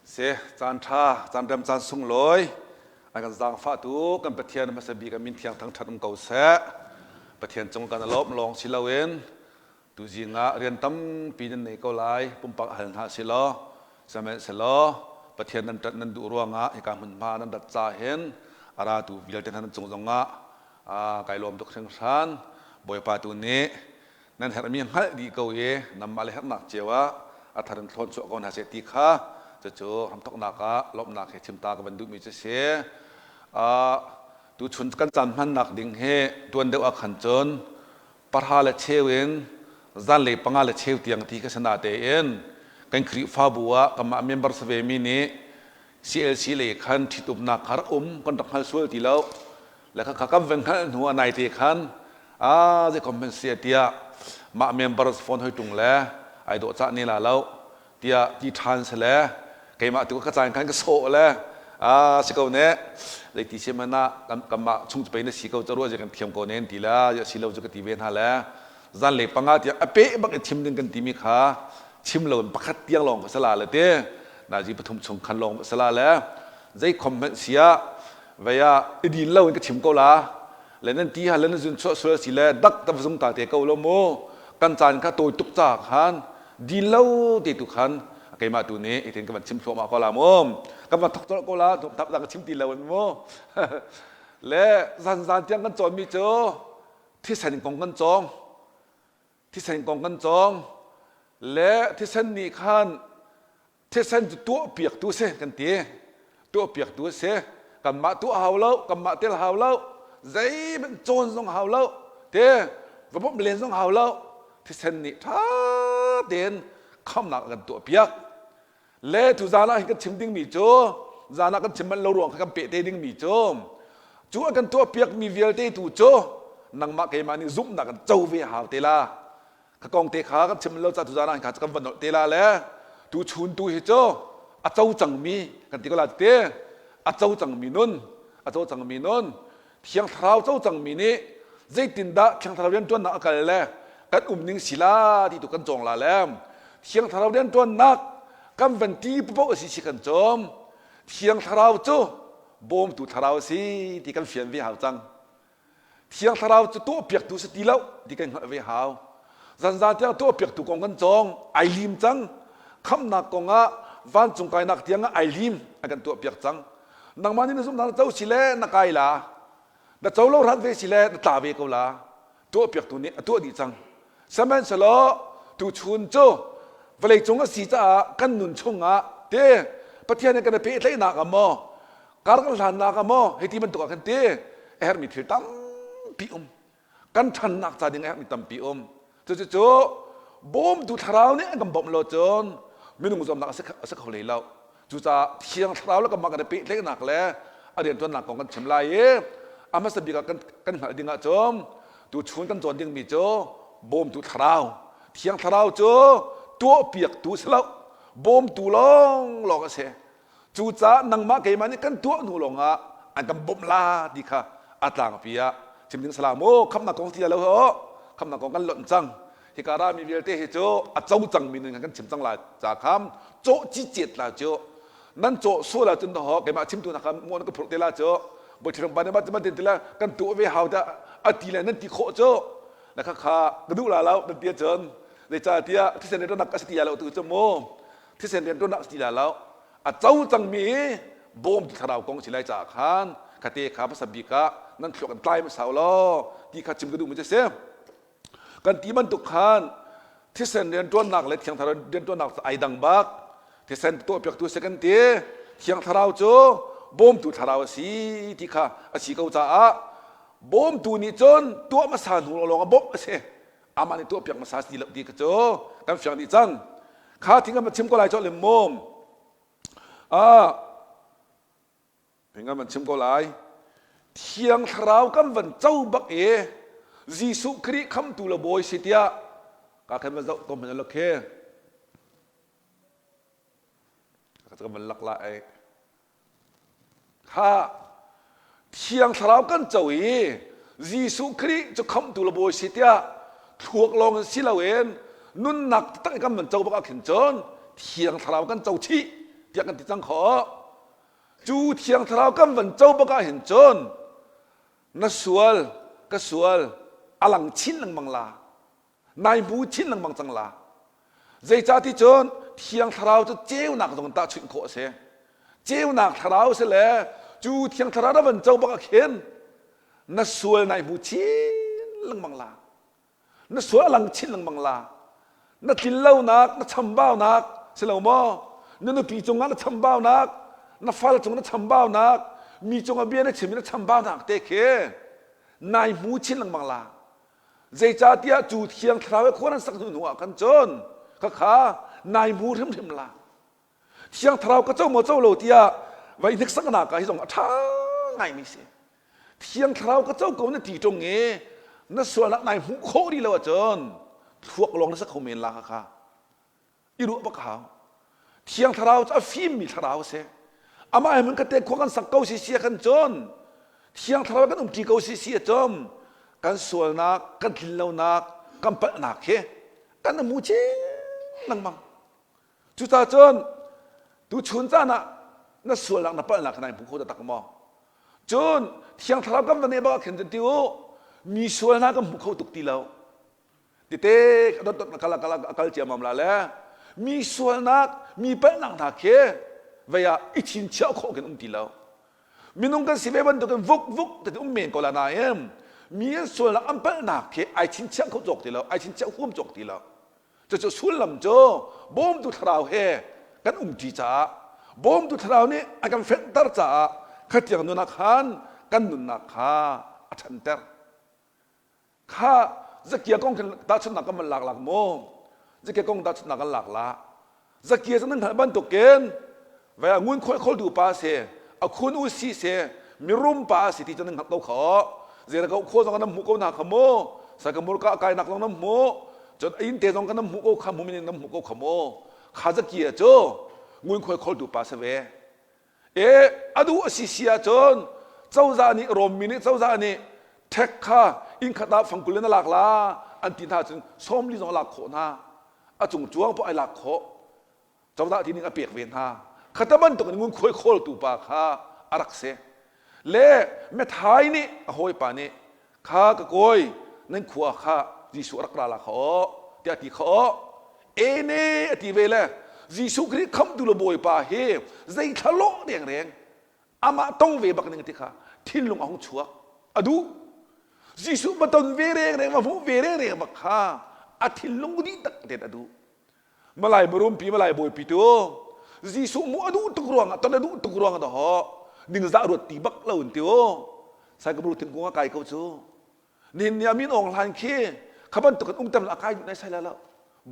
Si caan ṭha, caan rem caan sunglawi an kan zaangfahtu kan Pathian hmasa bik a min thiang thangṭhat um ko seh. Pathian cung kan i lawmh lawng si loin tuzing ah rian tampi nan nei ko lai, pumpak hal hna si law, sihmanhsehlaw Pathian nan ṭanh nan duh ruangah hika hmunhma nan rat ca hin a ratu vialte hna nan cung zongah kai lawm tuk hringhran. Bawipa tu nih nan herhmi hngalh dih ko i nanmah le herhnak cio ah a thar in thlawn chuah ko hna seh ti kha cucu hramthoknak ah lawmhnak he chimta ka van duhmi cu si. Tuchun kan caan hmannak ding hi tuan deuh ah khan cun pahra le cheu in zanlei panga le cheu tiang ti ka sana tein kan Khrihfabu ah kanmah member si ve mi nih CLC lei khan ṭhitumnak kha rak um kan rak hngal sual ti lo le kha kan van hngalh hnu ah naite khan a zei kom hmanh si tiah mah members phone hoi ṭung le ai dawh cah ne la lo tiah ti ṭhan si le keimah tu ka caan khan ka sawh le a si ko ne zeiti si hmanh ah kanmah chung cu pei na si ko ca ruah kan thiam ko nen ti la ya si lo cu ka ti ve hna le zanlei panga tiang a peh bak i chim ding kan timi kha chim lo in pakhat tiang lawng ka sala le te nazi pathum chung khan lawng sala le zei khom hmanh sia vei ah i din lo in ka chim ko la le nan ti ha le nan zun chuah sual si le dak ta zung ta te ko lo mu kan caan kha tawi tuk ca khan din lo te tu khan keimah tu nih itin ka van chim thluahmah ko la mu kan van thok colh ko la tap ka chim ti lo in mu le zan zan tiang kan cawn mi cu thisen kong kan cawng thisen kong kan cawng le thisen nih khan thisen cu tuahpiaktu si kan ti tuahpiaktu a si kanmah tuah hau lo kanmah tel hau lo zeihmanh cawn zong hau lo te va bawmh len zong hau lo thisen nih ṭha tein khamnak a kan tuahpiak le tu zan ah hin kan chim dingmi cu zan ah kan chim manh lo ruang kha kan peh te dingmi cu cu a kan tuahpiakmi vialte tu cu nangmah keimah nih zumhnak kan co ve hau te la ka kong te kha kan chim lo ca tu zan ah kha kan van nolh te la le tu chun tu hi cu a co cangmi kan ti ko la te a co cangmi nun a co cangmi nun Thiang Thlarau co cangmi nih zeitindah Thiang Thlarau rianṭuannak a kal le kan um ning si la ti tu kan cawng la le Thiang Thlarau rianṭuannak kan van ti paoh a si si kan cawm Thiang Thlarau cu bawmtu thlarau a si ti kan fian ve hau cang Thiang Thlarau cu tuahpiaktu si ti lo ti kan hngalh ve hau zanzan tiang tuahpiaktu kong kan cawng ai lim cang khamnak kong ah vancung kainak tiang ah ai lim a kan tuahpiak cang nangmah nih na zumhnak na co si le na kai la na co lo hrat ve si le na tla ve ko la tuahpiaktu nih a tuah dih cang sihmanhsehlaw tuchun cu vawleicung a si caah kan nun chungah te Pathian he kan i pehtlaihnak ah maw kar kan hlannak ah maw hei ti bantuk ah khan te a herhmi thil tampi um kan ṭhannak ca ding a herhmi tampi um cucu bawmtu thlarau nih an kan bawmh lo cun minung zuamnak a si kho hlei lo cucaah thiang thlarau le kanmah kan i pehtlaihnak le a rianṭuannak kong kan chim lai i a hmasa bik ah kan kan hngalh ding ah cun tuchun kan cawn dingmi cu bawmtu thlarau thiang thlarau cu tuahpiaktu si lo bawmtu lawnglawng a si Cucaah nangmah keimah nih kan tuah hnu lawngah an kan bawmh la ti kha a tlangpi ah chim ding salam u khamnak kong ti lo ho khamnak kong kan lonh cang hika ra mi vialte hi cu a co cang mi ning kan chim cang la ca kham cawh ci cet la cu nan cawh sual ahcun ho keimah chimtu na kha mon ka phurh te la cu boi pa ne ma ma tin la kan tu ve hau ta a ti le nan ti khawh cu na kha kha ka duh la lo nan ti cun zeicahtiah thisen le nak a si ti lo tu cu mu thisen rianṭuannak si ti la lo a co cangmi bawm thlarau kong si lai caah khan khate kha hmasa bik ah nan thluak an tlai hmasa law ti kha chim ka duhmi cu si kan ti bantuk khan thisen rianṭuannak le thiang thlarau rianṭuannak cu ai dang bak thisen tuahpiaktu si kan ti thiang thlarau cu bawmtu thlarau a si ti kha a si ko caah bawmtu nih cun tuah hmasa hnu lawng a bawmh a si amah nih tuahpiak hmasa si lo ti kha cu kan fiang dih cang kha thing kan chim ko lai cu lim mum ah thing kan chim ko lai thiang thlarau kan van co bak i Jesuh Khrih khamtu le bawi si tiah ka khan van zoh ko hmanh lo khi ka van lak la ai Kha Thiang Thlarau kan co i Jesuh Khrih cu khamhtu le bawi si tiah thluak lawng in si loin nunnak taktak in kan van co bak ah khin cun Thiang Thlarau kan co chih ti. tiah kan ti cang khawh. Cu Thiang Thlarau kan van co bak ah hin cun na sual ka sual a lang chin lengmang la. Nai hmu chin lengmang cang la. Zeicah ti cun Thiang Thlarau cu ceunak zong in tahchunh khawh a si. Ceunak Thlarau si le cu Thiang Thlarau na van co bak ah khin na sual nai hmu chin lengmang la. Na sual a lang chin lengmang la. Na tlinlonak, na chambaunak si lo maw? Na nupi cungah na chambaunak, na fal cung na chambaunak, mi cungah bia na chim i na chambaunak te khi nai hmu chin lengmang la. Zeicahtiah cu Thiang Thlarau he khua nan sak hnu hnu ah khan cun khakha nai hmu hrimhrim la. Thiang Thlarau ka co maw co lo tiah vai hniksaknak ah hi zong a ṭha ngaimi si. Thiang Thlarau ka co ko na ti ṭung i na sualnak nai hmuh khawh rih lo ahcun thluak lawng na si kho men la khakha. I ruah bak a hau. Thiang Thlarau cu a fimmi thlarau a si. Amah he hmun khatte khua kan sak ko si si ah khan cun Thiang Thlarau kan umṭi ko si si ahcun kan sualnak, kan tlinlonak, kan palhnak hi kan hmu chin lengmang. Cucaah cun tuchun caan ah na sualnak na palhnak kha nai hmu kho taktak maw? Cun Thiang Thlarau kan va neih bak ah khin cun ti u, mi sual hna kan hmu kho tuk ti lo. Tete a dot dot kal kal a kal ciammam la le mi sualnak, mi palhnak hna khi vei ah i chinchiah khawh khin um ti lo. Minung kan si ve bantukin vuk vuk te um men ko la nain mi an sualnak an palhnak khi ai chinchiah kho cawk ti lo, ai chinchiah huam cawk ti lo. Cucu sullam cu bawmtu thlarau he kan umṭi caah bawmtu thlarau nih a kan fenhter caah khatiang nun ah khan kan nunnak kha a ṭhanter. Kha Zakia kong khin tahchunhnak kan van lak lak mu. Zakia kong tahchunhnak kan lak la. Zakia cu nan hngalh bantukin Vai ah ngunkhuai kholtu pa a si, a khun u si si, mirum pa a si ti cu nan hngalh ko kha. Zeira ko khaw zong nan hmuh ko hna kha mu. Sakamur ka kainak zong nan hmuh. Cun a inn te zong kan nan hmuh ko kha mu min nan hmuh ko kha mu. Kha zakia cu ngunkhuai kholtu pa si ve. E a duh a si si ahcun cozah nih Rom mi nih cozah nih ṭhek kha inn khat ah fangkul in a lak la an ti hna cun 40 zong a lak khawh hna. A cung cuang poah ai lak khawh. Cozah ti ning a pek ve hna. Khata bantuk in ngunkhuai khawltu pa kha a rak si. Le Methai nih a hawipa nih kha ka kawi nan khua kha Jesuh a rak ra la kha aw tiah ti kha aw ene a ti ve le Jesuh Khrih khamtu le Bawipa hi zei thla lawh rengreng amah tong ve bak ning ti kha thinlung a hung chuak a duh Jesuh va ton ve rengreng va hmuh ve rengreng bak kha a thinlung dih tak ten a duh Malai murumpi malai bawipi tu Jesuh mu a duh tuk ruangah ton a duh tuk ruangah dah ho ningzah ruat ti bak lo in ti u saikabru thingkung a kai ko cu nihin ni ah min awng hlan khi kha bantuk in umter a kai duh nai sai la lo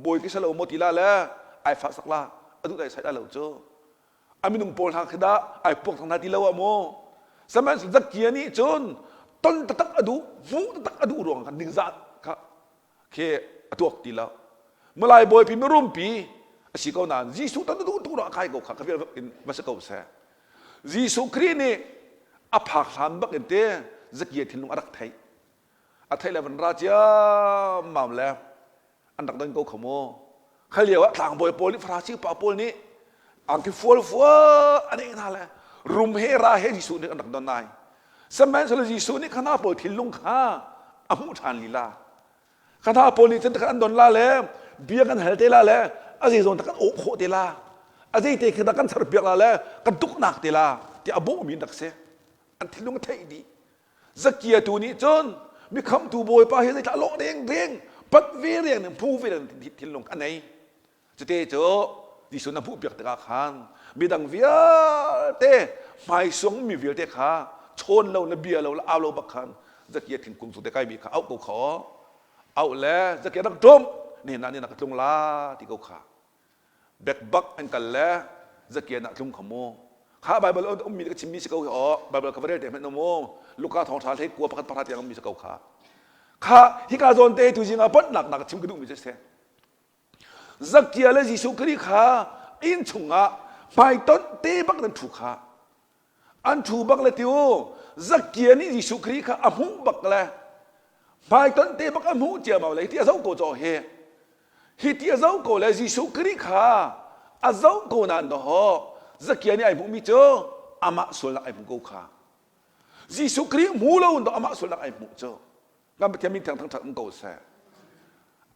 bawi ki salo maw ti la le ai fah sak la a duh nai sai la lo cu a minung pawl hna khi dah ai puak thang hna ti lo ah mu sihmanhsehlaw Zakia nih cun ton taktak a duh hmuh taktak a duh ruang khan ningzah kha khi a tuak ti lo Malai bawipi mirumpi a si ko nain Jesuh tan duh tuk a kai ko kha ka vial in va si ko seh Jesuh Khrih nih a phak hlan bak in te Zakia thinlung a rak theih a theih le van ra ciammam le an rak don ko kha mu kha lio ah tlangbawi pawl nih Farasi upa pawl nih angki fual fual an ei hna le rum he ra he Jesuh nih an rak don nai sihmanhsehlaw Jesuh nih khana pawl thinlung kha a hmuh ṭhan lila khana pawl nih cun takhat an don la le bia kan hal te la le a zeizong tak kan awh khawh te la a zeite khi dah kan charpiak la le kan tuknak te la tiah a bawhmi an rak si an thinlung a theih dih Zakia tu nih cun mi khamtu bawipa hi zeitlah lawh deng deng pat ve reng ning phu ve reng thinlung a nei Cute cu Jesuh na hmuhpiak tikah khan midang vialte hmaisuang mi vialte kha chawn lo na bia lo le au lo bak khan Zakia thingkung cung te kai mi kha auh ko kha auh le Zakia rak ṭum nihin ah ni na ka tlung la ti ko kha bek bak an kal le Zakia na tlung kha mu kha Bible ummi ka chimmi si ko hi aw Bible ka va rel te hmanh mu Luka thawngṭha hlei kua pakhat pahra tiang ummi si ko kha kha hika zawn te tu zing ah ponhnak nak chim ka duhmi cu si Zakia le Jesuh Khrih kha inn chungah hmaitonh te bak nan ṭhu kha. An ṭhu bak le tiu Zakia nih Jesuh Khrih kha a hmuh bak le hmaitonh te bak a hmuh ciammam le hiti a zoh ko caw hi. Hiti a zoh ko le Jesuh Khrih kha a zoh ko nain dawh. Zakia nih ai hmuhmi cu amah sualnak ai hmu ko kha. Jesuh Khrih hmu lo in amah sualnak ai hmuh cu. Kan Pathian min thiang thangṭhat um ko seh.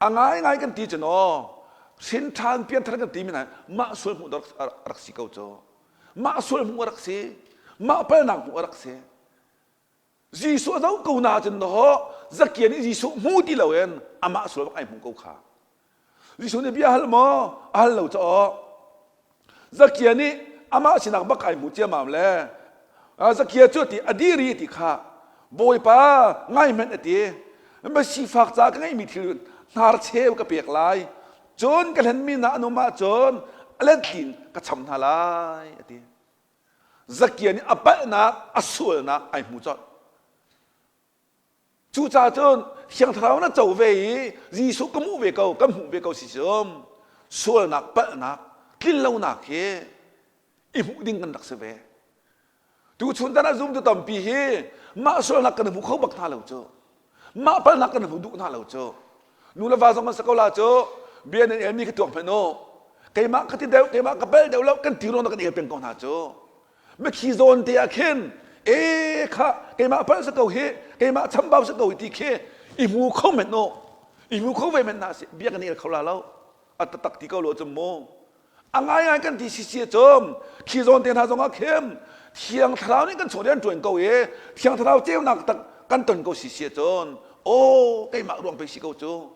A ngaingai kan ti cu naw hrin ṭhan pianthar kan ti mi hna mah sual hmuh rak si ko cu. Mah sual hmuh a rak si. Mah palnak hmuh a rak si. Jesuh a zoh ko na cun daw Zakia nih Jesuh hmu ti loin amah sual bak ai hmuh ko kha. Jesuh nih bia hal maw? A hal lo caw. Zakia nih amah sinak bak ai hmu ciamam le Zakia cu ti a diri ti kha Bawipa ngai hmanh a ti. Ma sifak ca ka ngeihmi thil hnar cheu ka pek lai. Cun ka hlenmi na an um ahcun a lentlin ka cham hna lai a ti. Zakia nih a palhnak, a sualnak ai hmu colh. Cucaah cun Thiang Thlarau na co ve i Jesuh ka hmuh ve ko, kan hmuh ve ko si cum sualnak, palhnak, tlinlonak hi i hmuh ding kan rak si ve. Tuchun tan ah zumtu tampi hi mah sualnak kan hmu kho bak hna lo cu. Mah palhnak kan hmu duh hna lo cu. Nu le va zong kan si ko la cu bia nan elmi ka tuak hmanh u. Keimah ka ti deuh, keimah ka bel deuh lo kan ti ruang kan el peng ko hna cu. Mikhi zawn te ah khin e kha keimah palh si ko hi, keimah chambau si ko hi ti khi i hmu kho men u. I hmu kho ve men hna si bia kan el kho la lo. A taktak ti ko lo cu mu. A ngaingai kan ti sisi cum khi zawn te hna zongah khin Thiang Thlarau nih kan chung rian ṭuan ko i Thiang Thlarau ceunak tak kan ton ko sisi cun aw keimah ruang pei si ko cu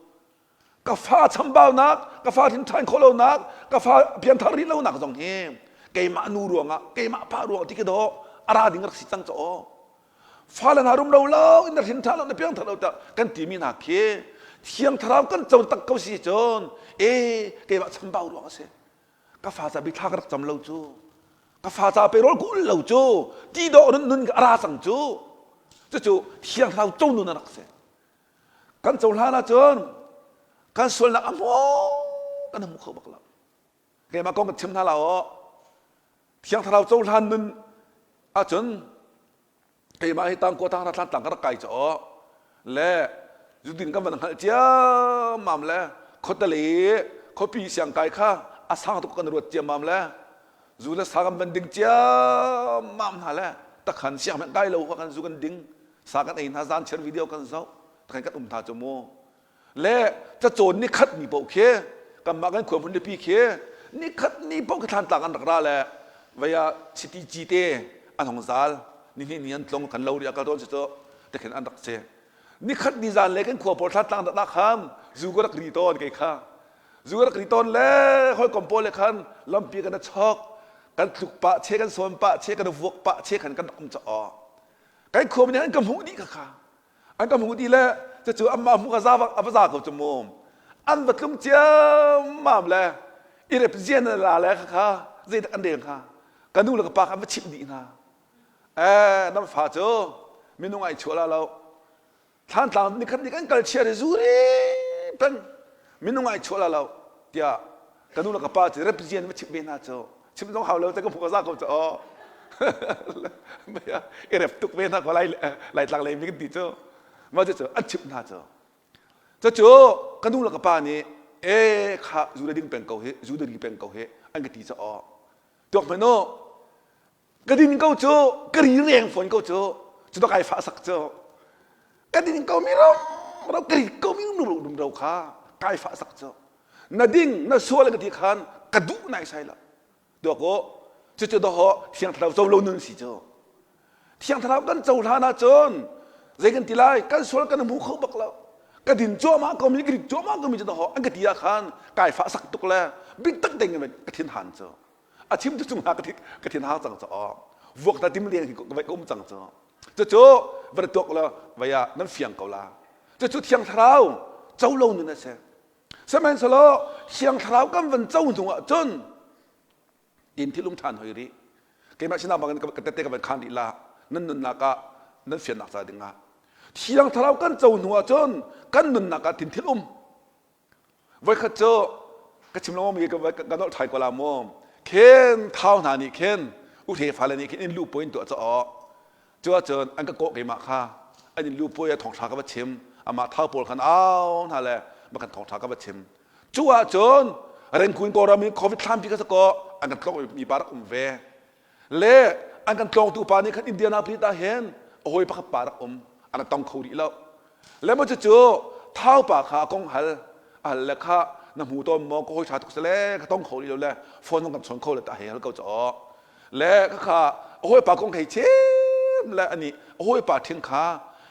ka fa chambaunak ka fa thin ṭhan khawh lonak ka fa pianthar rih lonak zong hi keimah nu ruangah keimah pa ruangah ti ka dawh a ra ding rak si cang caw fale hna rum lo lo in na hrin ṭha lo na piangthar lo ta kan timi hna khi thiang thlarau kan co tak ko si cun e keimah chambau ruang a si ka fa ca bithla ka rak cam lo cu ka fa ca pe rawl kul lo cu ti dawh nun nun a ra cang cu cucu thiang thlarau co nun a rak si kan cohlan ahcun kan sualnak a hmu kan hmu kho bak lo Keimah kong kan chim hna la aw. Thiang Thlarau cohlan nun ahcun keimah hi tangkua tang thlan tlang ka rak kai caw le zudin kan van hngalh ciammam le khuatale khuapi siangkai kha a sang tuk kan ruat ciammam le zu le sa kan van ding ciammam hna le takhan siang hmanh kai lo kha kan zu kan ding sa kan ei hna zan chiar video kan zoh takhan kan um hna cu mu Le cacawn nikhat ni paoh khi kanmah kan khua hmunlipi khi nikhat ni paoh khi thlantlang an rak ra le vei ah chiti cite an hong zal nihnih ni an tlong kan lo ri a kal tawn si cu tikhin an rak si nikhat ni zan le kan khua pawl thlantlang dak kham zu ka rak ri tawn kei kha zu ka rak ri tawn le hawikom pawl le khan lampi kan chok kan tluk pah che kan sawn pah che kan vuak pah che khan kan rak um caw kan khua nih an ka hmuh dih kha kha An ka hmuh dih le cucu anmah hmuh ka za a va za ko cu mu. An va tlung ciammam le i rep zian la le kha zeidah an rel hnga. Ka nu le ka pa kha an va chimh dih hna. Eh, nan fa cu minung ai chuah la lo. Thlantlang nikhat ni kan kal chia ri zu ri peng minung ai chuah la lo tiah ka nu le ka pa cu rep zian va chimh ve hna cu chim zong hau lo te ka hmuh ka za ko cu aw i rep tuk ve hna ko lai laitlang lei mi kan ti cu mah cu an chimh hna cu cucu ka nu le ka pa nih e kha zu le ding peng ko hi zu le ri peng ko hi an ka ti cu aw tuak hmanh u ka din ko cu ka ri reng fawn ko cu cu to kai fah sak cu ka din ko mi ro ro ka ri ko mi rum rum ro kha kai fah sak cu na ding na sual ka ti khan ka duh nai sai lo tuak u cucu doho thiang thlarau co lo nun si cu thiang thlarau kan cohlan ahcun zei kan ti lai kan sual kan hmu kho bak lo ka din cuahmah ko mi ka rit cuahmah ko mi cu doho an ka ti ah khan kai fah sak tuk le bitak ding ka thin han cu a chim tu cung hna ka thin hang cang caw vuak ta tim leng ka vai ka um cang cu cucu va tuak la vai ah nan fiang ko la cucu thiang thlarau co lo nun a si sihmanhsehlaw thiang thlarau kan van co hnu ah cun tin thilum ṭhan hoi rih keimah sinah bangin ka tette ka van khan rih la nan nunnak ah nan fiannak ca dingah thiang thlarau kan co hnu ah cun kan nunnak ah tin thil um Voikhat cu ka chim lengmang mi ka nolh ṭhai ko la mu. Khin thau hna nih khin uhre fale nih khin in lu puai in tuah caw. Cu ahcun an ka kawh keimah kha an in lu puai ah thawngṭha ka va chim. Amah thau pawl khan au hna le ma kan thawngṭha ka va chim. Cu ahcun Rengkun Kawlram in COVID thlampi ka si kaw. An kan tlawng mi pa rak um ve. Le an kan tlawngtu pa nih khan Indianapolis ah hin a hawi pakhat pa rak um. An rak tong kho rih lo. Le maw cucu thau pa kha a kong hal a hal le kha na hmu tawn maw ka hawi ṭha tuk si le ka tong kho rih lo le phone zong kan chawn kho le ta hei hal ko caw. Le khakha a hawipa kong hei chim le ani a hawipa ṭhing kha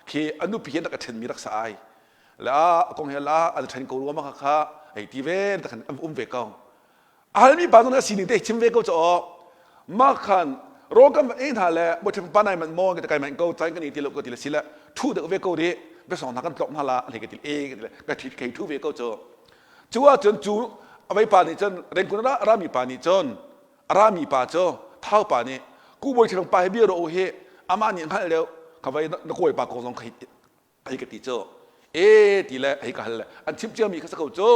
khi a nupi he rak a ṭhenmi rak sa ai. Le a kong he la an ṭhen ko rua ma kha kha hei ti ve ta khan an um ve ko. A halmi pa zong nih a sining te chim ve ko caw. Mah khan rawl kan van ei hna le bawiṭhen pa nai manh maw ka ti kai manh ko cai kan i ti lo ko ti le si le ṭhu deuh ve ko rih biasong hna kan tlok hna la an hei ka ti e ka ti le ka ṭhi kei ṭhu ve ko cu. Cu ahcun cu a vei pa nih cun rengkun a rami pa nih cun a rami pa cu thau pa nih ku bawi ṭhang pa hi bia ro hi amah nih hngalh deuh ka vei na kawi pa kong zong hei hei ka ti cu e ti le hei ka hal le an chimh ciami kha si ko cu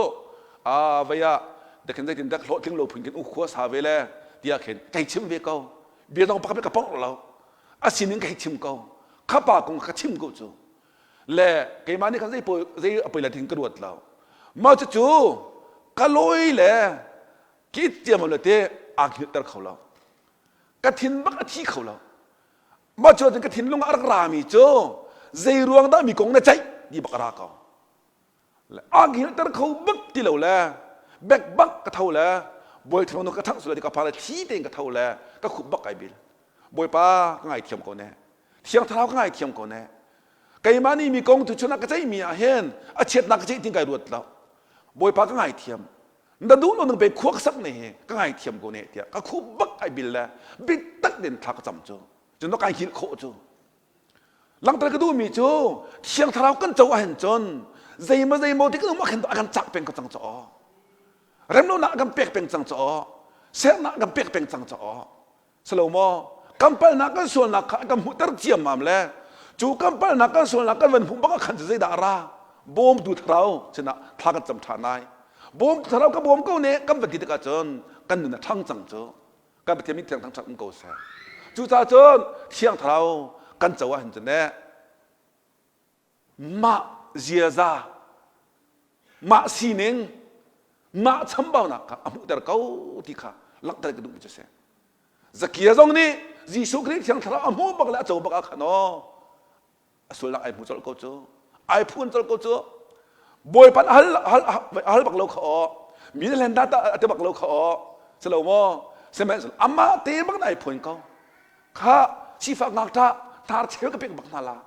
a vei ah dakhin zeitin dak hlawhtling lo phun khin u khua sa ve le tiah khin kei chim ve ko bia dong pakhat ka porh lo a sining ka hei chim ko kha pa kong ka chim ko cu le keimah nih khan zei zei a poi la tin ka ruat lo mah cu ka lawi le ki tiam le te aa hngilhter kho lo ka thin bak a thi kho lo mah cu ka thinlung ah a rak rami cu zei ruang dah mi kong na ceih ti bak a ra ko aa hngilhter kho bak ti lo le bek bak ka tho le bawi thang ka thang sula ti ka pa le thli tein ka tho le ka khup bak kai bil bawipa ka ngaithiam ko ne thiang thlarau ka ngaithiam ko ne keimah nih mi kong tu chun ah ka ceihmi ah hin a chiatnak ka ceih tin kai ruat lo bawipa ka ngaithiam na duh lo nang pe khuak sak ne hi ka ngaithiam ko ne tiah ka khup bak ai bil le bitak den thla ka cam cu cun kai hil khawh cu langter ka duhmi cu thiang thlarau kan co ahhin cun zeimaw zeimaw ti kan um ahkhin a kan cak peng ko cang caw remlonak a kan pek peng cang caw sernak a kan pek peng cang caw Silo maw? Kan palnak kan sualnak kha kan hmuhter ciammam le cu kan palnak kan sualnak kan van hmuh bak ah khan cu zeidah a ra? Bawmtu thlarau sinah thla kan cam ṭhan lai. Bawmtu thlarau ka bawm ko ne kan van ti tikah cun kan nun a ṭhang cang cu. Kan Pathian min thiang thangṭhat um ko seh. Cucaah cun thiang thlarau kan co ahhin cun ne mah ziaza mah sining mah chambaunak kha a hmuhter ko ti kha langhter ka duhmi cu a si Zakia zong nih Jesuh Khrih Thiang Thlarau a hmuh bak le a co bak ah khan aw a sualnak ai hmu colh ko cu ai phun colh ko cu Bawipa hal hal hal bak lo kha aw mi le hlen ta a ti bak lo kha aw si lo maw sihmanhsehlaw amah te bak na ai phun ko kha sifak ngakṭah tar cheu ka pek bak hna la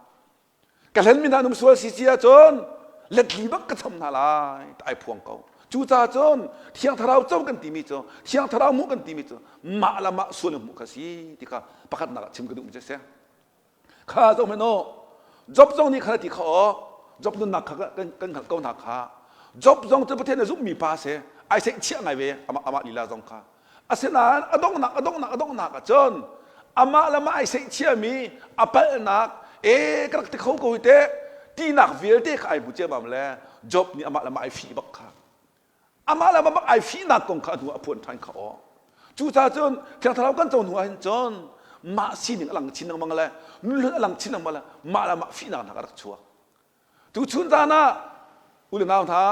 ka hlen mi hna num sual si ci ahcun letli bak ka cham hna lai ai phuang ko cucaah cun thiang thlarau co kan timi cu thiang thlarau hmuh kan timi cu mah le mah sual in hmuh kha si ti kha pakhatnak ah chim ka duhmi cu a si kha zoh hmanh u Job zong nih khan a ti kha aw Job nunnak kha kan kan hngalh ko hna kha Job zong cu Pathian a zumhmi pa si ai seihchiah ngai ve amah amah lila zong kha Asinain a donghnak a donghnak a donghnak ah cun amah le mah ai seihchiami a palhnak e ka rak ti kho ko hi teh tinak vialte kha ai hmu ciammam le Job nih amah le mah ai fih bak kha amah le mah bak ai fihnak kong kha a hnu ah a phuan ṭhan kha aw cucaah cun Thiang Thlarau kan co hnu ah hin cun mah sining a lang chin lengmang le nunhlun a lang chin lengmang le mah le mah fihnak hna ka rak chuak Tuchun caan ah u le nau hna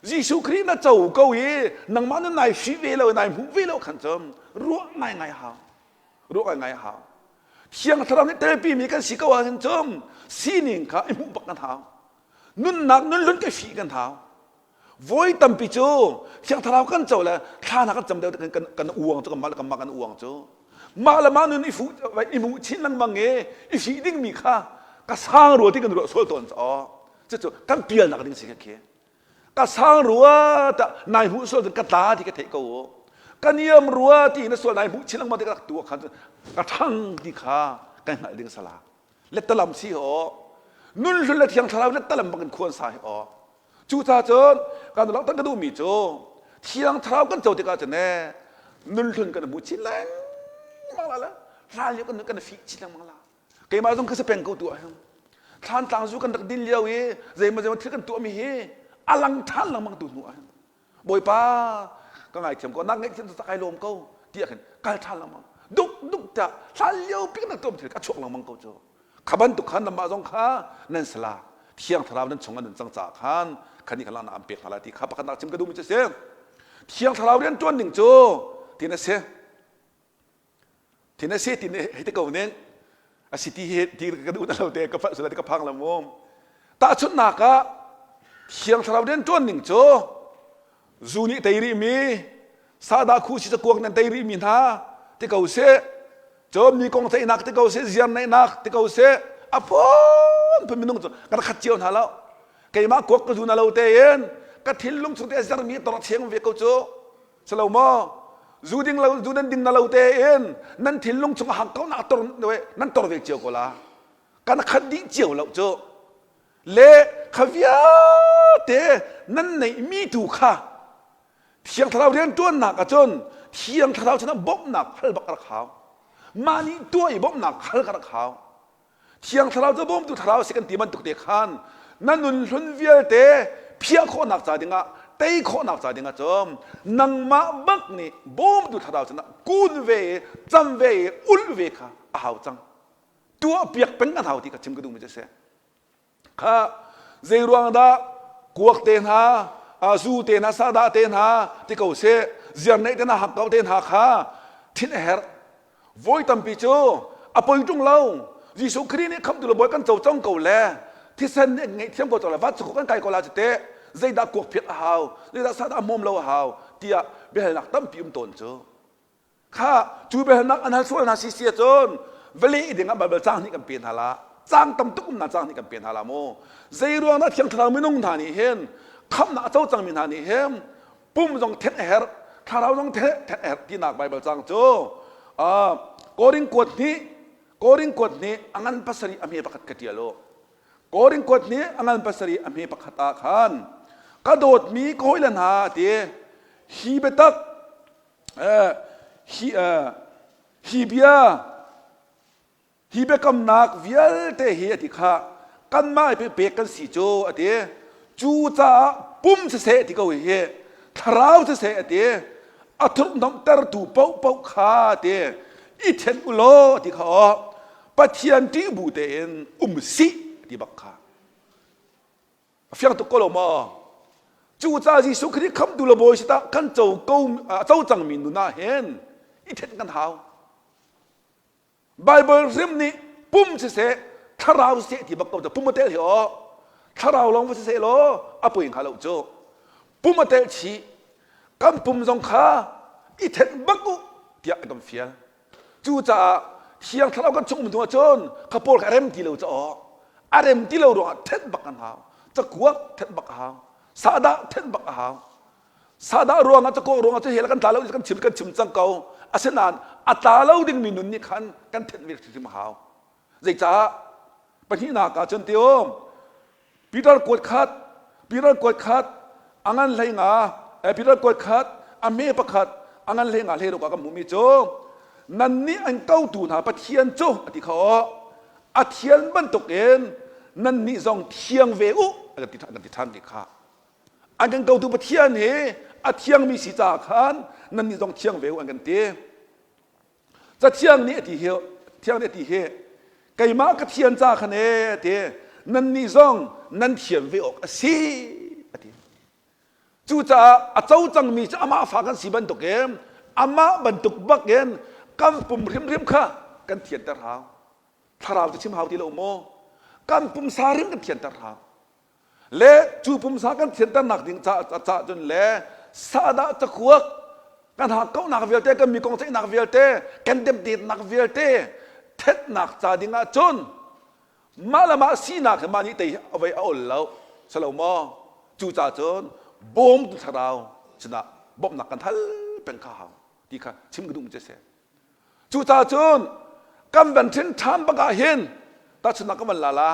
Jesuh Khrih na co ko i nangmah nun nai fih ve lo nai hmuh ve lo khan cun ruah ngaingai hau ruah ngaingai hau Thiang Thlarau nih telpi mi kan si ko ahhin cun sining kha i hmuh bak kan hau nunnak nunhlun ka fih kan hau Voi tampi cu Thiang Thlarau kan co le thla hna kan cam deuh kan, kan, kan uang cu kanmah le kanmah kan uang cu mah le mah nun i fuh i hmuh chin lengmang i i fih dingmi kha ka sang rua ti kan ruah sual tawn caw cucu kan pialnak ding si khi ka sang rua ta nai hmuh sual ka tla ti ka theih ko ka niam rua ti na sual nai hmuh chin lengmang ti ka rak tu khan ka ṭhang ti kha kan hngalh ding sala lettalam si ho nun hlun le thiang thlarau lettalam bangin khuan sa hi aw Cucaah cun kan langhter ka duhmi cu Thiang Thlarau kan co tikah cun ee nun hlun kan hmu chin lengmang la le hlan lio kan kan fih chin lengmang la. Keimah zong ka si peng ko tu ah hin thlan tlang zu kan rak din lio i zeimaw zeimaw thil kan tuahmi hi a lang ṭhan lengmang tu hnu ah hin Bawipa ka ngaithiam ko nak ngaihthiam cu kai lawm ko tiah khin kal ṭhan lengmang duk duk tiah hlan lio pi kan rak tuahmi thil a chuak lengmang ko cu Kha bantuk khan nanmah zong kha nan sala Thiang Thlarau nan chung a nun cang caah khan khan nih khan laknak an pek hna lai ti kha pakhatnak chim ka duhmi cu a si. Thiang Thlarau rian ṭuan ding cu Tin a si. Thin a si ti hei ti ko ning. A si ti hi ti ka duh na lo te ka palh sula ti ka phang la mu. Tahchunhnak ah Thiang Thlarau rian ṭuan ning cu zu nih tei rih mi, sahdah khuhsi cakuak nan tei rih mi hna ti ko seh, cun mi kong ceihnak ti ko seh, ziar neihnak ti ko seh, a phunphun minung cu kan khat cio hna lo. Keimah kuak ka zu na lo tein ka thinlung chung te a zermi tor a cheng ve ko cu. Si lo maw? Zu ding lo, zu nan ding na lo tein nan thinlung chung a hang ko nak tor nan tor ve cio ko la. Kan khat dih cio lo cu. Le kha vialte nan neihmi tu kha Thiang Thlarau rianṭuannak ahcun Thiang Thlarau sinah bawmhnak hal bak a rak hau. Mah nih tuah i bawmhnak hal ka rak hau. Thiang Thlarau cu bawmtu Thlarau a si kan ti bantuk te khan na nun hlun vialte phiah khawhnak ca dingah tei khawhnak ca dingah cun nangmah bak nih bawmtu Thlarau sinah kun ve i cam ve i ulh ve kha a hau cang. Tuah piak peng kan hau ti kha chim ka duhmi cu a si. Kha zei ruang dah kuak te hna, zu te hna, sahdah te hna ti ko seh, ziarneih te hna, hakkau te hna kha thin a herh. Voi tampi cu a poi ṭung lo. Jesuh Khrih nih khamhtu le bawi kan co cang ko le thisen nih ngaihthiam ko cang le vancung kan kai ko la cu teh zeidah kuak phiat a hau, zeidah sahdah hmawm lo a hau tiah biahalnak tampi um tawn cu. Kha cu biahalnak an hal sual hna si si ahcun vale ding ah Baibal caang hnih kan pe hna la. Caang tam tuk umnak caang hnih kan pe hna la mu. Zei ruang dah Thiang Thlarau minung hna nih hin khamhnak a co cangmi hna nih hin pum zong thenh a herh, thlarau zong thenh a herh tinak Baibal caang cu Korin kuat hnih Korin kuat hnih a ngan pasarih a hme pakhat ka ṭial u. Korin kuat hnih a ngan pasarih a hme pakhat ah khan ka dawtmi ka hawile hna ti hi biatak hi hi bia hi biakamnak vialte hi a ti kha kanmah i pek kan si cu a ti cu caah pum siseh ti ko hi thlarau siseh a ti a thurhnomhtertu paohpaoh kha a ti i then u law ti kha aw Pathian ṭih bu tein um sih ti bak kha A fiang tuk ko lo maw? Cucaah Jesuh Khrih khamtu le bawi si tah kan co ko co cangmi nun ah hin i thenh kan hau. Bible hrim nih pum siseh thlarau siseh ti bak ko pum a tel hi aw thlarau lawng va siseh law a poi hnga lo cu pum a tel chih kan pum zong kha i thenh bak u tiah an kan fial Cucaah Thiang Thlarau kan chung um hnu ahcun kha pawl kha a rem ti lo caw a rem ti lo ruangah thenh bak an hau. Cakuak thenh bak a hau. Sahdah thenh bak a hau. Sahdah ruangah cakuak ruangah cu hell kan tla lo kan chim kan chim cang ko. Asinain a tla lo dingmi nun nih khan kan thenh ve hrimhrim a hau. Zeicah pahnihnak ah cun ti um Peter kuat khat Peter kuat khat a ngan hlei nga Peter kuat khat a me pakhat a ngan hlei nga hlei ruk ah kan hmuhmi cu nannih an kotu hna Pathian cu a ti kho a thian bantukin nannih zong thiang ve u a kan ti kan ti ṭhan ti kha an kan kotu Pathian hi a thiangmi si caah khan nannih zong thiang ve u an kan ti Cathiang nih a ti hi thiang nih a ti hi keimah ka thian ca khan e a ti nannih zong nan thiam ve awk a si a ti cucaah a co cangmi cu amah fa kan si bantukin amah bantuk bakin kan pum hrimhrim kha kan thianter hau thlarau cu chim hau ti lo maw kan pumsa hrim kan thianter hau Le cu pumsa kan thianternak ding ca ca cun le sahdah cakuak kan hakkauhnak vialte kan mi kong ceihnak vialte kan depdetnak vialte thetnak ca ding ah cun mah le mah sinak hi mah nih tei a vei a ol lo salo maw cu ca cun bawmtu thlarau sinah bawmhnak kan hal peng kha hau ti kha chim ka duh mi cu si Cucaah cun kan van ṭhen ṭhan bak ah hin tahchunhnak ka van la la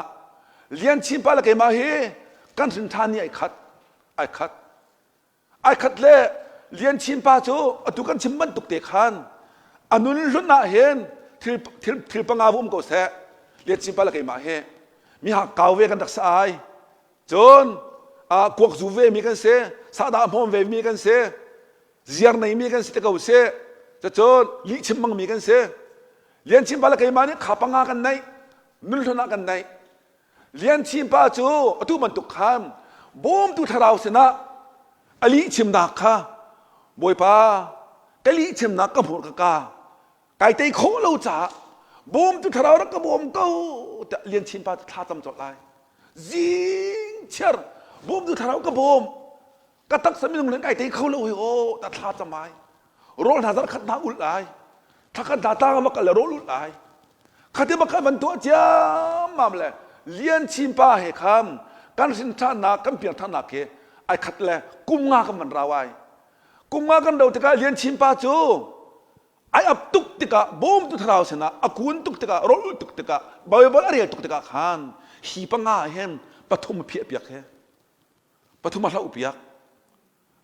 Lian Chin pa le keimah hi kan hrin ṭhan ni ai khat ai khat ai khat le Lian Chin pa cu atu kan chim bantuk te khan a nun hlun ah hin thil thil thil panga va um ko seh Lian Chin pa le keimah hi mi hak kau ve kan rak sa ai cun kuak zu ve mi kan si sahdah hmawm ve mi kan si ziar neimi kan si te ko sih cacun lihchim hmangmi kan si Lian Chin pa le keimah nih kha panga kan neih nunhlun ah kan neih Lian Chin pa cu atu bantuk khan bawmtu thlarau sinah a lihchimnak kha Bawipa. Ka lihchimnak ka hmur ka ka kai tei khawh lo caah bawmtu thlarau rak ka bawm ko tiah Lian Chin pa cu thla cam colh lai. Zing chiar bawmtu thlarau ka bawm ka taksa minung len kai tei kho lo hi aw ta thla cam ai. Rawl hna zarh khat hna ulh lai. Thla khat hna tlang ma kal le rawl ulh lai. Khati bak khan van tuah ciammam le Lian Chin pa he khan kan hrin ṭhannak kan piang ṭhannak hi ai khat le kum nga kan van rau ai. Kum nga kan ro tikah Lian Chin pa cu ai ap tuk tikah bawmtu thlarau sinah a kun tuk tikah rawl tuk tikah Bible a rel tuk tikah khan hi panga hin pathum a phiah piak he pathum a hloh piak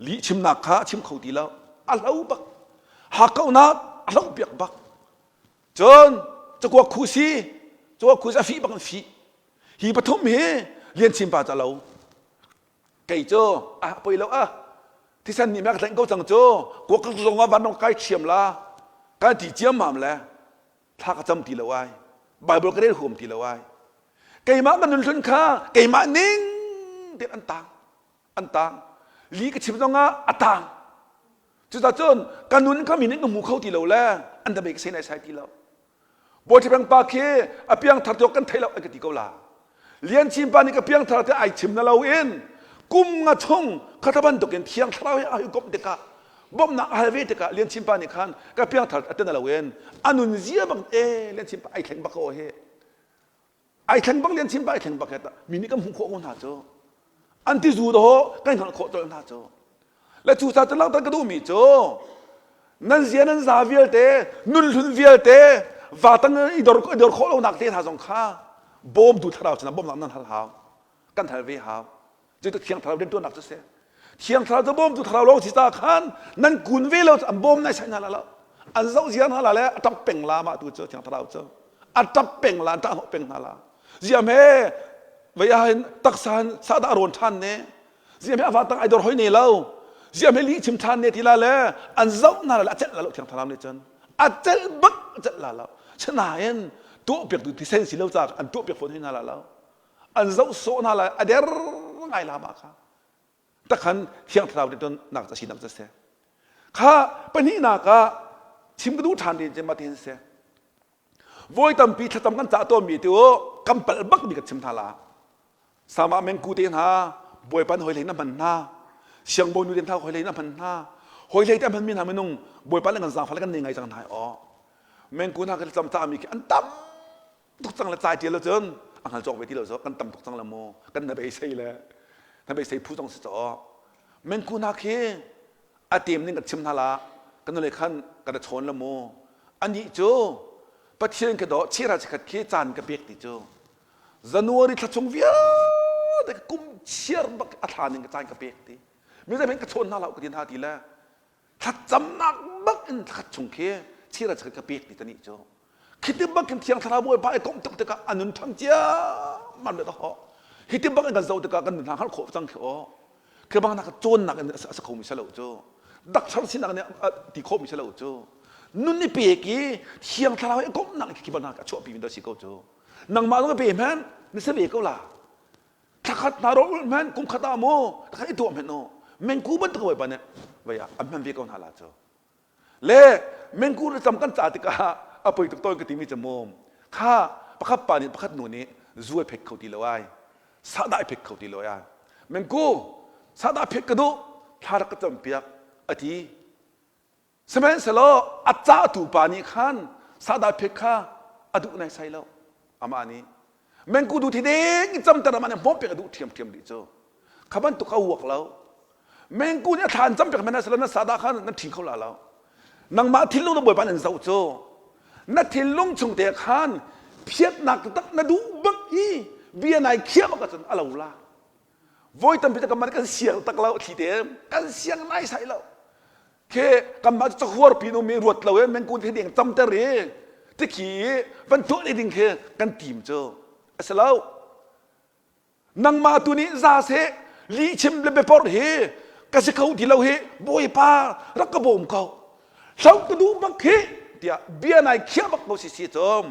lih chimnak kha a chim kho ti lo a hlo bak hakkauhnak a hloh piak bak cun cakuak khusi cakuak khusi a fih bak in fih hi pathum hi Lian Chin pa ca lo kei cu ah poi lo ah thisen nih ka tlaih ko cang cu kuak ka zong ah vanlawng kai thiam la kan ti ciammam le thla ka cam ti lo ai bible ka rel huam ti lo ai keimah ka nun hlun kha keimah ning tein an tang an tang li ka chim zong ah a tang cucaah cun ka nun kha mi nih ka hmu kho ti lo le an da ka sei nai sai ti lo Bawi pa khi a piangthar tiawk kan thei lo an ka ti ko la. Lian Chin pa nih ka piangthar te ai chim na lo in kum nga chung khatha bantukin thiang thlarau he a komh tikah bawmhnak a hal ve tikah Lian Chin pa nih khan ka piangthar a te na lo in a nun zia bang e Lian Chin pa ai thleng bak ko he ai thleng bak Lian Chin pa ai thleng bak he ta mi nih kan hmuh khawh ko hna cu an ti zu do kan hngalh khawh colh hna cu le cu ca cu langhter ka duhmi cu nan zia nan za vialte nun hlun vialte va tang i dor i dor khawh lonak te hna zong kha bawmtu thlarau sinah bawmhnak nan hal hau kan hal ve hau cu thiang thlarau riantuannak cu si thiang thlarau cu bawmtu thlarau lawng si ta khan nan kun ve lo an bawm nai sai hna la lo an zoh zia hna la le a tap peng la mah tu cu thiang thlarau cu a tap peng la an tah hnawh peng hna la ziam he vei ah hin taksa hin sahdah rawn ṭhan ne ziam he a va tang ai dor hoi ne lo ziam he lih chim ṭhan ne ti la le an zoh hna la le a celh la lo thiang thlarau nih cun a celh bak a celh la lo sinain tuah piak tu thisen si lo caah an tuah piak fawn hoi hna la lo an zoh sawh hna lai a der ngai la ma kha takhan thiang thlarau nih cun nak ca sinak ca si kha pahnihnak ah chim ka duh ṭhan rin cun mah si voi tampi thlacam kan cah tawnmi ti u kan palh bak mi kan chim hna la sama mengku te hna bawipa hoi hlei na hman hna siangbawi nu te hna hoi hlei na hman hna hoi hlei te hman mi hna minung bawipa le kan zaangfah le kan nei ngai cang hna aw mengku hna kan cam cah mi khi an tam tuk cang le cai tial lo cun a hngal cawk ve ti lo so kan tam tuk cang le mu kan na beisei le na beisei phu zong si caw mengku hna khi a tem ning kan chim hna la kan le khan kan chawn la mu anih cu pathian ka daw chira chikhat khi caan ka pek ti cu January thla chung vialte kum chiar bak a thla ning ka caan ka pek ti mi zei ka chawn hna lo ka ti hna ti le thlacamnak bak in thlakhat chung khi chira chikhat ka pek ti tani cu Khiti bak in thiang thlarau Bawipa i komh tuk tikah a nun ṭhang ciammam le ho. Hiti bak in kan zoh tikah kan nun hna hngalh khawh cang khi aw. Khi bang nak cawnnak in a si khomi si lo cu. Dakthar sinak nih a ti khawhmi si lo cu. Nun i pek i thiang thlarau i komhnak khi bang nak a chuahpi mi dah si ko cu. Nangmah zong i pe hmanh na si ve ko la. Thlakhat hna ro ulh hmanh kum khat ah mu thlakhat i tuah hmanh u. Mengku bantuk Bawipa nih vei ah an hman ve ko hna la cu. Le mengku le cam kan ca tikah a poi tuk tawn ka timi cu mu kha pakhat pa nih pakhat nu nih zu ai phet kho ti lo ai sahdah ai phet kho ti lo ai mengku sahdah phet ka duh thla rak ka cam piak a ti sihmanhsehlaw a cahtu pa nih khan sahdah phet kha a duh nai sai lo amah nih mengku du thi ding i camter amah nih hmawm pek a duh ṭhiamṭhiam dih cu kha bantuk a uak lo Mengku nih a thla an cam piak men na sadah kha na ṭhi kho la lo. Nangmah thinlung na Bawipa nan zoh cu na thinlung chung te khan phiatnak taktak na duh bak i bia nai khiah bak ahcun a lo la. Voi tampi kan man kan siang tak lo thli te kan siang nai sai lo. Khe kanmah cu cahuar pin um i ruat lo e mengku thi ding camter i tikhi van tuah ding khi kan tim cu a si lo. Nangmah tu nih za seh lihchim le biaporh hi ka si kho ti lo hi Bawipa rak ka bawm ko hloh ka duh bak hi tiah bia nai khiah bak ko si si cum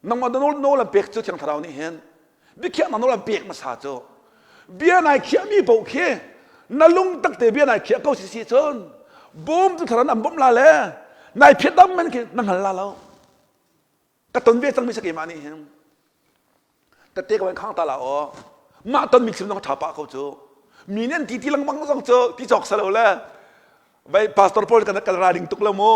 nangmah nawl nawl an pek cu thiang thlarau nih hin biakhiahnak nawl an pek hmasa cu bia nai khiahmi paoh khi na lung takte bia nai khiah ko si si cun. Bawm tu thar an bawmh la le nai phiat dam men khi na hngal la lo. Ka ton ve cangmi si keimah nih hin. Tette ka van khang ta la aw. Mah ton mi thil zong ṭha pah ko cu. Mi nih an ti ti lengmang zong cu ti cawk salo le vai pastor pawl kan kal ra ding tuk lo mu.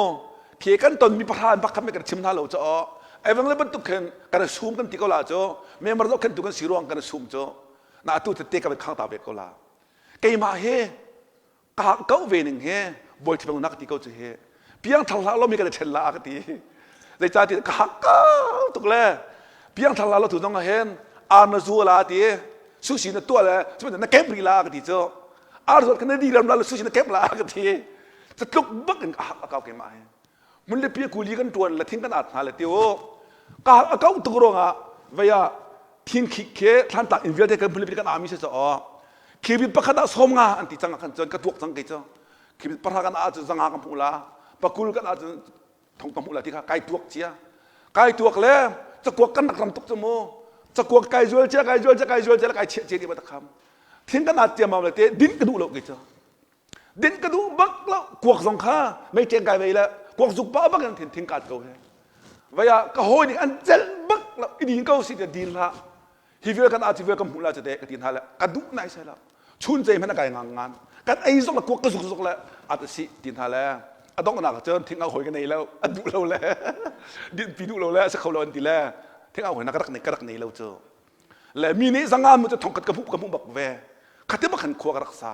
Khi kan ton mi pahra an bak khan kan chim hna lo cu aw. Evang le bantuk khin kan sum kan ti ko la cu. Member zoh khen tu kan si ruang kan sum cu. Na atu tette ka van khang ta ve ko la. Keimah hi ka kau ve ning hi bawi thibang nak ti ko cu hi piangthar hlah lo mi kan i then la ka ti zeicahtiah ka hak kau tuk le piangthar la lo tu zong ah hin ar na zu la ti sushi na tuah le cuman na kemp ri la ka ti cu ar zuat kha na di ram la le sushi na kemp la ka ti catluk bak in ka hak a kau keimah hi mun le pi kuli kan tuan le thing kan at hna le ti u ka hak a kau tuk ruangah vei ah thing khik khi thlantak in vialte kan phun kan ami se cho khibit pakhat ah som nga an ti cang ah khan cun ka tuak cang kei cu khibit pahra kan ah cun zanga ka hmuh la pakul kan ah cun thong ka hmuh la ti kha kai tuak cia kai tuak le cakuak kan rak ram tuk cu mu cakuak kai zual cia kai zual cia kai zual cia kai chiah cia di ba ta kham thing kan at cia mam le te din ka duh lo kei cu din ka duh bak lo kuak zong kha mei ṭeng kai vei le kuak zuk pa bak in thin thing kaat ko he vei ah ka hawi nih an celh bak lo i din ko si te din hlah hi vial kan ah ci vial ka hmuh la cite ka ti hna le ka duh nai sai lo chun cei hmanh a kai ngang ngan kan ei zok le kuak ka zuk zok le at si ti hna le a donghnak cun thing au hoi ka nei lo an duh lo le din pi duh lo le a si kho lo an ti le thing au hoi na ka rak nei ka rak nei lo cu le mi nih zanga mu cu thongkhat ka hmuh ka hmuh bak ve khati bak khan khua ka rak sa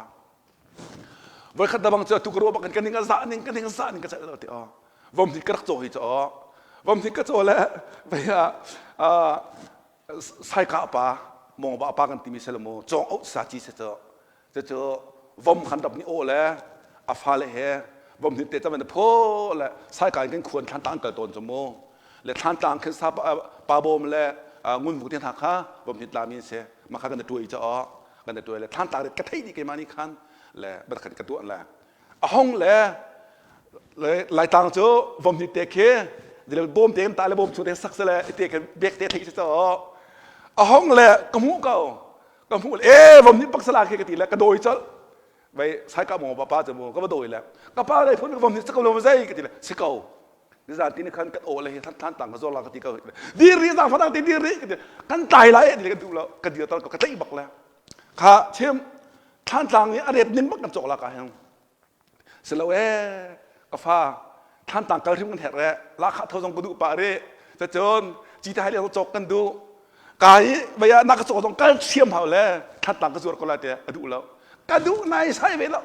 Voikhat dabang cu atu ka ruah bak in ka ning a zah ning ka ning a zah ning ka celh lo ti aw. Vom hnik ka rak caw hi cu aw. Vom hnik ka caw le vei ah saikah pa mawngba pa kan timi sel mu cawng oh sa ci se cu cucu vom khan rap ni aw le a fale he vom hnik te chaman pho le saika in kan khuan thlan tang kal tawn cu mu le thlan tlang khin sa pa bawm le ngun vuk te hna kha vom hnik la mi se ma kha kan tuai cho kan tuai le thlan tlang ka thei di keimah nih khan le bat khan ka tuah le a hong le laitlang cu vom hnik te khi bawm te kan ta le bawm chung te sak se le te kan bek te thei se a hong le ka hmuh ko ka hmuh le e vom hnik pak sala khi ka ti le ka dawi chal vai sai ka mo pa pa chu ka va dawi le ka pa le phun ka vom hnik se ko lo zai ka ti le si ko nizan ti ni khan kan aw le hi than than tang ka zor la ka ti ko dir ri zang fadang ti dir ri ka ti kan tlai lai ti ka duh lo ka dir tal ko ka tlaih bak le kha chim thlan tlang i a rep ning bak kan cawk la ka heng silo e ka fa thlan tlang kal hrim kan herh re la kha tho zong ka duh pa re cun ci ta hai le cawk kan duh ka i vaya na ka cawk zong kal thiam hau le thlan tlang ka zuar ko la te a duh lo ka duh nai sai ve lo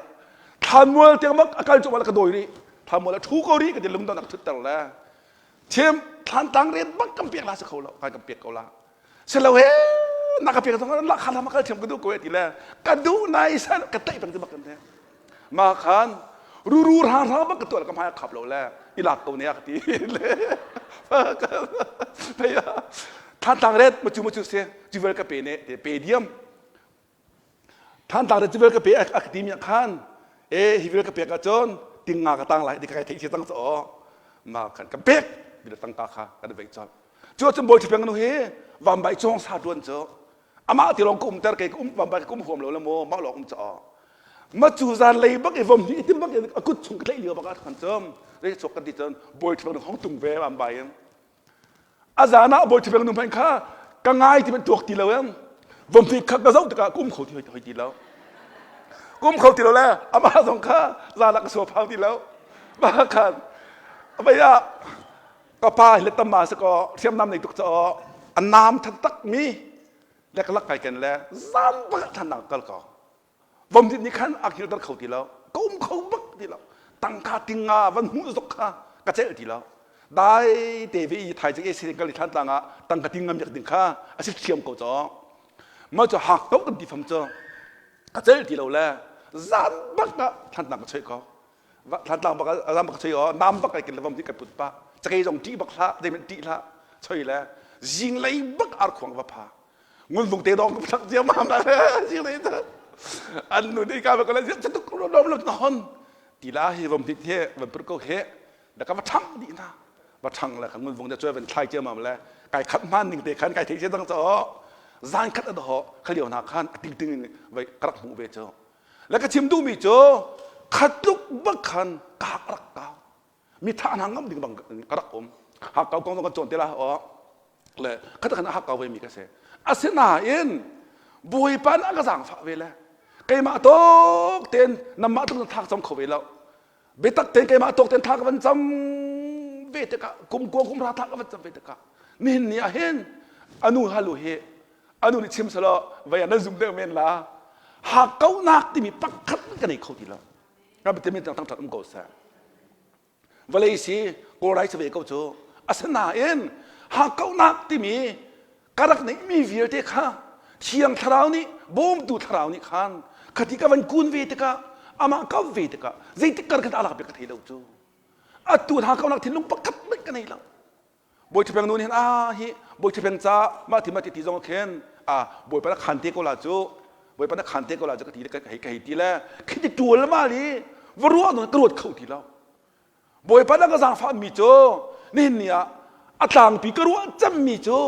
thlan mual tiang bak a kal cu ka dawi rih thlan a thu ko rih ka ti lungdon ak thutter le thim thlan tang rian bak kan pek la si kho lo kan kan pek ko la si lo he na ka pek zong la kha la ma kal thiam ka duh ko ti le ka duh nai san ka tlaih peng ti bak kan te ma khan ruru rang rang bak ka tuah ka hmai khap lo le i lak ko ne ka ti le thlan tang ret ma chu ma chu se juvel ka pe ne te pe diam Thantlang te civel ka pe a ka timi ah khan e hi vial ka pek ahcun ting nga ka tang lai ti ka kai theih si cang cu aw ma khan ka pek bila tangka kha kan veih colh cu ahcun bawi ṭhipeng nu hi vambai cawng sa ṭuan cu amah ti lawng ka umter kei ka um vambai ka um huam lo le maw mah lawng um cu aw ma cu zan lei bak i vom hi tim bak in a kut chung ka tlaih lio bak ah khan cun rei chuak kan ti cun bawi ṭhipeng nu hong tung ve vambai in A zan ah bawi ṭhipeng nu hmanh kha ka ngai ti hmanh tuak ti lo em. Vompi kha ka zoh tikah ka um kho ti hoi ti lo. Ka um kho ti lo le amah zong kha zan ah ka sua phang ti lo. Mah khan vei ah ka pa hi le tam ma si kaw hriamnam nei tuk caw a naam than tak mi le ka lak kai ken le zan bak than nak kal ko. Vomdit nih khan a hngilter kho ti lo ka um kho bak ti lo tangka tinga van hmuh zok kha ka celh ti lo dai te ve i thaizing e siring kal i thlan tlang ah tangka tinga miak ding kha a si thiam ko caw ma cu hak to kan ti fam cu ka celh ti lo le zan bak ah thlan tlang ka choi ko thlan tlang bak ah zan bak ka choi o nam bak kai kin le vom ti ka put pa cakei zong ṭih bak hlah zeimen ṭih hlah choi le zinglei bak ar khuang va pha ngunvung te dong ka cia mam la an nu nih ka ko la tuk rom lo na hon ti la hi vom hit he van pur ko he da ka va thang di na va thang le ka ngunvung de choi van thlai cia mam le kai khat man ning te khan kai thei che dang cho zan khat a ho khalio na khan ting ting in vai karak mu ve cho le ka chim duh mi cu. Khatluk bak khan ka rak kau. Mi tha hna ngam ding bang ka rak um. Hakkau kong zong kan cawn te la o. Le khat khan hakkau ve mi ka si. Asinain Bawipa nih a ka zaangfah ve le keimah tawk tein namah tluk thak cam kho ve lo. Biatak tein keimah tawk tein thla ka van cam ve tikah kum kua kum ra thla ka van cam ve tikah nihin ni ah hin anu halu hi anu nih chim selaw vei ah nan zum deuh men la hakkauhnak timi pakhat ka nei kho ti lo. Ka timi tang thang um ko seh. Vawlei si kawlrai si ve ko cu. Asinain hakkauhnak timi ka rak neihmi vialte kha Thiang Thlarau nih bawmtu Thlarau nih khan khati ka van kun ve tikah amah ka ve tikah zeitik kar khan a lak bik ka thei lo cu. Atu hakkauhnak thinlung pakhat hmanh ka nei lo. Bawi Ṭhapeng nu nih hin a hi Bawi Ṭhapeng ca mah ti mah ti ti zong khin a Bawipa na khan te ko la cu Bawipa na khan te ko la cu ka ti ka hei ka hei ti le khi ti ṭual ma li va ruah nawn ka ruat kho ti lo Bawipa na ka zaangfah mi cu nihin ni ah a tlangpi ka ruah cemmi cu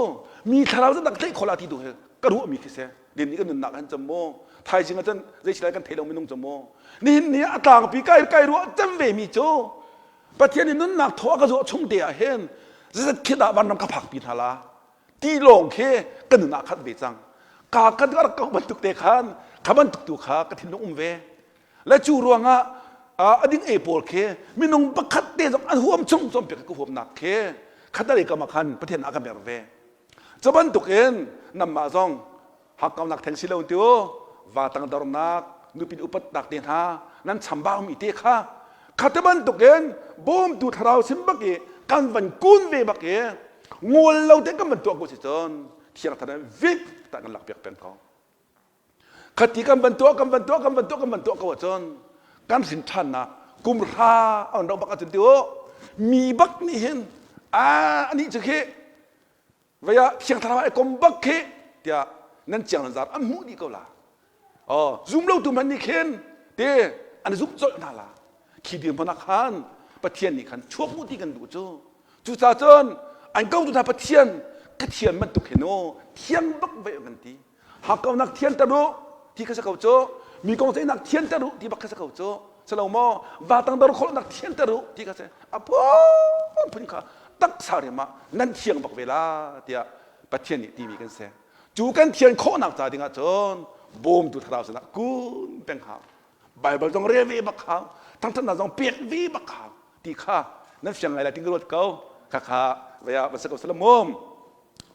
mi thlarau cu dak tlaih kho la ti tu hi ka ruah mi khi si din ni kan nunnak han cem mu thaizing ah cun zei silai kan thei lo minung cu mu nihin ni ah a tlangpi kai kai ruah cem ve mi cu Pathian i nunnak thaw a ka zuah chung te ah hin zeizat khi dah vanram ka phakpi hna la ti lawng khi ka nun ah khat ve cang ka kan ka rak ko bantuk te khan kha bantuk tu kha ka thinlung um ve le cu ruangah a ding ei pawl khi minung pakhat te zong an huam chung cawm piak ka huamnak khi khatale kam ah khan Pathian ah ka mer ve cu bantuk in namah zong hakkaunak theng si lo ti u va tangdornak nupin upatnak te hna nan chambau mi te kha khate bantukin bawmtu thlarau sim bak i kan van kun ve bak i ngol lo te kan van tuah ko si cun thiang thlarau vik ta kan lak piak peng ko khati kan van tuah kan van tuah kan van tuah kan van tuah ko ahcun kan hrin ṭhannak kum hra an ro bak ahcun ti u mi bak nih hin a anih cu khi Vei ah Thiang Thlarau ai kom bak khi tiah nan ciang nan zar an hmuh dih ko la. Oh, zum lo tu hmanh nih khin te an zumh colh hna la. Khi dirhmun ah khan Pathian nih khan chuak u ti kan duh cu. Cucaah cun an ko tu hna Pathian ka thian bantuk hin u thiang bak ve kan ti. Hakkaunak thianter u ti kha si ko cu. Mi kong ceihnak thianter u ti bak kha si ko cu. Si lo maw? Vatang dor khawlnak thianter u ti kha si. A phun kha taksa riam ah nan thiang bak ve la tiah Pathian nih timi kan si. Cu kan thian khawhnak ca dingah cun bawmtu thlarau sinah kun peng hau. Bible zong rel ve bak hau. Thangthatnak zong pek ve bak hau ti kha nan fiang ngai lai ti ka ruat ko. Kha kha vaya va si ko salamum.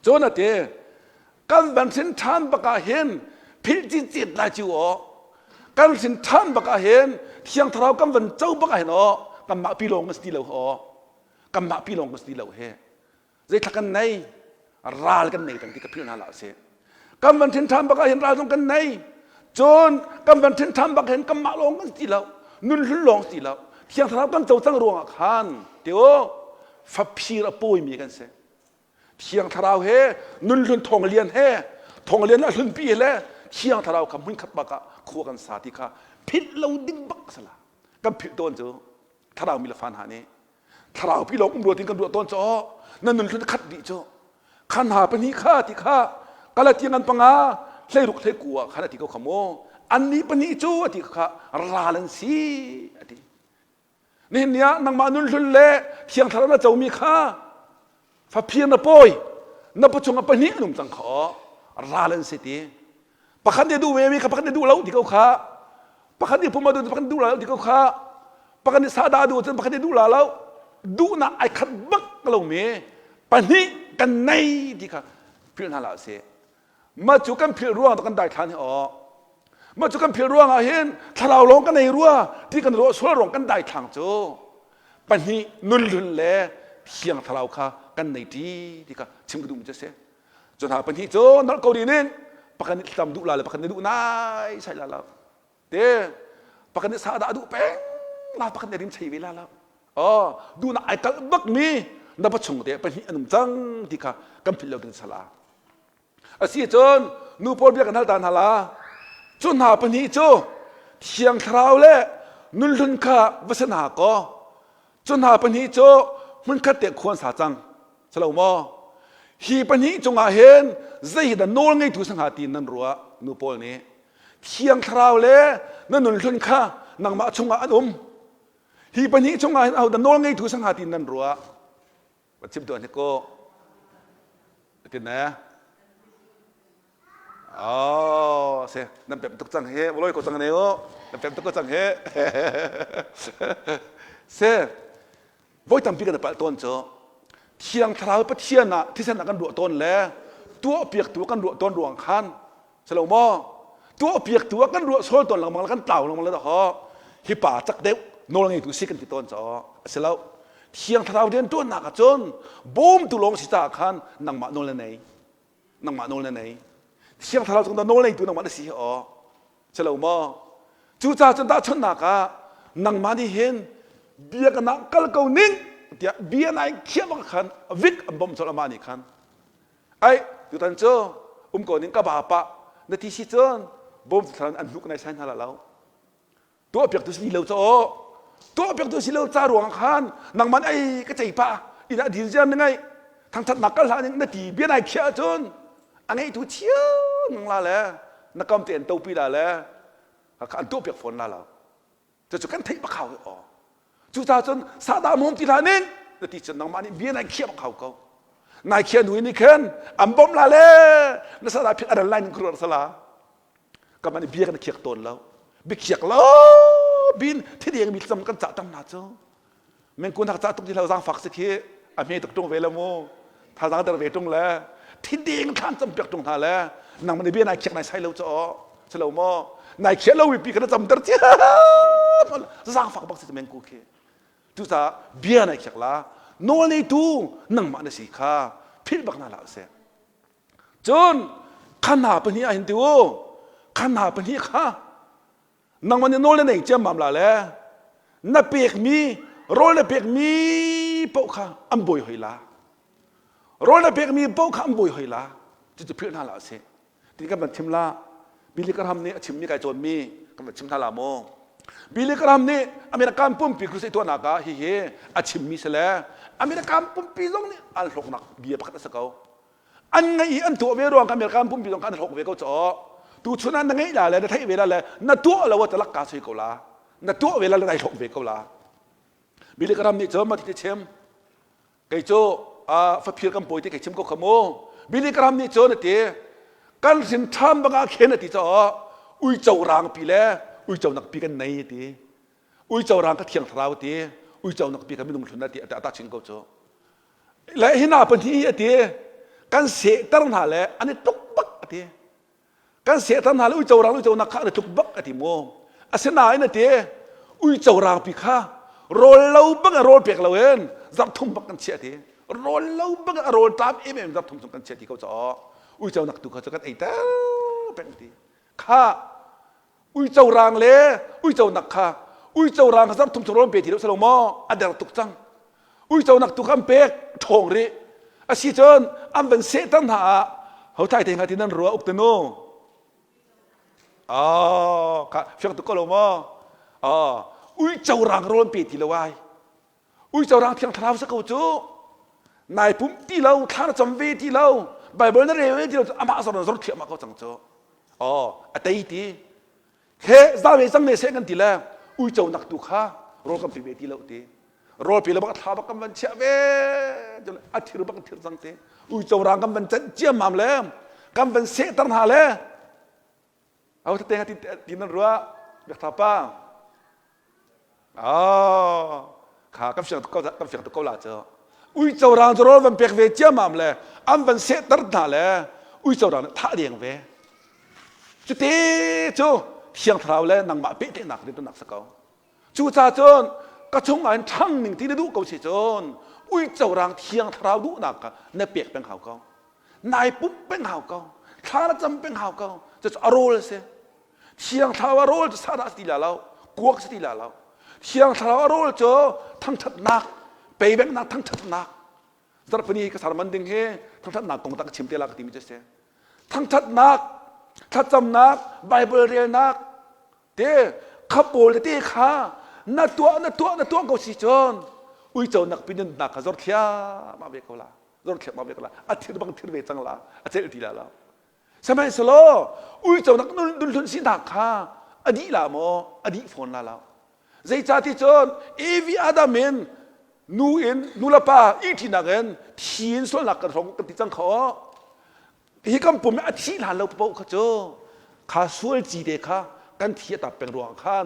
Cun a ti kan van hrin ṭhan bak ah hin philh cicet lai cu aw kan hrin ṭhan bak ah hin thiang thlarau kan van co bak ah hin aw kanmah pi lawng kan si ti lo aw kanmah pi lawng kan si ti lo he zeithla kan nei ral kan nei peng ti ka philh hna la si kan van hrin ṭhan bak ah hin ral zong kan nei cun kan van hrin ṭhan bak hin kanmah lawng kan si ti lo nun hlun lawng si lo thiang thlarau kan co cang ruangah khan ti u faphir a pawimi kan si Thiang Thlarau he nunhlun thonglian he thonglian a hlunpi he le Thiang Thlarau kha hmunkhat bak ah khua kan sa ti kha philh lo ding bak sala kan philh tawn cu thlarau mi le fa hna nih thlarau pi lawng um rua tin kan ruah tawn cu na nunhlun khat dih cu khan ha pahnih kha ti kha kalatiang an panga hleiruk hleikua khan ati ko kha mu annih pahnih cu ati kha ral an si ati Nihin ni ah nangmah nunhlun le thiang thlarau na comi kha faphir na pawi na pawchung ah pahnih an um cang kha ral an si ti pakhat nih duh ve mi kha pakhat nih duh lo ti ko kha pakhat nih pum a duh pakhat nih duh lo ti ko kha pakhat nih sahdah a duh cun pakhat nih duh la lo duhnak ai khat bak lo mi pahnih kan nei ti kha philh hna hlah sih Mah cu kan philh ruang kan daithlan hi aw. Mah cu kan philh ruang ah hin thlarau lawng kan ei rua ti kan ruah sual ruang kan daithlang cu pahnih nunhlun le thiang thlarau kha kan nei ṭi ti kha chim ka duhmi cu a si. Cu hna pahnih cu nolh ko ding in pakhat nih thlacam duh la le pakhat nih duh nai sai la lo. Te pakhat nih sa dah duh peng la pakhat nih rim chei ve la lo. Oh, duhnak ai kalh bak mi na pa chung te pahnih an um cang ti kha kan philh lo ding sala. Asi cun nu pawl bia kan hal ta hna la. Cu hna pahnih cu Thiang Thlarau le nunhlun kha va si hna kaw cu hna pahnih cu hmunkhat te khuan sa cang. Salo maw? Hi pahnih cungah hin zei hi dah nawl ngeitu si hnga ti nan ruah nu pawl nih. Thiang Thlarau le na nunhlun kha nangmah chungah an um. Hi pahnih chungah hin ahodah nawl ngeitu sangha ti nan ruah? Va chim tuah hnik ko. Tin ne? Oh, se nan pem tuk cang he, voloi ko cang ne o. Nan pem tuk ko cang he. Se voi tampi kan palh tawn cu Thiang Thlarau Pathian ah thisen ah kan ruah tawn le tuahpiaktu kan ruah tawn ruang khan si lo maw tuahpiaktu ah kan ruah sual tawn lengmang le kan tlau lengmang le ho hi pa cak deuh nawl ngeitu si kan ti tawn caw a si lo Thiang Thlarau rian ṭuannak ah cun bawmtu lawng si caah khan nangmah nawl na nei nangmah nawl na nei Thiang Thlarau cung nawl neitu nangmah na si hi aw si lo maw cucaah cun tahchunhnak ah nangmah nih hin biakinn ah kal ko ning tiah bia nai khiah bak khan vik an bawmh colh amah nih khan ai tutan cu um ko ning ka ba pah na ti si cun bawm thlan an hnuk nai sai hna la lo tuahpiaktu si lo ca aw tuahpiaktu si lo ca ruang khan nangman ei ka cei pah inn ah dil ziam na ngai thangthatnak kal hlah ning na ti bia nai khiah ahcun a ngeitu thiang nang la le na kam te an topi la le an tuahpiak fawn la lo cucu kan theih bak hau aw cucaah cun sahdah mawm ti hlah ning na ti cun nangmah nih bia nai khiah bak hau ko nai khiah hnu in khan an bawmh la le na sahdah phit a ran lai ning khuruar sala kaman bia kan khiak tawn lo biakhiak lo bin thideng mi tlam kan cah tam na cu mengkun hak cah tuk ti lo zaangfak si khi a hme tuk tung ve lo mu thazaang der ve tung le thideng thlan cam piak tung hna le nang man bia nai khiak nai sai lo cho si lo maw nai khiak lo pi kana cam ter cia zaangfak bak si mengku khi cucaah bia nai khiak la nawl neitu nangmah na si kha philh bak na la se Cun kha hna pahnih ah hin ti u, kha hna pahnih kha nangmah nih nawl na nei ciammam la le na pekmi rawl na pekmi paoh kha an bawi hoi la. Rawl na pekmi paoh kha an bawi hoi la. Cucu philh hna hlah usih. Ti kan van chim la. Billy Graham nih a chimmi kai cawnmi kan van chim hna la maw? Billy Graham nih American pumpi crusade tuahnak ah hihi a chimmi si le American pumpi zong nih an hlawknak bia pakhat a si ko. An ngeih i an tuah ve ruang kha American pumpi zong kha an hlawk ve ko caw. Tuchun ah na ngeih la le na theih ve la le na tuah lo ah talak ka sui ko la. Na tuah ve la le nai hlawk ve ko la. Billy Graham nih cun mah ti chim. Kei cu faphir kan pawi ti kei chim ko kha mu. Billy Graham nih cun a ti kan hrin ṭham bang ah khin a ti caw uico rang pi le uico nak pi kan nei a ti. Uico rang ka thiang thlarau a ti. Uico nak pi ka minung hlun a ti a ta chin ko cu. Le hi hna pahnih a ti kan sehter hna le an i tluk bak a ti kan sehter hna le uico rang uico nak kha an i tluk bak a ti mu asinain a ti uico rang pi kha rawl lo bang rawl pek lo in zarh thum bak kan chiah ti rawl lo bang a rawl ṭam em em zarh thum chung kan chiah ti ko caw uico nak tu kha cu kan ei ter peng ti kha Uico rang le uico nak kha uico rang kha zarh thum chung rawl pe ti lo salo maw a der tuk cang uico nak tu kha an pek ṭhawng rih asi cun an van sehter hna ah ho thai te hnga ti nan rua uk te nu oh kha fiang tuk ko lo maw oh uico rang rawl an pe ti lo ai Uico rang thiang thlarau sa ko cu nai pum ti lo thla na cam ve ti lo Bible na rel ve ti lo amah zor na zor thiam ko cang cu oh a tei ti he za ve cang ne se kan ti le uico nak tu kha rawl kan pe ve ti lo ti rawl pe lo bak thla bak kan van chiah ve a thir bak thir cang te uico rang kan van canh ciammam le kan van sehter hna le Au te ti ti nan ruah biak pa. Oh, kha kan fiang ko kan fiang ko la cu. Uico rang cu rawl van pek ve ciamam le an van sehter hna le uico rang nih thah deng ve. Cuti cu thiang thlarau le nangmah pehtlaihnak riantuannak si ko. Cucaah cun ka chungah in ṭhang ning ti na duh ko si cun uico rang thiang thlarau duhnak kha na pek peng hau ko. Nai pumh peng hau ko. Thla na cam peng hau ko. Cucu a rawl a si. Thiang thlarau a rawl cu sahdah si ti la lo, kuak si ti la lo. Thiang thlarau a rawl cu thangṭhatnak, peibengnak thangṭhatnak. Zarhpini ka sermon ding hi thangṭhatnak kong tak ka chim te la ka timi cu a si. Thangṭhatnak, thlacamnak, Bible relnak, te kha pawl tete kha na tuah na tuah na tuah ko si cun uico nak pin nak kha zor thliahmah ve ko la zor thliahmah ve ko la a thir bang thir ve cang la a celh ti la lo sihmanhsehlaw uico nak dun hlun sinak kha A dih la maw? A dih fawn la lo. Zeicah ti cun Evi Adam in nu in nu le pa ihṭinak in thi in sualnak kan hrawng kan ti cang kho. Hi kan pum a thih hlan lo paoh kha cu kha sual ci te kha kan thi a tap peng ruang khan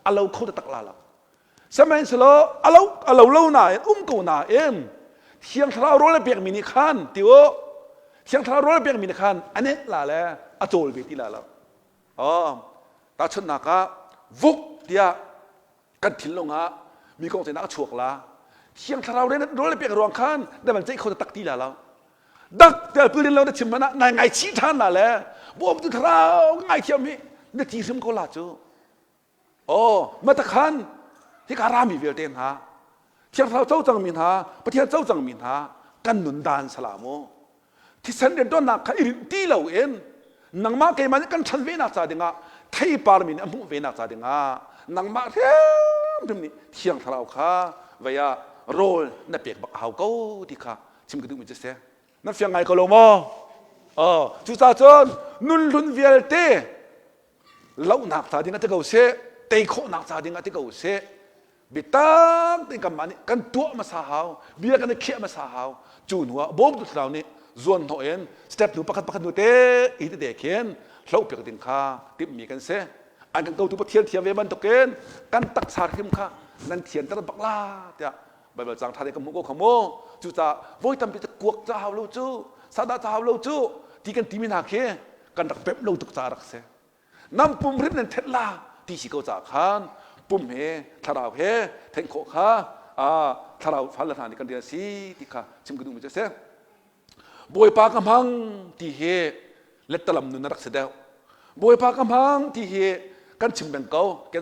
a lo kho taktak la lo. Sihmanhsehlaw a lo a lo lo nain um ko nain Thiang Thlarau rawl a pekmi nih khan ti u Thiang Thlarau rawl a pekmi nih khan a nenh la le a cawl ve ti la lo. Oh, tahchunhnak ah vuk tiah kan thinlung ah mi kong ceihnak a chuak la. Thiang Thlarau rawl a pek ruang khan na van ceih kho tak ti la lo. Dak tel pilin lo na chim hmanh ah nai ngaichih ṭhan la le bawmtu thlarau ngaithiam hi na ti hrim ko la cu. Oh, matakhan hika rami vialte hna Thiang Thlarau co cangmi hna Pathian co cangmi hna kan nun dan salam u. Thisen rianṭuannak kha i rinh ti loin nangmah keimah nih kan ṭhan venak ca dingah theipar mi nih a hmuh venak ca dingah nangmah hrimhrim nih Thiang Thlarau kha vei ah rawl na pek bak a hau ko ti kha chim ka duhmi cu si. Nan fiang ngai ko lo maw? Oh, cucaah cun nun hlun vialte lohnak ca ding ah ti ko seh tei khawhnak ca ding ah ti ko seh bitak tein kanmah nih kan tuah hmasa hau bia kan i khiah hmasa hau cu hnu ah bawmtu thlarau nih zuan hnawh in step hnu pakhat pakhat hnu te i tete khin hloh piak ding kha timhmi kan si an kan kotu Pathian thiam ve bantukin kan taksa hrim kha nan thianter bak la tiah Baibal cang ṭha te kan hmuh ko kha mu cucaah voi tampi cu kuak ca hau lo cu sadah ca hau lo cu ti kan timi hna khi kan rak pemh lo tuk caah rak si nan pum hrim nan thet la ti si ko caah khan pum he thlarau he thenh khawh kha thlarau fal hna nih kan rian si ti kha chim ka duhmi cu a si Bawipa ka hmang ti hi lettalam nun a rak si deuh Bawipa ka hmang ti hi kan chim peng ko ke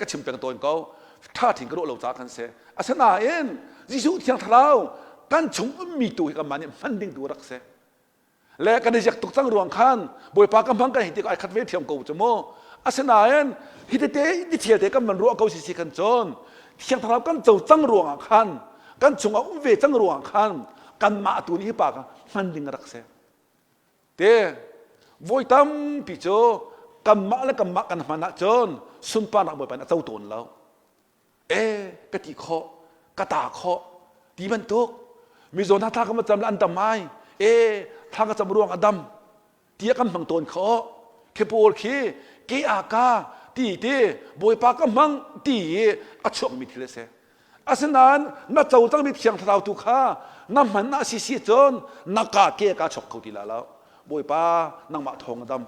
ka chim peng tawn ko ṭha thin ka ruah lo caah kan si asinain Jesuh Thiang Thlarau kan chung ummi tu hi kanmah nih hman ding tu rak si le kan i ziak tuk cang ruang khan Bawipa ka hmang kan hei ti ko ai khat ve thiam ko cu mu asinain hi tete i thial te kan van ruah ko si si kan cun Thiang Thlarau kan co cang ruangah khan kan chungah um ve cang ruangah khan kanmah tu nih hi pa kha hman ding a rak si te voi tampi cu kanmah le kanmah kan hman ahcun sunparnak Bawipa nih a co tawn lo e ka ti khawh ka ta khawh ti bantuk mizaw hna thla ka va cam le an dam ai e thla ka cam ruang a dam tiah kan hmang tawn khawh khi pawl khi ke a ka ti ti bawipa ka hmang ti i a chuakmi thil a si asinain na co cangmi thiang thlarau tu kha na hman ah si si cun na ka ke ka chok kho ti la lo bawipa nangmah thawng a dam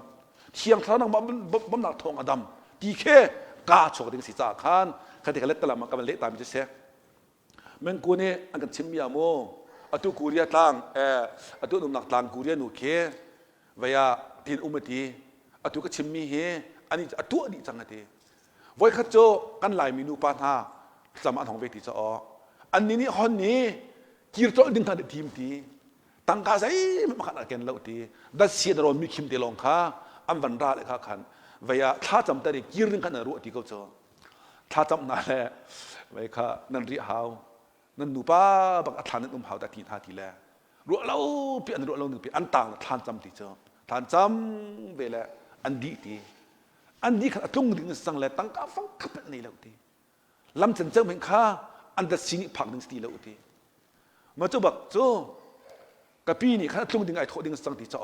thiang thlarau nangmah bawmnak thawng a dam ti khi ka chuak ding si caah khan kha ti ka let talam ah ka van leh ta mi cu si Mengku nih an kan chimmi ah mu atu Korea tlang eh atu an umnak tlang Korea nu khi vei ah tin um ati atu ka chimmi hi ani a tuah dih cang ati voikhat cu kan Laimi nupa hna cam an hong ve ti ca aw annih nih hon ni kir colh ding kha an tim ti tangka zeihmanh pakhat a ken lo ti datsi na rawn mi khim te lawng kha an van ra le kha khan vei ah thla cam ter i kir ding khan an ruah ti ko cu thla cam hna le vei kha nan rih hau nan nupa bak a thlan nan um hau ta ti hna ti le ruah lo pi an ruah lo ning pi an tang thlan cam ti cu thlan cam ve le an dih ti an dih khan a tlung ding sang le tangka fang khap nei lo ti lam cen ceu men kha an dat si nih phak ding ti lo ti ma cu bak cu ka pi nih khan a tlung ding ai thawh ding sang ti cha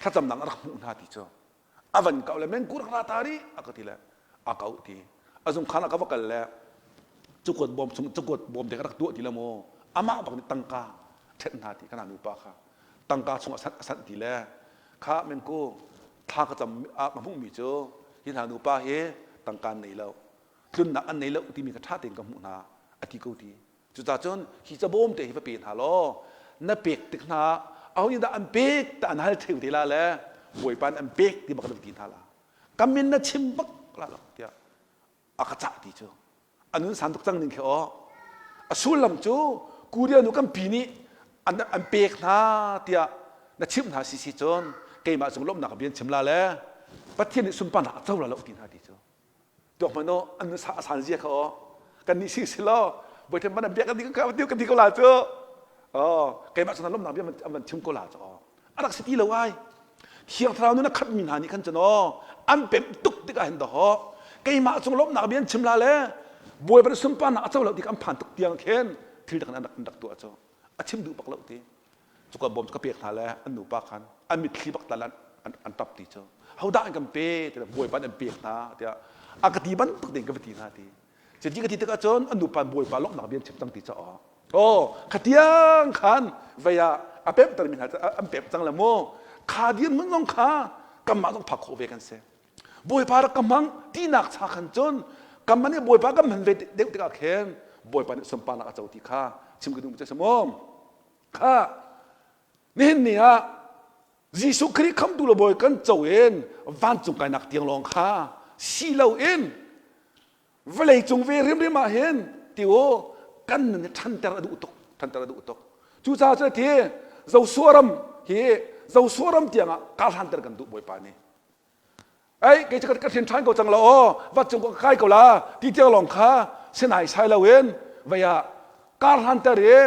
thlacam nang a rak hmuh hna ti cu a van kau le men kur ra ta ri a ka ti le a kau ti a zung khan a ka va kal le cukuat bawm chung cukuat bawm te ka rak tuah ti le mu amah bak nih tangka ṭhet hna ti kana nupa kha tangka chung a sanh a sanh ti le kha men ku thla ka cam a ka hmuhmi cu hi hna nupa hi tangka an nei lo tlunnak an nei lo timi kha ṭha tein ka hmuh hna a ti ko ti cucaah cun hi cabawm te hi va pe hna law na pek tik hna aho nih dah an pek ta an hal theu te la le bawipa nih an pek ti bak na ti hna la ka min na chim bak la lo tiah a ka cah ti cu a nun san tuk cang ning khi aw a sullam cu Korea nu kan pi nih an, an pek hna tiah na chimh hna si si cun keimah cung lawmhnak bia chim la le Pathian nih sunparnak a co la lo ti hna ti cu tuak hmanh aw an a san zia kha aw kan nih si si law bawiṭhen man bia kan ti kan ti ko la cu oh keimah cun lawmhnak bia an van chim ko la cu aw a rak si ti lo ai thiang thlarau nun a khatmi hna nih khan cun aw. An pemh tuk tikah hin dawh keimah cung lawmhnak bia an chim la le Bawipa nih sunparnak a co lo ti an phan tuk tiang khin thil dang an rak an rak tuah cu a chim duh bak lo ti. Cuka bawm cu ka pek hna le an nupa khan an mitthli bak tal an an tap ti cu. Hodah an kan pe tiah Bawipa nih an pek hna tiah a ka ti bantuk tein ka va ti hna ti. Cuti ka ti tikah cun an nupa Bawipa lawmhnak bia an chim cang ti cu aw khatiang khan vei ah a pemhtermi hna an pemh cang le mu kha dirhmun zong kha kanmah zong phak khawh ve kan si. Bawipa rak ka hmang tinak cha khan cun kanmah nih Bawipa kan hman ve deuh tikah khin Bawipa nih sunparnak a co ti kha chim ka duh mi cu a si mu. Kha nihin ni ah Jesuh Khrih khamtu le Bawi kan co in vancung kainak tiang lawng kha si loin vawlei cung ve rimrim ah hin ti u kan nun hi ṭhanter a duh tuk ṭhanter a duh tuk cucaah cu ti Joshua ram hi Joshua ram tiangah kar hlanter kan duh Bawipa nih ai kei cu ka hrin ṭhan ko cang la aw va cung ka kai ko la ti tiang lawng kha sinai sai loin vei ah kar hlanter i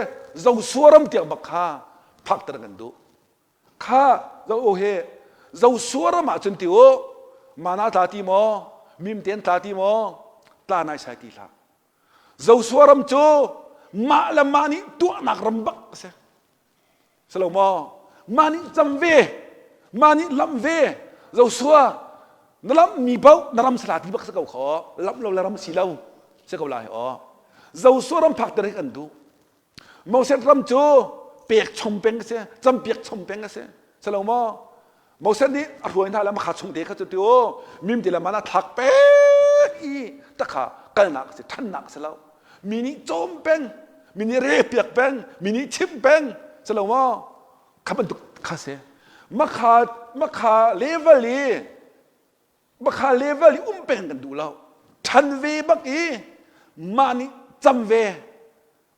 Joshua ram tiang bak kha phakter kan duh Kha zo o he Joshua ram ah cun ti u mana tla ti maw mimten tla ti maw tla nai sai ti hlah Joshua ram cu mah le mah nih tuahnak ram bak a si si lo maw mah nih cam ve mah nih lamh ve Joshua na lamh mi paoh na ram sala ti bak si ko kho lamh lo le ram si lo si ko lai aw Joshua ram phak ter hi kan duh Moses ram cu pek chom peng a si, campiak chom peng a si. Si lo maw? Moses nih a hruai hna le makha chung te kha cu ti u mim ti le mana thlak pek i takha kalnak a si, ṭhannak a si lo. Mi nih cawm peng, mi nih re piak peng, mi nih chimh peng, si lo maw? Kha bantuk kha si. Makha makha level i Bakha level i um peng kan duh lo. Ṭhan ve bak i mah nih cam ve,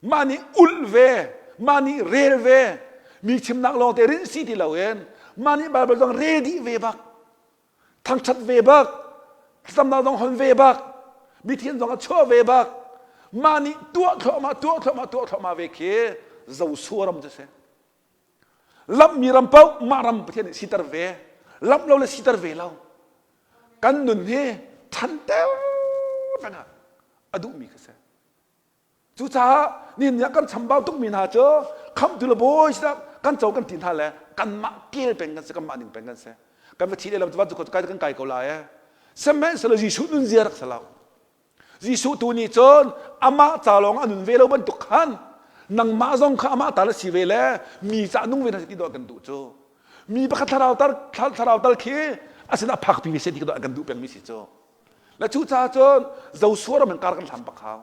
mah nih ulh ve, mah nih rel ve, mi chimnak lawng te rinh si ti loin mah nih Bible zong rel dih ve bak, thangṭhat ve bak, thlacamnak zong hon ve bak, mithian zong a chuah ve bak, mah nih tuah thluahmah, tuah thluahmah, tuah thluahmah ve khi Joshua ram cu si. Lamhmi ram paoh mah ram Pathian nih siter ve. Lamh lo le siter ve lo. Kan nun hi ṭhanter peng ah a duhmi kha si. Cucaah nihin ni ah kan chambau tukmi hna cu khamhtu le bawi sinah kan co kan ti hna le kanmah kel peng kan si, kanmah ning peng kan si. Kan va thi le lam cu van cu kai kan kai ko lai ee. Sihmanhsehlaw Jesuh nunzia rak si lo. Jesuh tu nih cun amah ca lawng a nun ve lo bantuk khan nangmah zong kha amah ta na si ve le mi ca nung ve na si ti dawh kan duh cu. Mi pakhat thlarau tal thlarau tal khi a sinah phakpi ve seh ti kan duh pengmi si cu. Le cu caah cun Joshua ram in kar kan hlam bak hau.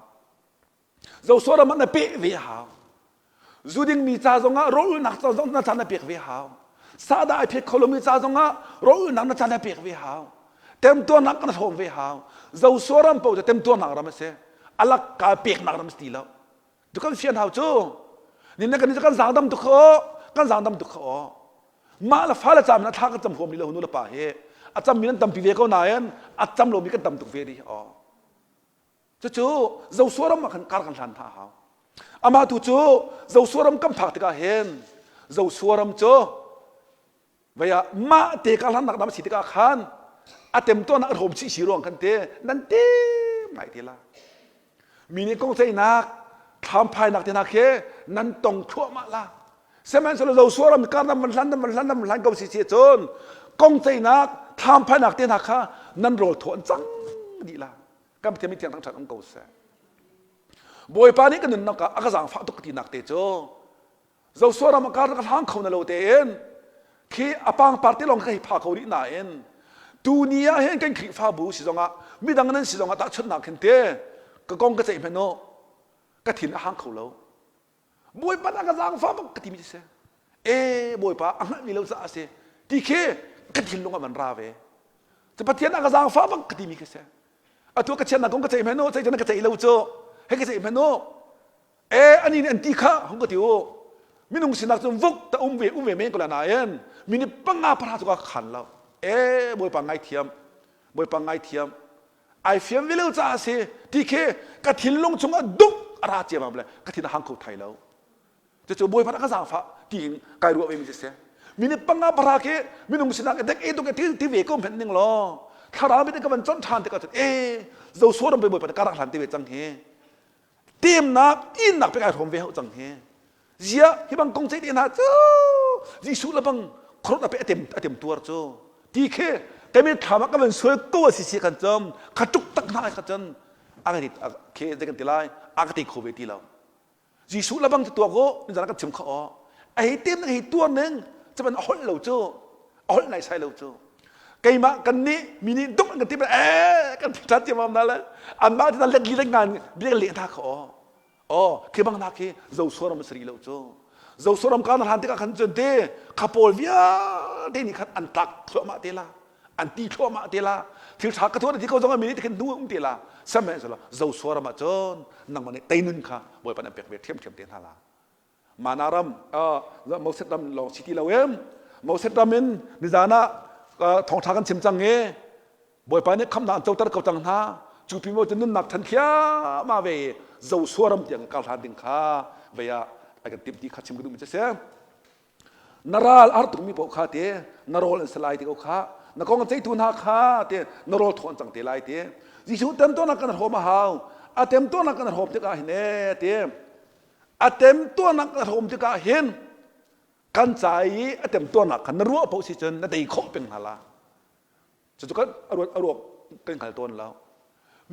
Joshua ram ah na peh ve hau. Zu dingmi ca zongah rawlulnak ca zong na ca na pek ve hau. Sahdah ai phet kho lomi ca zongah rawlulnak na ca na pek ve hau. Temtuarnak kan hrawm ve hau. Joshua ram paoh cu temtuarnak ram a si. Alak ka peknak ram si ti lo. Tu kan fian hau cu. Nin na kan kan zaangdam tuk kho kan zaangdam tuk kho. Mah le fale cam na thla kan cam huam li lo nu le pa hi. A cammi nan tampi ve ko nain a cam lomi kan tam tuk ve rih. Aw. Cucu Joshua ram ah khan kar kan hlan hna a hau. Amah tu cu Joshua ram kan phak tikah hin Joshua ram cu vei ah mah te kar hlannak dam si tikah khan a temtuarnak a hrawm chih si ruang khan te nan tim ngai te la. Mi nih kong ceihnak thlamphainak te hna khi nan tong thluahmah la. Sihmanhsehlaw Joshua ram kar nan van hlan nan van hlan nan van hlan ko si si cun kong ceihnak thlamphainak te hna kha nan rawl thaw an cang dih la. Kan Pathian mithiang thangṭhat um ko seh. Bawipa nih ka nunnak ah a ka zaangfah tuk tinak te cu Joshua ram ah kar ka hlang kho na lo tein khi a pangpar te lawng ka hei pha ko rih nain tu ni ah hin kan Khrihfabu si zongah midang nan si zongah tahchunhnak khin te ka kong ka ceih hmanh u ka thin a hang kho lo Bawipa na ka zaangfah bak ka timi si e Bawipa a hngalhmi lo caah a si ti khi ka thinlung ah van ra ve cu Pathian a ka zaangfah bak ka timi khi si atu ka chiatnak kong ka ceih hmanh u ceih ka ceih lo cu hei ka ceih hmanh u e ani nih an ti kha hung ka ti u minung sinak cun vuk ta um ve um ve men ko la nain minute panga para cu ka khan lo e Bawipa ngaithiam Bawipa ngaithiam ai fiam ve lo caah a si ti khi ka thinlung chungah duk a ra ciammam le ka thin a hang kho thai lo cucu bawipa ka zaangfah tiin kai ruah ve mi si minute panga para khi minung sinak dek e duk e ti ti ve ko hmenh ning law. Thlarau mit in ka van conh ṭhan tikah cun e Joshua ram pe Bawipa nih ka rak hlan te ve cang hi. Temnak innak pek ai hrawm ve hau cang hi. Ziah hi bang kong ceih te hna cu Jesuh le bang khuaruat a pe a tem a tem tuar cu ti khi kai men thlam ah ka van sual ko a si si khan cun kha tuk tak hna kha cun a ka khi zei kan ti lai a ka ti kho ve ti lo Jesuh le bang cu tuak u nizan kan chim kha aw a hei tem ning hei tuar ning cuban a holh lo cu a holh nai sai lo cu keimah kan nih mi nih duk an kan ti eh kan thi ṭhan tiam na le anmah ti let li let ngan bia leh hna kha aw aw khi bang na khi Joshua ram sari lo cu Joshua ram ka na hlan tikah khan cun te kha pawl vialte nih khan an tlak thluahmah te la an ti thluahmah te la thil ṭha ka tuah na ti ko zong mi nih khin hnu um te la sihmanhsehlaw Joshua ram ah cun nangmah nih teinun kha Bawipa nih an pek ve ṭhiamṭhiam te hna la Mana ram Moses ram lawng si ti lo em Moses ram in nizan ah thawngṭha kan chim cang i Bawipa nih khamnak an coter ko cang hna cu pi mo cu nunnak ṭhan thiamah ve i Joshua ram tiang kar hlan ding kha vei ah a kan timh ti kha chim ka duhmi cu si na ral ar tukmi paoh kha te na rawl an si lai ti ko kha na kong a ceihtu hna kha te na rawl thaw an cang te lai te Jesuh temtuarnak kan hrawm a hau a temtuarnak kan hrawm tikah hin e te a temtuarnak kan hrawm tikah hin kan ca i a temtuarnak kha na ruah paoh si cun na tei khawh peng hna la Cucu kan a ruat a ruak kan hngal tawn lo.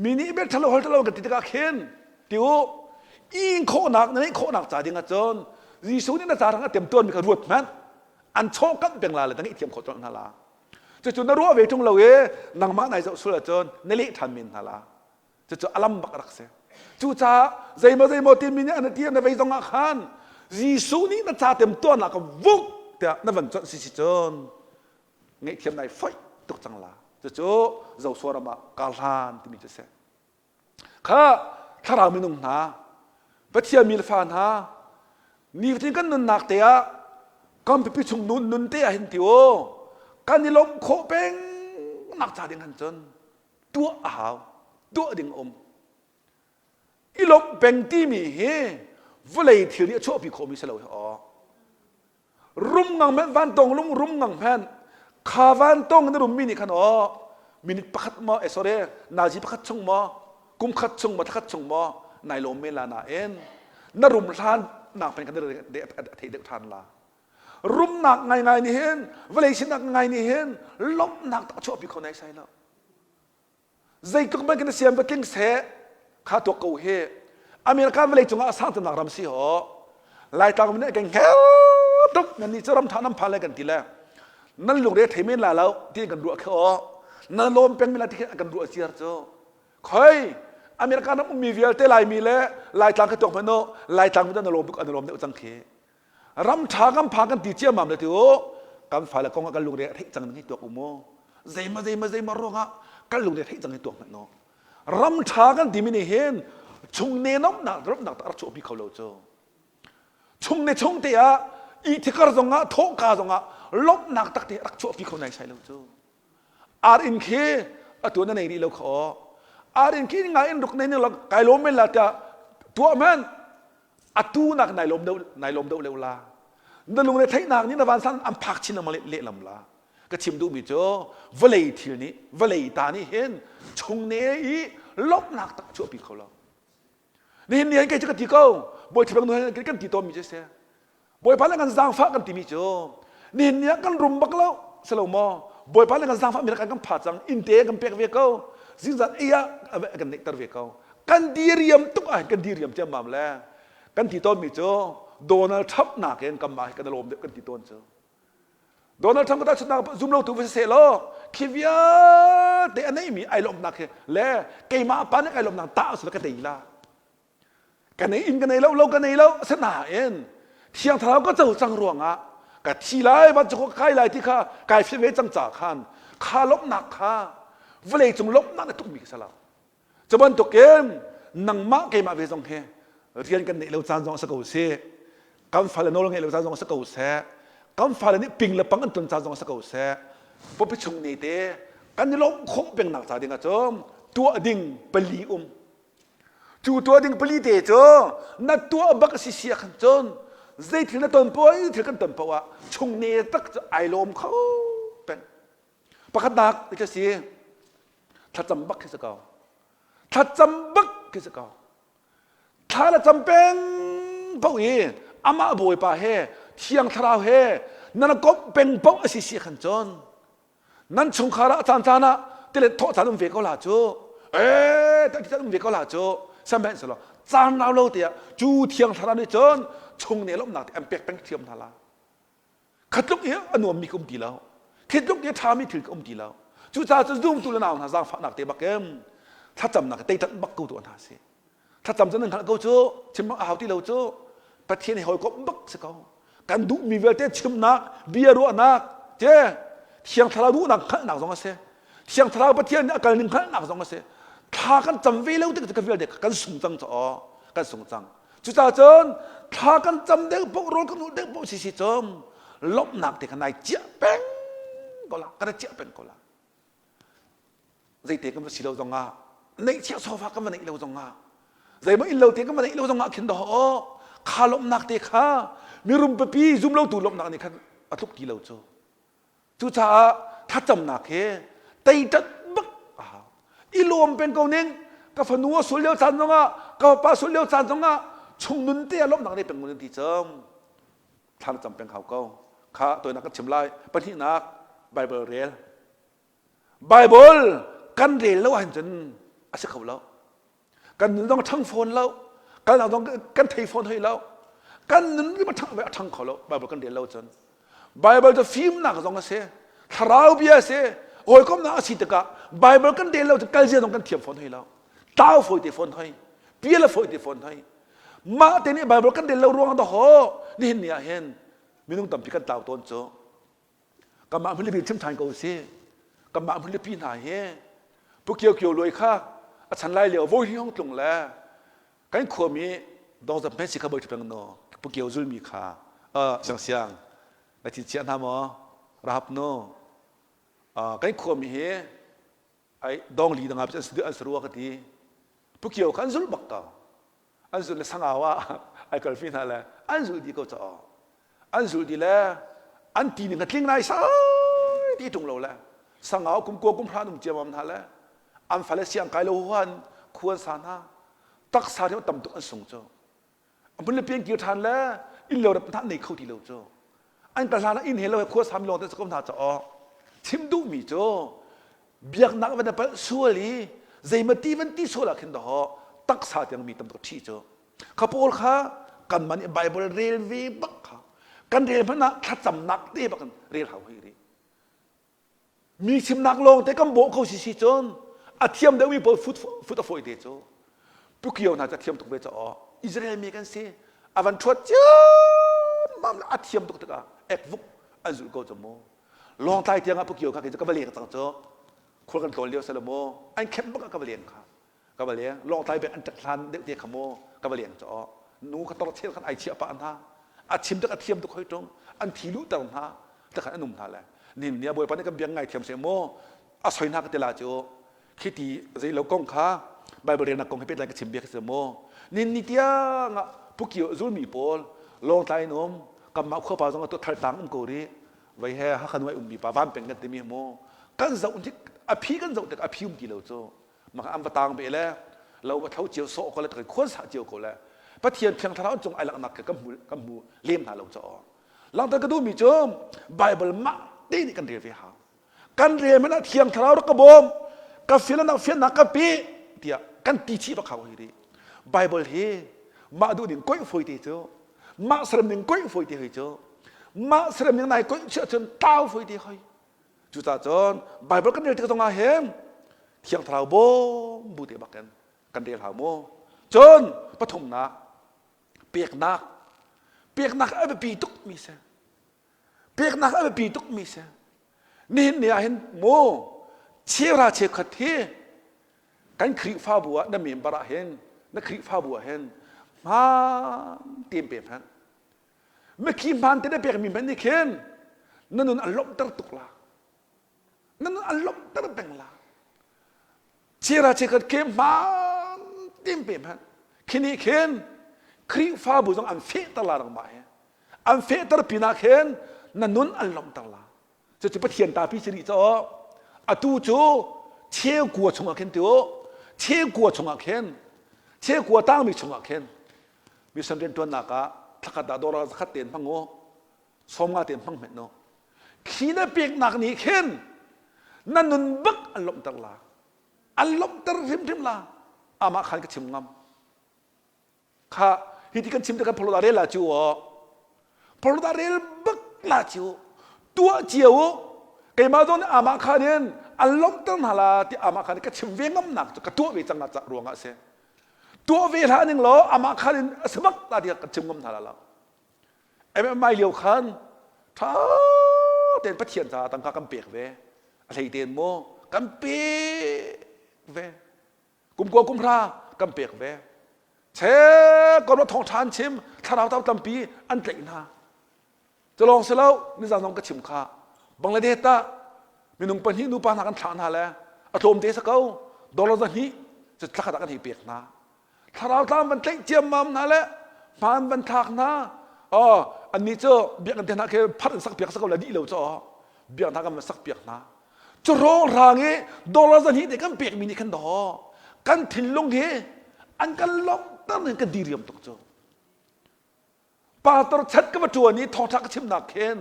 Mi nih bia ṭhalo hol ṭhalo kan ti tikah khin ti u in khawhnak na neih khawhnak ca ding ahcun Jesuh nih na ca rang a temtuan mi kha ruat hmanh an chawhkanh peng la le na ngaihthiam khawh colh hna la. Cucu na ruah ve ṭung lo i nangmah nai zoh sul ahcun na leh ṭhan men hna la. Cucu a lam bak a rak si. Cucaah zeimaw zeimaw timi nih an ti na vei zong ah khan Jesuh nih na ca temtuarnak ka vuk tiah na van conh si si cun ngaihthiam nai foih tuk cang la cucu Joshua ram ah kar hlan timi cu si kha thlarau minung hna Pathian mi le fa hna nifatin kan nunnak te ah kan pipi chung nun nun te ah hin ti u kan i lawmh khawh peng nak ca ding han cun tuah a hau tuah ding um i lawmh peng timi hi vawlei thil nih a chuahpi khawhmi si lo hi aw Rum ngang hmanh vantawng lung rum ngang hmanh kha vantawng na rummi nih khan aw minute pakhat maw eh sorry nazi pakhat chung maw kum khat chung maw thla khat chung maw nai lawm men la nain na rum hlan nak pen khan a thei deuh ṭhan la rumnak ngaingai nih hin vawlei sinak ngai nih hin lawmhnak tak a chuahpi kho nai sai lo Zeitluk hmanh kan siam va tling seh kha tuak ko hi America vawlei cungah a sang cemnak ram si ho Laitlang nih kan hngal tuk nan nih cu ram tha nan phan le kan ti le nan lungre thei men la lo ti kan ruah khe aw nan lawm peng mi la ti kan ruah ciar cu khoi America ram ummi vialte Laimi le Laitlang kha tuak hmanh u Laitlang mi nan lawm an lawm deuh cang khi ram ṭha kan pha kan ti ciammam le ti u kan fale kong ah kan lungre a theih cang ning hi tuak u mu zeima zeima zeima ruangah kan lungre theih cang hi tuak hmanh no ram ṭha kan timi nih hin chung ne nomnak ramnak tak rak chuahpi kho lo cu chung ne chung te ah i thikar zongah thawhka zongah lawmhnak tak te rak chuahpi kho nai sai lo cu ar inn khi atu na nei rih lo kha aw ar inn khi nga in ruk nei ning lo kai lawm men la tiah tuah man atu nak nai lawm deuh nai lawm deuh leu la na lungre theihnak nih na vansan an phak chin lengmang lehlam la ka chim duhmi cu vawlei thil nih vawlei ta nih hin chung ne i lawmhnak tak a chuahpi kho lo nihin ni kei cu ka ti ko bawi thibang nu kan ti tawnmi cu si bawipa le kan zaangfah kan timi cu nihin ni ah kan rum bak lo si lo maw bawipa le kan zaangfah mi kan kan pha cang innte kan pek ve ko zingzan ei ah kan neihter ve ko kan diriam tuk ah kan diriam ciammam le kan ti tawnmi cu Donald Trump nakin kanmah hi kan i lawm deuh kan ti tawn cu Donald Trump ka tahchunhnak zum lo tu va seh law khi vialte a neihmi ai lawmhnak hi le keimah pa nih ai lawmhnak tah usila ka tei la ka nei in ka nei lo lo ka nei lo asinain thiang thlarau ka co cang ruangah ka thi lai vancung ka kai lai ti kha kai fian ve cang ca khan kha lawmhnak kha vawlei cung lawmhnak na tukmi ka si lo Cu bantukin nangmah keimah ve zong hi rian kan neih lo caan zong a si ko sih. Kan fale nawl ngeih lo caan zong a si ko seh. Kan fale nih ping le pang an ton caan zong a si ko seh. Pawpi chung ne te kan i lawmh khawh pengnak ca ding ahcun tuah ding pali um. Cu tuah ding pali te cu na tuah bak a si si ah khan cun zei thil na ton poah thil kan ton poah ah chung ne tak cu ai lawm kho peng. Pakhatnak ti si. Thlacam bak khi si ko. Thlacam bak khi si ko. Thla le cam peng paoh i amah Bawipa he Thiang Thlarau he nan komh peng paoh a si si khan cun nan chungkhar ah caan caan ah tilet thawh caan um ve ko la cu ee tak caan um ve ko la cu sihmanhsehlaw caan rau lo tiah cu Thiang Thlarau nih cun chung ne lawmhnak te an pek peng thiam hna la. Kha tluk i a nuammi ka um ti lo. Khi tluk i a ṭhami thil ka um ti lo. Cucaah cun zumtu le nau hna zaangfahnak te bak in thlacamnak teiṭanh bak ko tuah hna sih. Thlacam cu nan hngalh ko cu, chim a hau ti lo cu. Pathian he hawikomh bak si ko. Kan duhmi vialte chimnak, bia ruahnak, te Thiang Thlarau duhnak hngalhnak zong a si. Thiang Thlarau Pathian nih a kal ning hngalhnak zong a si. Thla kan cam ve lo tik cu vialte kan sung cang caw, kan sung cang. Cucaah cun thla kan cam deuh paoh rawl kan ulh deuh paoh si si cun lawmhnak te kha nai ciah peng ko la kan i ciah peng ko la zeite kan va si lo zong ah neihchiah sofa kan va neih lo zong ah zeimaw inn lo te kan va neih lo zong ah khin dah aw kha lawmhnak te kha mirum pipi zum lo tu lawmhnak nih khan a tluk ti lo cu Cucaah thlacamnak hi teiṭat bak a hau. I lawm peng ko ning ka fanu a sul lio caan zongah ka fapa sul lio caan zongah chung nun te ah lawmhnak nei peng ko ti cang thla na cam peng hau ko. Kha toinak kan chim lai. Pahnihnak Bible rel. Bible kan rel lo ahcun a si kho lo. Kan nun zong a ṭhang fawn lo. Kalnak zong kan thei fawn hoi lo. Kan nun rim a ṭhang a ṭhang kho lo. Bible kan rel lo cun. Bible cu fimnak zong a si. Thlarau bia a si. Hawikomhnak a si tikah Bible kan rel lo cun kal zia zong kan thiam fawn hoi lo. Tau fawi te fawn hoi. Pial a fawi te fawn hoi. Mah te nih Bible kan rel lo ruang dah ho nihin ni ah hin minung tampi kan tlau tawn cu. Kanmah hmunlipi chim ṭhan ko si. Kanmah hmunlipi hna hi Pu Kio Kio Luai kha a chan lai lio voi hong tlung le kan khuami dongzap hme si kha boi peng no Pu Kio zulmi kha siang siang na thi chia hna maw Rahab no kan khuami hi ai dong li dangah an si rua ka ti Pu Kio kha an zul bak ko an zulh le sangau ah ai kalpi hna le an zulh dih ko caw an zulh dih le an ti ning a tling lai sai ti tung lo le sangau kum kua kum hra nung ciamam hna le an fale siang kai lo huan khuan sa hna taksa rim tam tuk an sung cu mun le pian kir than le inn lo rep hna nei kho ti lo cu an kal hlan inn he lo he khua sam lawng te ko hna caw chim duh mi cu biaknak van palh sual i zeimati van ti sual ah khin daw taksa tiang mi tam tuk ṭhi cu kha paul kha kan man i bible rel ve bak kha kan rel hmanh ah thlacamnak te bak in rel hau hoi ri mi chimnak lawng te kan bawh ko si si cun a thiam deuh mi pawl fut fut a fawi te cu pukio hna cu a thiam tuk ve ca aw Israel mi kan si a van ṭhuat ciammam le a thiam tuk tikah ek vuk an zulh ko cu mu Lawngtlai tiang ah Pukio kha kei cu ka va leng cang cu khual kan tlawn lio selo mu an khenh bak ah ka va leng kha ka va leng Lawngtlai bek an ṭek hlan deuh te kha mu ka va leng cu nu kha tor chel khan ai chiah pah hna a chim tuk a thiam tuk hoi ṭung an thi luh ter hna takhan an um hna le nin nia bawipa nih kan biang ngai thiam se mu a soi hna ka tila cu khiti zei lo kong kha Bible relnak kong he pehtlai ka chim bia khi si mu nin ni tiang ah Pukio zulmi pawl Lawngtlai in um kanmah khuapa zong ah thar tlang um ko rih vei he Hakha nuai ummi pa vanpeng kan timi mu kan zoh tik a phi kan zoh tik a phi um ti lo cu maka an va tang be le lo va tho cio sawh ko le tak khuan sa cio ko le Pathian thiang thlarau cung ai laknak kan hmu kan hmu lem hna lo cho langter ka duhmi cu Bible mah te nih kan rel ve hau kan rel man ah thiang thlarau rak ka bawm ka fianak fiannak ka pe tiah kan ti chih bak hau hi ri Bible hi mah duh ning koih foi te cu mah serem ning koih foi te hoi cu mah serem ning nai koih chiah cun tau foi te hoi cucaah cun Bible kan rel tik zongah hin thiang thlarau bawm bu te bakin kan rel hau mu cun pathumnak peknak peknak a biapi tuk mi si peknak a biapi tuk mi si nihin ni ah hin mu cheuhra cheukhat hi kan Khrihfabu ah na member ah hin na Khrihfabu ah hin hmaan tein pe hmanh mikhi hmaan te na pekmi hmanh nih khin na nun an lawmhter tuk la na nun an lawmhter peng la chira chikhat ke hmaan tein pe hmanh khi nih khin Khrihfabu zong an fehter la rangmah he an fehter pinah khin na nun an lawmhter la cucu Pathian ta pi si rih caw atu cu Cheu kua chungah khin ti u. Cheu kua chungah khin cheu kua tangmi chungah khin mission rianṭuannak ah thlakhat ah dollar zakhat tein hmang u. 50 tein hmang hmenh u. Khi na peknak nih khin na nun bak an lawmhter la. An lawmhter hrimhrim la. Amah khan ka chim ngam. Kha hi ti kan chim te kan phorhlawt ah rel la cu aw. Phorhlawt ah rel bak la cu. Tuah cio u. Keimah zong nih amah khan in an lawmhter hna la ti amah khan ka chim ve ngamnak cu ka tuah ve cang ah ruangah a si. Tuah ve hlah ning law amah khan in a si bak la ti ka chim ngam hna la lo. MMI lio khan ṭha tein Pathian caah tangka kan pek ve. A hlei tein maw kan pek ve. Kum kua kum hra kan pek ve. Che kon thawng ṭha an chim thlarau tau tampi an tlaih hna. Culawng si lo nizan zong ka chim kha Bangladesh tah minung pahnih nupa hna kan thlah hna le a tlawm te sa ko dollar 200 cu thlakhat ah kan hei pek hna. Thlarau tlam van tlaih ciammam hna le hmaan van thlak hna. Oh, annih cu biakinn te hna khi phat in sak piak sa ko le dih lo cu biak hna kan van sak piak hna. Cu rawng i dollar 200 te kan pekmi nih khan daw kan thinlung hi an kan lawmhter ning kan diriam tuk cu. Pastor chat ka va ṭuan i thawngṭha ka chimnak khin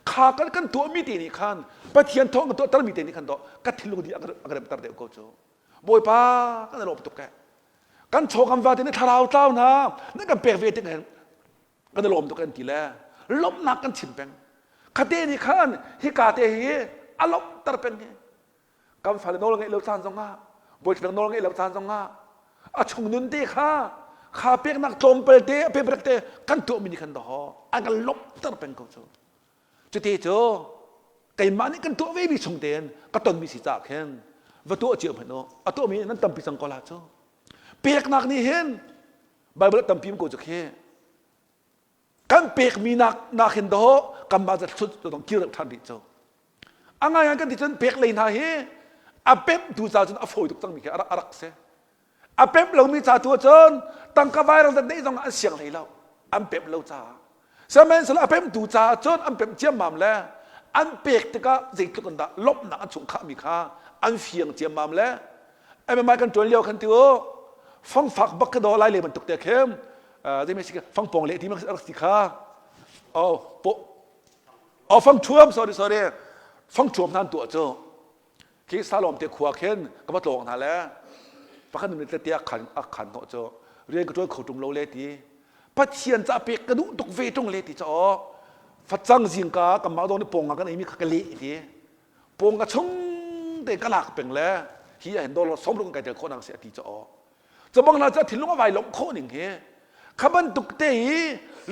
kha kan kan tuahmi te nih khan Pathian thawng kan tuahtermi te nih khan dawh ka thinlung di a ka remter deuh ko cu. Bawipa kan i lawm tuk eh. Kan chaw kan va te nih thlarau tlau hna nan kan pek ve tik hin kan i lawm tuk an ti le lawmhnak kan chim peng. Khate nih khan hika te hi a lawmhter peng hi. Kan fale nawl ngeih lo caan zongah bawi nawl ngeih lo caan zongah a chung nun te kha kha peknak tlawmpal te a peprek te kan tuahmi nih khan daw an kan lawmhter peng ko cu. Cuti cu keimah nih kan tuah ve mi chung tein ka tonmi si caah khin va tuah cio hmanh u a tuahmi nan tampi cang ko la cu. Peknak nih hin Bible tampi ko cu khi kan pekmi nak nak hin daw kanmah zat thut dong kir ṭhan rih cu. A ngai kan ti cun pek lei hna hi a pemhtu ca cun a fawi tuk cangmi khi a rak si. A pemh lomi ca tu cun tangka viral zat neih zong an siang hlei lo. An pemh lo caah. Sihmanhsehlaw a pemhtu caah cun an pemh ciammam le an pek tikah zeitluk in dah lawmhnak an chung khahmi kha an fiang ciammam le MMI kan ṭuan lio khan ti u fangfak bak ka daw lai le bantuk te khin zei si fangpawng le ti rak si kha oh po Oh fangṭhuam sorry sorry fangṭhuam hna an tuah cu khi Salom te khua khin ka va tlawng hna le pakhat nih te a khan a khan hnawh cu rian ka ṭuan kho ṭung lo le ti Pathian ca pek ka duh tuk ve ṭung le ti ca aw facang zingka kanmah dong nih pawng kan eimi kha ka leh ti pawng ka chung te ka lak peng le hi ah hin dollar 60 kan kai tel khawh nang si a ti ca aw Cabang hna cu a thinlung a vai lawmh khawh ning hi kha bantuk te i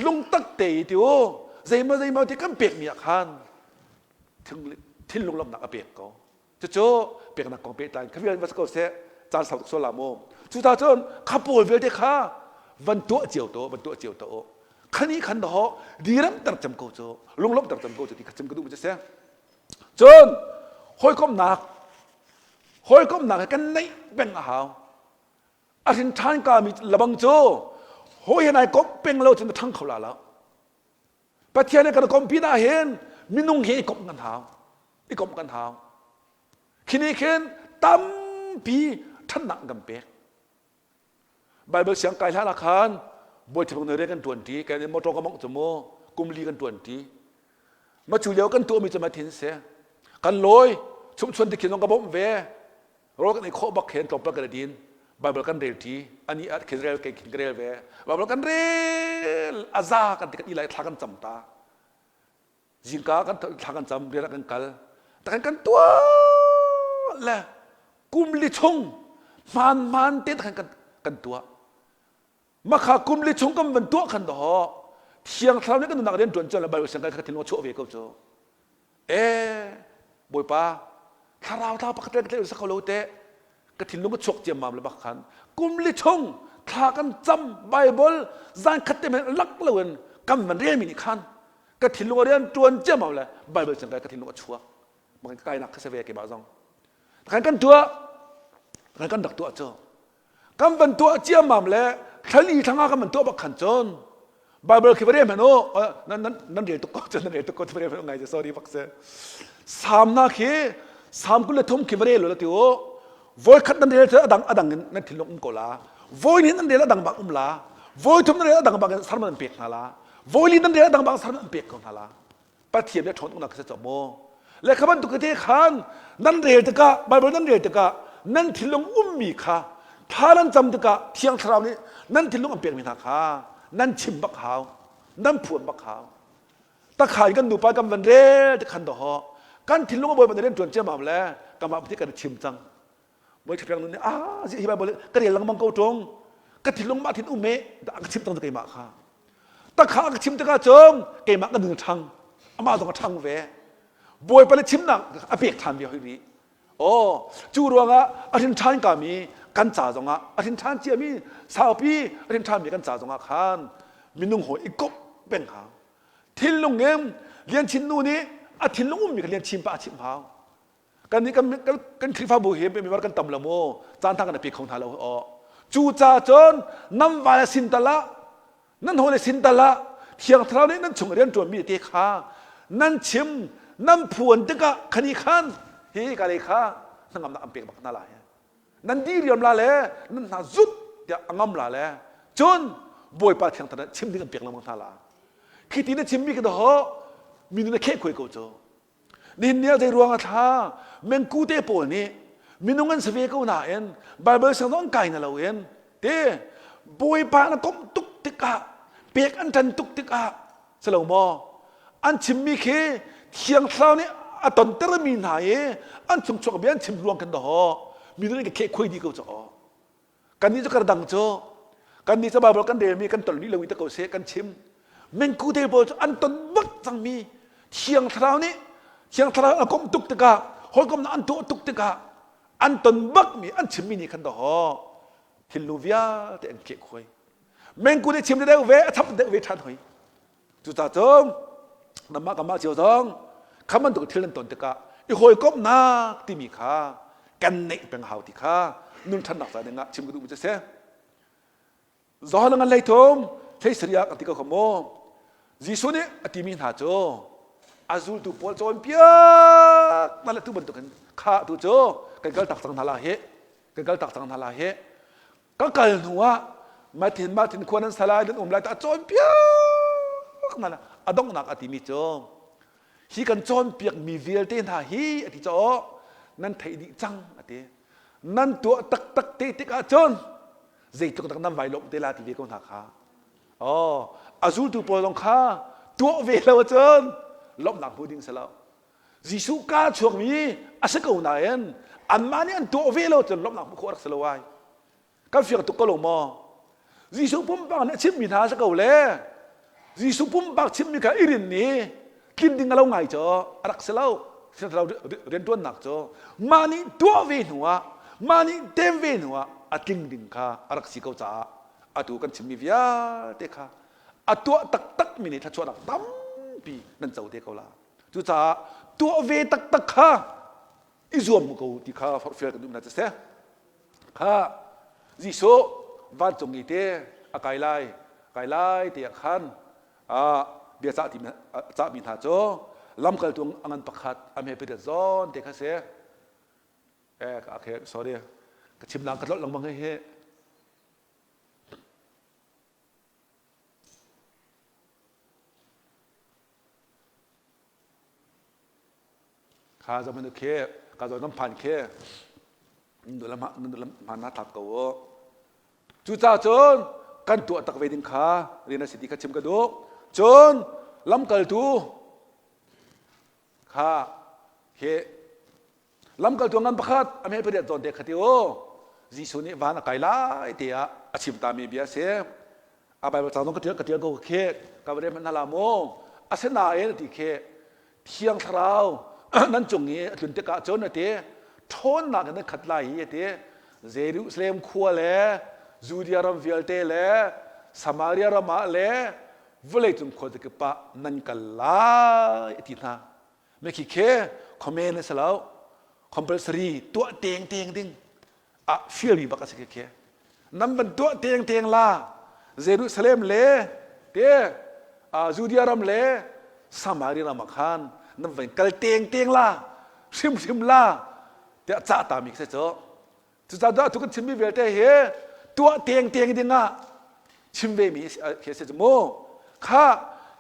lungtak te i ti u zeimaw zeimaw ti kan pekmi ah khan thinlung lawmhnak a pek ko. Cucu peknak kong pehtlai kha vial va si ko seh caan sau tuk sual la mu. Cuta cun kha pawl vialte kha van tuah cio to van tuah cio to khani khan daho diramter cem ko cu lunglawmhter cem ko cu ti kha chim ka duh mi cu si. Cun hawikomhnak hawikomhnak he kan neih peng a hau. A hrin ṭhan kami labang cu hawi he nai komh peng lo cun na ṭhang kho la lo. Pathian he kan komh pinah hin minung he i komh kan hau. I komh kan hau. Khi nih khin tampi ṭhannak an kan pek. Bible siang kai hlan ah khan bawi thibang rian kan ṭuan ṭi. Kan motor ka mongh cu mu kum li kan ṭuan ṭi. Ma cu lio kan tuahmi cu ma thin si. Kan lawi chumchuan ti khin zong ka bawmh ve. Rawl kan ei khawh bak khin tlawmpal kan i din. Bible kan rel ṭi. Ani ah khin rel kei khin ka rel ve. Bible kan rel a za kan ti kan i lai thla kan cam ta. Zingka kan thla kan cam rian ah kan kal. Takan kan tuah le kum li chung hmaan hmaan te kan kan tuah. Makha kum li chung kan van tuah khan daw thiang thlarau nih kan nunnak rian ṭuan cun le Bible siang kai kha thinlung a chuah ve ko cu. E Bawipa thlarau thla pakhat le ka sak lo te ka thinlung ka chuak ciammam le bak khan kum li chung thla kan cam Bible zan khat te men lak loin kan van rel mi nih khan ka thinlung a rian ṭuan ciammam le Bible siang kai ka thinlung a chuak makan ka kainak kha se ve keimah zong kan kan tuah kan kan rak tuah cu kan van tuah ciammam le thlali thlanga kan van tuah bak khan cun Bible khi va rel hmanh u nan nan nan rel tuk ko cun nan rel tuk ko va rel hmanh ngai sorry bak se Salm na khi Salm 23 khi va rel lo ti u. Voi khat nan rel cu a dang a dang in nan thinlung um ko la. Voi hnih nan rel a dang bak um la. Voi thum nan rel a dang bak in sermon an pek hna la. Voi li nan rel a dang bak sermon an pek ko hna la. Pathian nih ṭhawn uknak ka si cawk maw? Le kha bantuk te khan nan rel tikah Bible nan rel tikah nan thinlung ummi kha thla nan cam tikah Thiang Thlarau nih nan thinlung an pekmi hna kha nan chim bak hau nan phuan bak hau takhan kan nupa kan van rel te khan doho kan thinlung a bawi ban rian ṭuan ciammam le kamah pati kan chim cang Bawi Ṭhapiang nu nih ah hi Bible ka rel lengmang ko ṭung ka thinlung mah thin um e ka chim tang keimah kha takha ka chim tikah cun keimah ka nun ṭhang amah zong a ṭhang ve Bawipa le chimnak a pek ṭhan ve hoi rih Oh, cu ruangah a hrin ṭhan kami kan ca zongah a hrin ṭhan ciami saupi a hrin ṭhanmi kan ca zongah khan minung hawi i komh peng hau. Thinlung in Lian Chin nu nih a thinlung ummi kha Lian Chin pa a chimh hau. Kan nih kan, kan, kan Khrihfabu hi member kan tam lo mu caan thang kan pe kho hna lo aw. Cu ca cun nan vale sin tal ah nan hawile sin tal ah Thiang Thlarau nih nan chung rian ṭuanmi te kha nan chim nan phuan tikah khani khan hi ka lei kha hnangamnak an pek bak hna lai. Nan di riam la le nan hna zut tiah a ngam la le cun Bawipa Thiang Thlarau chim ding an pek lengmang hna la. Khi ti na chimmi ka ho mi na kheh khuai ko cu. Nihin ni ah zei ruang ah thla mengku te pawl nih minung an si ve ko nain Bible sang zong kai na loin te Bawipa na komh tuk tikah pek an ṭan tuk tikah si lo maw an chimmi khi Thiang Thlarau nih a tontermi hna i an chung chuak bia an chim ruang khan daw minung nih ka kheh khuai dih ko caw Kannih cu kan dang cu kannih cu Bible kan relmi kan ton rih lomi te ko seh kan chim. Mengku te pawl cu an ton bak cangmi Thiang Thlarau nih Thiang Thlarau a komh tuk tikah hawikomhnak an tuah tuk tikah an ton bakmi an chimmi nih khan dawh thilnu vialte an kheh khuai. Mengku nih chim deuh ve a chap deuh ve ṭhan hoi. Cucaah cun namah kamah cio zong kha bantuk thil nan ton tikah i hawikomhnak timi kha kan neih peng hau ti kha nun ṭhannak ca dingah chim ka duhmi cu a si. Johan ngan 13 hlei sarih ah kan ti ko kha mu. Jesuh nih a timi hna cu a zultu pawl cawnpiak hna le tu bantukin kha tu cu kan kal tak cang hna la hi kan kal tak cang hna la hi ka kal hnu ah mathin mathin khua nan salai nan um lai ta cawnpiak hna la a donghnak a timi cu hi kan cawnpiak mi vialte hna hi a ti caw nan theih dih cang a ti nan tuah taktak te tikah cun zeitluk dak nan vai lawmh te la ti ve ko hna kha oh a zultu pawl zong kha tuah ve lo cun lawmhnak hmu ding si lo Jesuh kaa chuakmi a si ko nain anmah nih an tuah ve lo cun lawmhnak hmuh khawh rak si lo ai. Kan fiang tuk ko lo maw? Jesuh pumpak nih a chimmi hna a si ko le Jesuh pumpak chimmi kha i rin i tlin ding a lo ngai cu a rak si lo. Thlarau rianṭuannak cu mah nih tuah ve hnu ah mah nih tem ve hnu ah a tling ding kha a rak si ko caah atu kan chimmi vialte kha a tuah taktakmi nih thluachuahnak tampi nan co te ko la. Cucaah tuah ve taktak kha i zuam ko ti kha forhfial kan duh hna seh. Kha Jesuh vancung i te a kai lai, kai lai ti ah khan bia cah ti cahmi hna cu lamkaltu a ngan pakhat a hme pariat zawn te kha si. Eh, okay, sorry. Ka chimnak ka tlolh lengmang hi. Kha zaman khi ka zawn kan phan khi nan hmaan na thlak ko u. Cucaah cun kan tuah tak ve ding kha rian a si ti kha chim ka duh. Cun lamkaltu kha khi Lamkaltu ngan pakhat a hme pariat zawn te kha ti u. Jesuh nih van a kai lai tiah a chim ta mi bia a si. A Bible cang zong ka tial ka tial ko khi ka va rem hna la mu. Asinain a ti khi Thiang Thlarau nan cung i a tlun tikah cun a ti ṭhawnnak in nan khat lai hi a ti. Jerusalem khua le Judea ram vialte le Samaria ram ah le vawleicung khuazakip ah nan kal lai a ti hna. Me khi khe comment a si lo compulsory tuah teng teng ding ah fialmi bak a si khi khe nan van tuah teng teng la Jerusalem le te Judea ram le Samaria ram ah khan nan van kal teng teng la hrimhrim la tiah cah ta mi khi cu. Cucaah atu kan chimmi vialte hi tuah tengteng dingah chim ve mi khi a si cu mu. Kha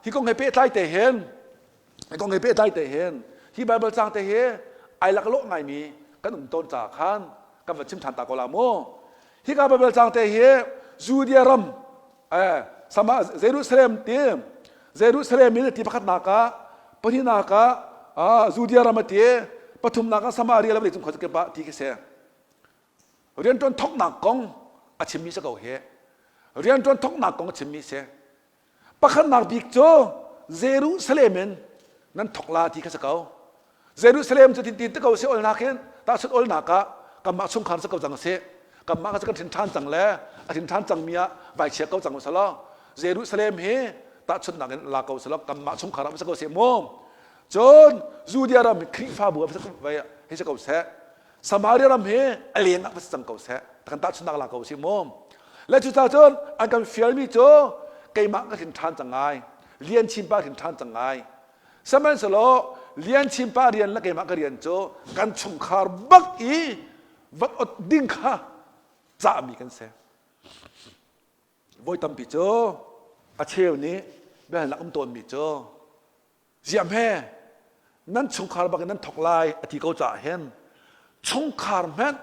hi kong he pehtlai te hin hi kong he pehtlai te hin hi Bible cang te hi ai laklawh ngaimi kan um tawn caah khan kan van chim ṭhan ta ko la mu. Hika Bible cang te hi Judea ram eh sama Jerusalem ti Jerusalem in ti pakhatnak ah pahnihnak ah Judea ram a ti pathumnak ah Samaria lam leicung khuazakip ah ti khi si. Rianṭuan thawknak kong a chimmi si ko hi. Rianṭuan thawknak kong a chimmi si. Pakhatnak bik cu Jerusalem in nan thawk la ti kha si ko. Jerusalem cu tin ti ko si olnak hin tahchun olnak ah kanmah chungkhar si ko cang si. Kanmah kha kan thin ṭhan cang le a thin ṭhan cangmi ah vai chia ko cang usalaw Jerusalem hi tahchunhnak in la ko usalaw kanmah chungkhar ah si ko seh mu. Cun Judea ram Khrihfabu ah hi si ko seh. Samaria ram hi a leng ah va si cang ko seh. Kan tahchunhnak la ko si mu. Le cucaah cun an kan fialmi cu keimah ka hrin ṭhan cang ngai. Lian Chin pa hrin ṭhan cang ngai. Sihmanhsehlaw Lian Chin pa rian le keimah ka rian cu kan chungkhar bak i vat ot ding kha cahmi kan si. Voi tampi cu a cheu nih biahalnak um tawnmi cu ziahme nan chungkhar bak in nan thok lai a ti ko caah hin chungkhar hmanh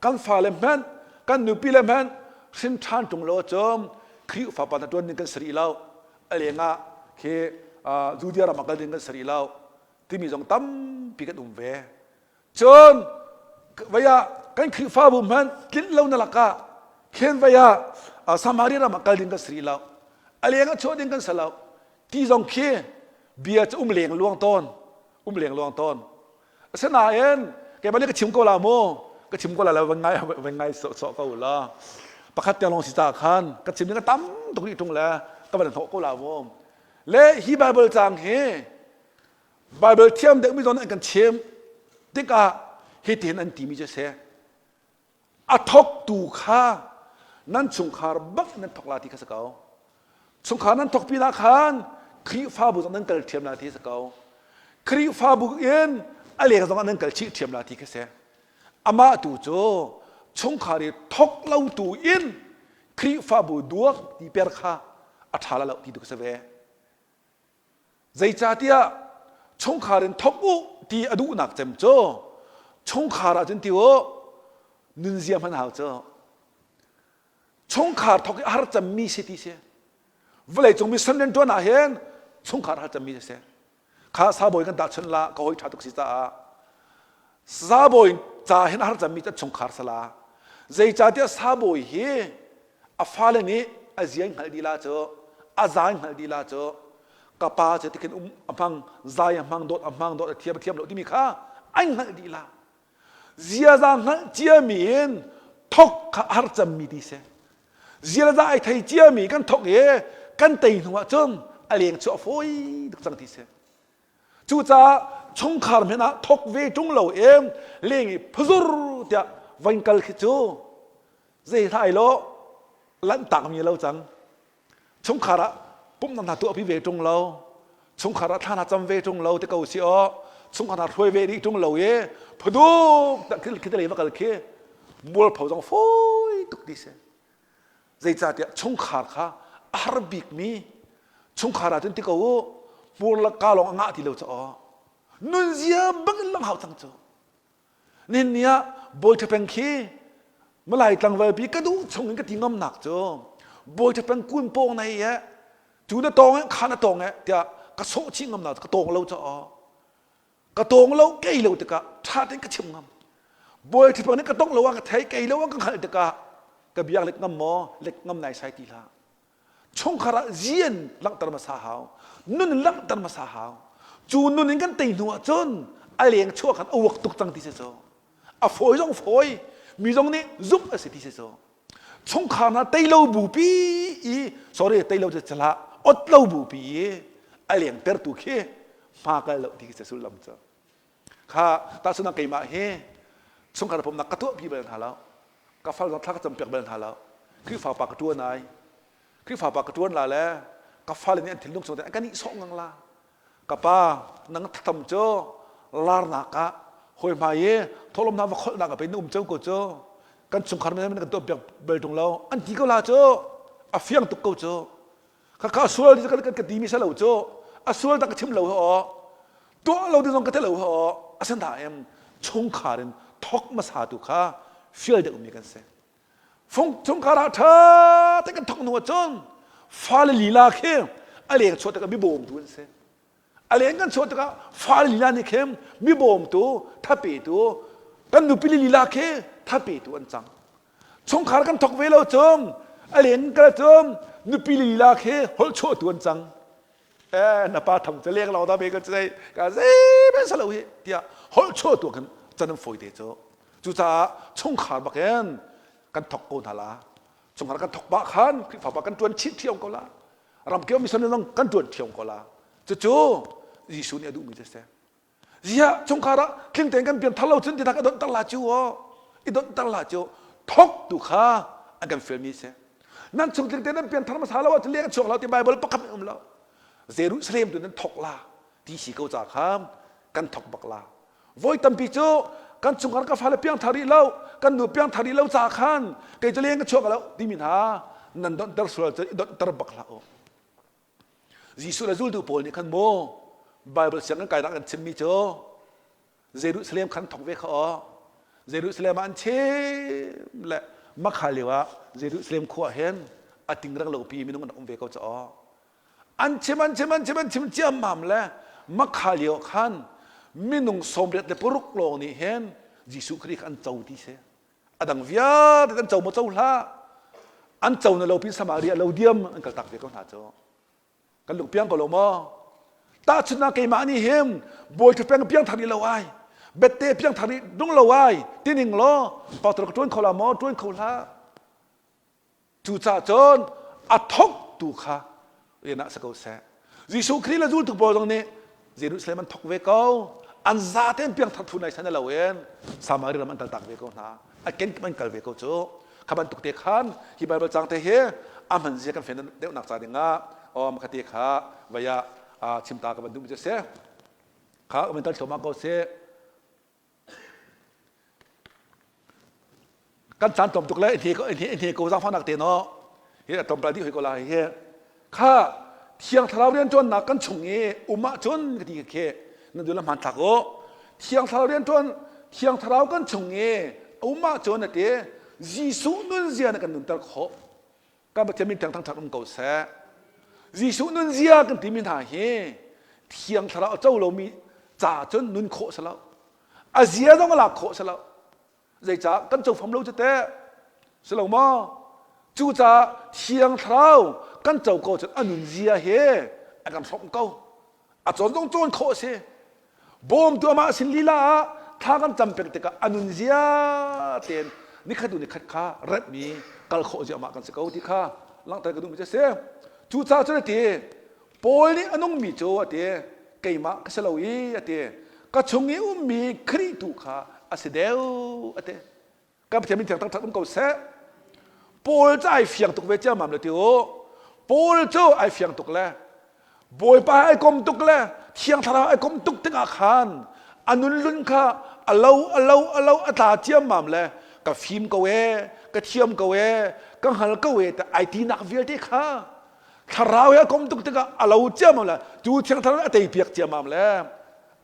kan fale hmanh kan nupi le hmanh hrin ṭhan ṭung lo cun Khrihfa pa na ṭuan ding kan si rih lo a lengah khi Judea ram ah kal ding kan si rih lo timi zong tampi kan um ve cun vei ah kan Khrihfabu hmanh tlinh lo na lakah khin vei ah Samaria ram ah kal ding kan si rih lo a leng ah chuah ding kan si lo ti zong khi bia cu um leng luang tawn um leng luang tawn asinain keimah nih ka chim ko la mu ka chim ko la la van ngai van ngai sawh ko la pakhat te lawng si ta khan ka chim ding a tam tuk rih tung le ka van hnawh ko la mu le hi bible cang hi bible thiam deuh mi zawn an kan chim tikah hitin an timi cu si A thawktu kha nan chungkhar bak nan thawk la ti kha si ko. Chungkhar nan thawk pinah khan Khrihfabu zong nan kal ṭhiam la ti si ko. Khrihfabu in a leng zong ah nan kal chih ṭhiam la ti kha si. Amah tu cu chungkhar i thawk lo tu in Khrihfabu duak ti per kha a ṭha la lo ti tu kha si ve. Zeicahtiah chungkhar in thawk u ti a duhnak cem cu chungkhar ah cun ti u nunzia hman hau cu chungkhar thawk i a har cemmi si ti si vawleicung mi san rianṭuan ah hin chungkhar har cemmi si kha sabawi kan tahchun la ka hawi ṭha tuk si caah sabawi ca hin a har cemmi cu chungkhar sala zeicahtiah sabawi hi a fale nih a zia in hngalh dih la cu a za in hngalh dih la cu ka pa cu tikhin um a hmang zai a hmang dawt a hmang dawt a thiam a thiam lo timi kha an hngalh dih la ziaza hngalh ciami in thok kha a har cemmi ti si ziaza ai thei ciami kan thok i kan tei hnu ah cun a leng chu a fawi tuk cang ti si cucaah chungkhar hmanh ah thok ve ṭung lo em leng i phuzur tiah van kal khi cu zei hlai lo lanhtak mi lo cang chungkhar ah pumhnak hna tuahpi ve ṭung lo chungkhar ah thla hna cam ve ṭung lo te ko si aw chungkhar hna hruai ve dih ṭung lo i phuduk tak khi te lei va kal khi mualpho zong fawi tuk ti si zeicahtiah chungkhar kha a har bik mi chungkhar ah cun ti ko u hmur le ka lawng a ngah ti lo ca aw nunzia bang in lang hau cang cu Nihin ni ah Bawi Ṭha khi Malai tlangval pi ka duh chung in ka ti ngamnak cu Bawi Ṭha kun pawng na e cu na tawng e kha na tawng e tiah ka sawh chih ngamnak ka tawng lo caah ka tawng lo kei lo tikah ṭha tein ka chim ngam Bawi Ṭha nih ka tong lo ah ka thei kei lo ah ka hngalh tikah ka biak lek ngam maw lek ngam nai sai ti hlah chungkhar ah zian langhter hmasa hau nun in langhter hmasa hau cu nun in kan tei hnu ah cun a leng chuah khan a uak tuk cang ti si cu a fawi zong fawi mi zong nih zumh a si ti si cu chungkhar hna tei lo bupi i sorry tei lo cu cala ot lo bupi i a leng tertu khi hma kal lo ti khi sullam cu kha tahchun ah keimah hi chungkhar pumnak ka tuahpi bal hna lo ka fal zong thla ka campiak bal hna lo Khrihfa pa ka ṭuan ai Khrihfa pa ka ṭuan la le ka fale nih an thinlung chung an ka nihsawh ngang la ka pa nang thatam cu larnak ah hawi hmai i thawhlawm hna va kholhnak ah pei na um ceu ko cu. Kan chungkhar men kan tuah piak bel tung lo an ti ko la cu a fiang tuk ko cu. Khakha sual ti kan kan ti mi sa lo cu a sual tak ka chim lo ho tuah lo ti zong ka te lo ho asan tha em chungkhar in thok hmasa tu kha fial deuh mi kan si. Fung chungkhar ah ṭha te kan thok hnu ahcun fale lila khi a leng chuah tikah mi bawmtu an si. A leng kan chuah tikah fale lila nih khin mi bawmtu, thapetu, kan nupi lila khi thapetu an cang. Chungkhar kan thok ve lo cun a leng kal cun nupi lila khi holh chuahtu an cang. Eh na pa tham cu leng lo da be ka zei ka zei ben sa lo hi tiah holh chuahtu kan can an fawi te cu. Cucaah chungkhar bakin kan thok ko hna la. Chungkhar kan thok pah khan Khrihfa pa kan ṭuan chih ṭhiam ko la. Ramkip mission zong kan ṭuan ṭhiam ko la. Cucu Jesuh nih a duhmi cu a si. Ziah chungkhar ah tling tein kan pian thar lo cun ti ka donhter la cu aw. I donhter la cu thok tu kha an kan fialmi a si. Nan chung tling tein nan pian thar hmasa lo ahcun leng chuak lo ti Bible pakhat um lo. Jerusalem tu nan thok la ti si ko ca kha kan thok bak la. Voi tampi cu kan chungkhar ka fale piangthar rih lo, kan nu piangthar rih lo ca khan kei cu leng ka chuak lo timi hna nan donhter sual cu i donhter bak hlah u. Jesuh le zultu pawl nih khan mu Bible sianginn kainak an chimmi cu Jerusalem khan thok ve kha aw. Jerusalem ah an chim le makha lio ah Jerusalem khua hin a tingrang lo pi minung an um ve ko ca aw. An chim an chim an chim an chim ciammam le makha lio khan minung sawmriat le paruk lawng nih hin Jesuh Khrih kha an co ti si. A dang vialte an co maw co hlah. An co na lo pin Samaria lo diam an kal tak ve ko hna cu. Kan lung piang ko lo maw? Tahchunhnak keimah nih hin bawi ṭhutpeng piang thar lo ai. Bette piang thar dung lo ai. Tining law pastor ka ṭuan kho la maw? Ṭuan kho hlah. Cucaah cun a thawktu kha rian ah si ko seh. Jesuh Khrih le zultu pawl zong nih Jerusalem an thawk ve ko. An zaten piangthar thu nai san lo in Samaria ram an kaltak ve ko hna. A kenkip an kal ve ko cu. Kha bantuk te khan hi Bible cang te hi a hman zia kan fen deuhnak ca dingah om kha te kha vaya chimta ka van duh mi cu si. Kha kan kal thluahmah ko si. Kan caan tlawm tuk le i hne ko zaangfahnak te no hi a tlawmpal dih hoi ko lai hi kha thiang thlarau rianṭuannak kan chung i um ahcun ka ti khi na dul hmanthlak u thiang thlarau rianṭuan thiang thlarau kan chung i um ahcun a ti Jesuh nunzia na kan nunter khawh kan Pathian min thiang thangṭhat um ko seh Jesuh nunzia kan timi hna hi thiang thlarau a co lomi ca cun nun khawh si lo a zia zong a lak khawh si lo zeicah kan co fam lo cu teh si lo maw cucaah thiang thlarau kan co ko cun a nunzia he a kan hrawmh ko a cawn zong cawn khawh a si bawmtu amah sin lila ah thla kan cam peng tikah a nunzia tein nikhat tu nikhat kha remhmi kal khawh zia amah kan si ko ti kha langhter ka duhmi cu a si cucaah cun a ti Paul nih a nungmi cu a ti keimah ka si lo i a ti ka chung i ummi Khrih tu kha a si deuh a ti kan Pathian min thiang taktak um ko seh Paul cu ai fiang tuk ve ciammam le ti u Paul cu ai fiang tuk le Bawipa ai kom tuk le Thiang Thlarau ai kom tuk tikah khan a nun lun kha a lo a lo a lo a tla ciammam le ka fim ko e ka thiam ko e ka hngal ko e te ai tinak vialte kha thlarau he a kom tuk tikah a lo ciammam le tu Thiang Thlarau a tei piak ciammam le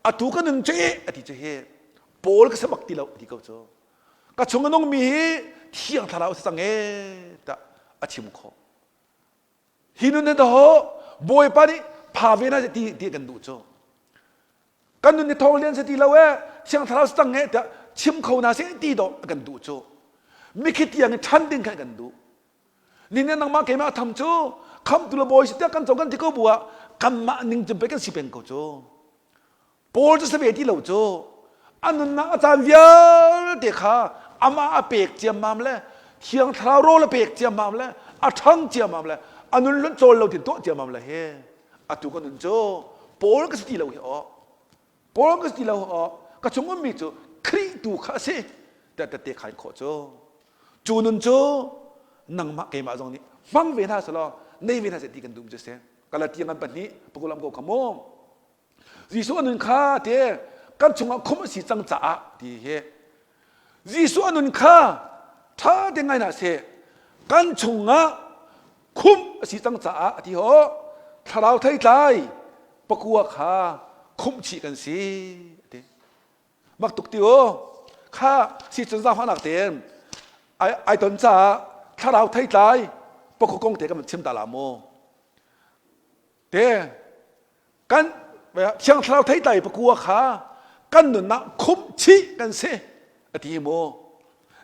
atu ka nun cu a ti cu hi Paul ka si bak ti lo a ti ko cu ka chung a nungmi hi thiang thlarau si cang e tiah a chim khawh hi nun hi daw bawipa nih pha ve na ti ti kan duh cu kan nun ni thawng lian si ti lo e thiang thlarau si cang e tiah chim kho na si ti dawh kan duh cu mikhi tiang i ṭhan ding khan kan duh ni ne nangmah keimah tham cu khamtu le bawi si tiah kan co kan ti ko bu ah kanmah ning cun pei kan si peng ko cu Paul cu si ve ti lo cu a nunnak a caan vialte kha amah a pek ciammam le thiang thlarau rawl a pek ciammam le a ṭhang ciammam le a nun lun cawl lo tin tuah ciammam le hi atu ka nun cu Paul ka si ti lo hi aw Paul ka si ti lo aw ka chung ummi cu Khrih tu kha a si tiah tette khain khawh cu cu nun cu nangmah keimah zong nih hmang ve hna selaw nei ve hna seh ti kan duh cu si Galatia ngan pahnih pakulam ko kha mu Jesuh a nun kha te kan chungah khum a si cang caah ti hi Jesuh a nun kha Ṭha te ngai hna seh. Kan chungah khumh a si cang caah a ti ho. Thlarau theitlai pakua kha khumh chih kan si a ti. Mak tuk ti u. Kha si cun zaangfahnak tein ai, ai ton caah thlarau theitlai pakua kong te kan van chim ta la mu. Te kan thiang thlarau theitlai pakua kha kan nunnak khumh chih kan si a ti mu.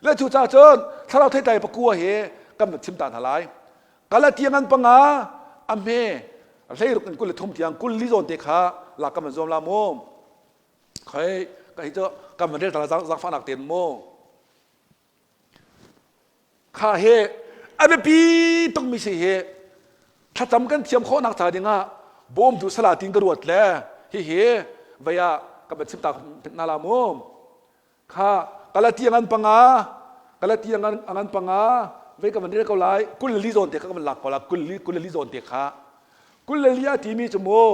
Le cu ca cun thlarau theitlai pakua hi kan van chim ta hna lai. Galatia ngan panga a hme hleiruk in 23 tiang 40 zawn te kha lak kan van zuam la mu. Khoi ka hi cu kan van rel ta zaangfahnak tein mu. Kha he a biapi tukmi si hi thlacam kan thiam khawhnak ca dingah bawmtu sala tin ka ruat le hihi vei ah ka van chim ta hna la mu. Kha Galatia ngan panga Galatia ngan ngan panga vei ka van rel ko lai 24 zawn te kha ka van lak ko la 24 zawn te kha 24 a timi cu mu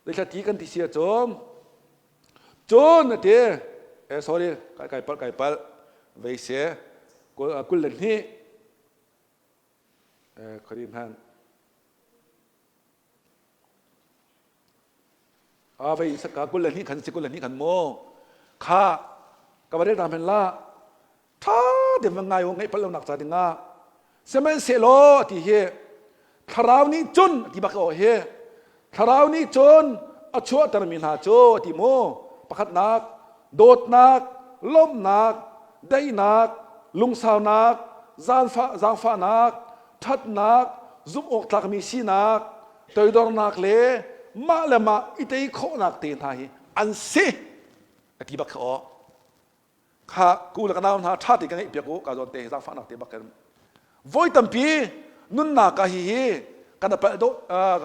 Zeithla ti kan ti si ahcun cun a ti eh sorry kai kai palh kai palh vei se 22 eh khori hman a vei saka 22 khan si 22 khan mu kha ka va rel ta men la Ṭha tein va ngai u, ngaih palh lonak ca dingah. Sihmanhsehlaw ti hi thlarau nih cun ti bak aw hi thlarau nih cun a chuahtermi hna cu ti mu pakhatnak dawtnak lawmhnak daihnak lungsaunak zaangfah zaangfahnak ṭhatnak zumh-awktlakmi sinak toidornak le mah le mah i tei khawhnak te hna hi an si a ti bak kha aw Kha ku le ka nau hna ṭha te ka ngeih piak u ka zawn te zaangfahnak te bak in voi tampi nunnak ah hihi kan palh do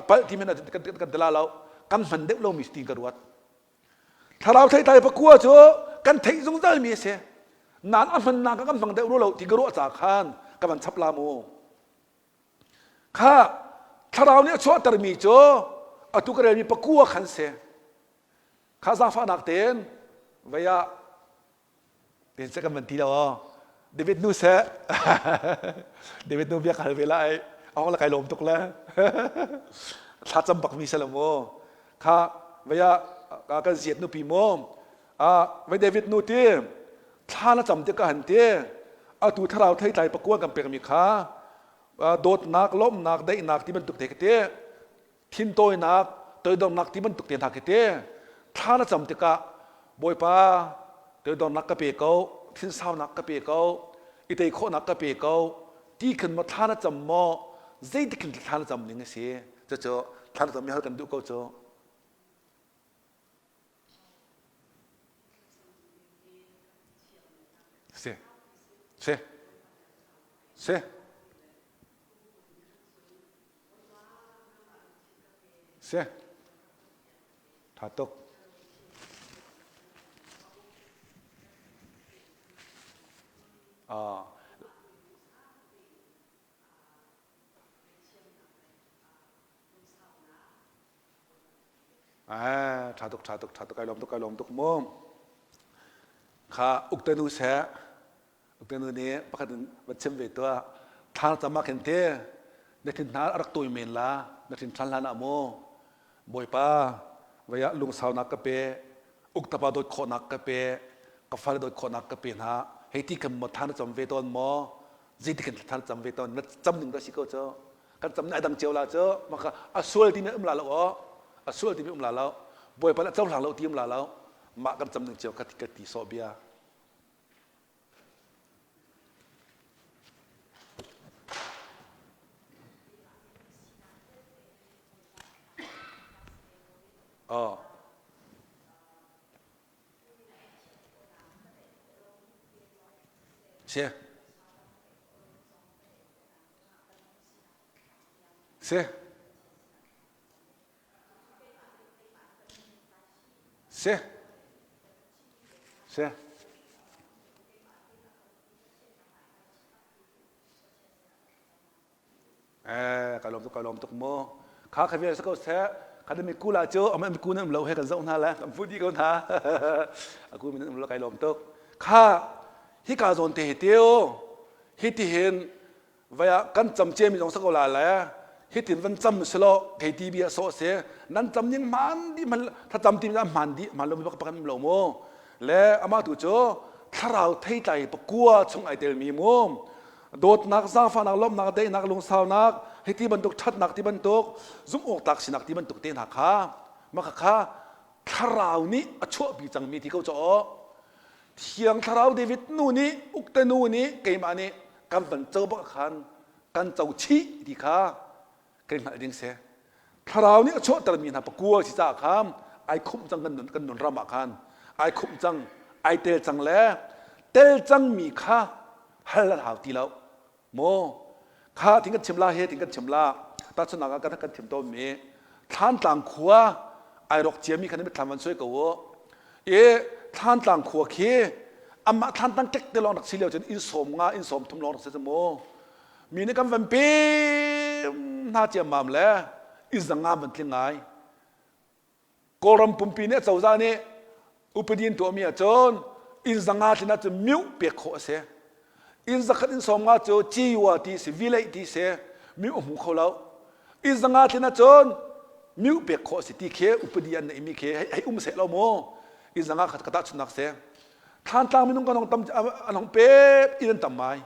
palh ti men kan kan tila lo kan hman deuh lomi ti ka ruat thlarau theitlai pakua cu kan theih zungzal mi a si nan a hmannak kan hmang deuh lo ti ka ruah ca khan ka van chap la mu kha thlarau nih a chuahtermi cu atu ka relmi pakua khan si Kha zaangfahnak tein vei ah ten seh kan van ti lo David nu seh David nu bia ka hal ve lai a hong la kai lawm tuk le thla cam bak mi se lo mu kha vei ah kan ziat nupi mu a vei David nu ti thla na cam tik ka han ti atu thlarau theitlai pakua kan pek mi kha dawtnak lawmhnak daihnak ti bantuk te ka ti thintawinak, toidornak ti bantuk te hna khi te thla na cam tikah Bawipa toidornak ka pe ko, thinsaunak ka pe ko, i tei khawhnak ka pe ko ti khin maw thla na cam maw zeitik khin thla na cam ning a si cucu thla na cam mi hal kan duh ko cu si si si Si. Tha tuk. Ah. Ah, tha tuk, tha tuk, tha tuk, kai lawm tuk, kai lawm tuk mu. Kha uktanu seh, Uktanu nih pakhat in va chim ve tuah. Thla cam ah khin te, na thin hna a rak tawi men la, na thin ṭhan hlan ah mu. Bawipa, vei ah lungsaunak ka pe, uktapa dawt khawhnak ka pe, ka fale dawt khawhnak ka pe hna. Hei ti khan maw thla na cam ve tawn maw? Zeitik in thla na cam ve tawn? Na cam ning dah si ko cu. Kan cam nih a dang cio la cu. Maka a sual timi um la lo aw. A sual timi um la lo. Bawipa nih a cohlang lo ti um la lo. Mah kan cam ning cio kha ka ti sawh bia. Oh. Si. Si. Si. Si. Eh, ka lawm tuk, ka lawm tuk mu. Kha kha vial ko seh. Kha mi kula cu ama mi ku nan um lo he kan zoh hna le kan fu di ko hna. Aku min um lo kai lawm tuk. Kha hi ka zawn te hi teo. Hitihin vai ah kan cam ciami zong si ko la le hitin van cam selaw kei ti bia sawh si nan cam ning hmaan dih hman thlacam ti hman hmaan dih hmaan lo mi bak bak an lo mu le amah tu cu thlarau theitlai pakua chung ai telmi mu dawtnak zaangfahnak lawmhnak daihnak lungsaunak hiti bantuk ṭhatnak ti bantuk zumh awk tlak sinak ti bantuk te hna kha mah kha thlarau nih a chuahpi cangmi ti ko caw Thiang Thlarau David nu nih ukte nu nih keimah nih kan van co bak khan kan co chih ti kha kan hngalh ding si. Thlarau nih a chuahtermi hna pakua si caah khan ai khumh cang kan nun kan nun ram ah khan ai khumh cang ai tel cang le tel cangmi kha hal an hau ti lo. Maw kha thing kan chim la he thing kan chim la tahchunhnak ah kan kan chim tawnmi Thlantlang khua ai rawk ciami khan mitthlam van suai ko u i Thlantlang khua khi amah Thlantlang tek te lawng rak si lio cun inn sawm nga inn sawm thum lawng rak si cu mu mi nih kan van pem hna ciammam le inn zanga van tling ngai Kawlram pumpi nih acozah nih upadi an tuahmi ahcun inn zanga tlin ahcun mioh pek khawh a si. Inn zakhat inn sawmnga cu ciyua ti si, vileih ti si, mioh a hmu kho lo. Inn zanga tlin ahcun mioh pek khawh a si ti khi upadi an neihmi khi hei um seh lo mu. Inn zanga kha ka tahchunhnak si. Thlantlang minung kan hong tam an hong pek inn an tam mai.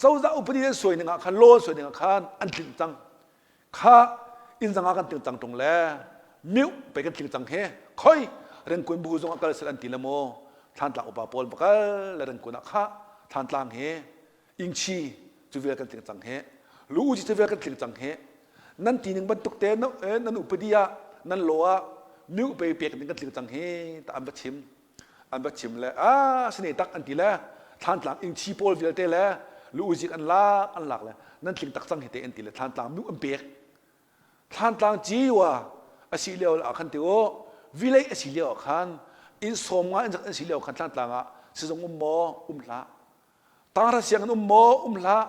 Cozah upadi an suai ning ah khan law an suai ning ah khan an tlinh cang. Kha inn zangah kan tling cang ṭung le miuh pei kan tling cang he khoi rengkun bu zong ah kal sel an ti le maw Thlantlang upa pawl va kal le rengkun ah kha Thlantlang he ingchi cu vial kan tling cang he lu uci cu vial kan tling cang he nan ti ning bantuk te nan upadi ah nan law ah miuh pei pek ding kan tling cang he ta an va chim an va chim le a sine tak an ti le Thlantlang ingchi pawl vialte le lu uzik an lak an lak le nan tling tak cang hi te an ti le Thlantlang nu an pek Thlantlang ciwa a si lio ah khan ti u vilei a si lio ah khan inn sawm nga an si lio khan Thlantlang ah sizung um maw um hlah Tanghra sianginn um maw um hlah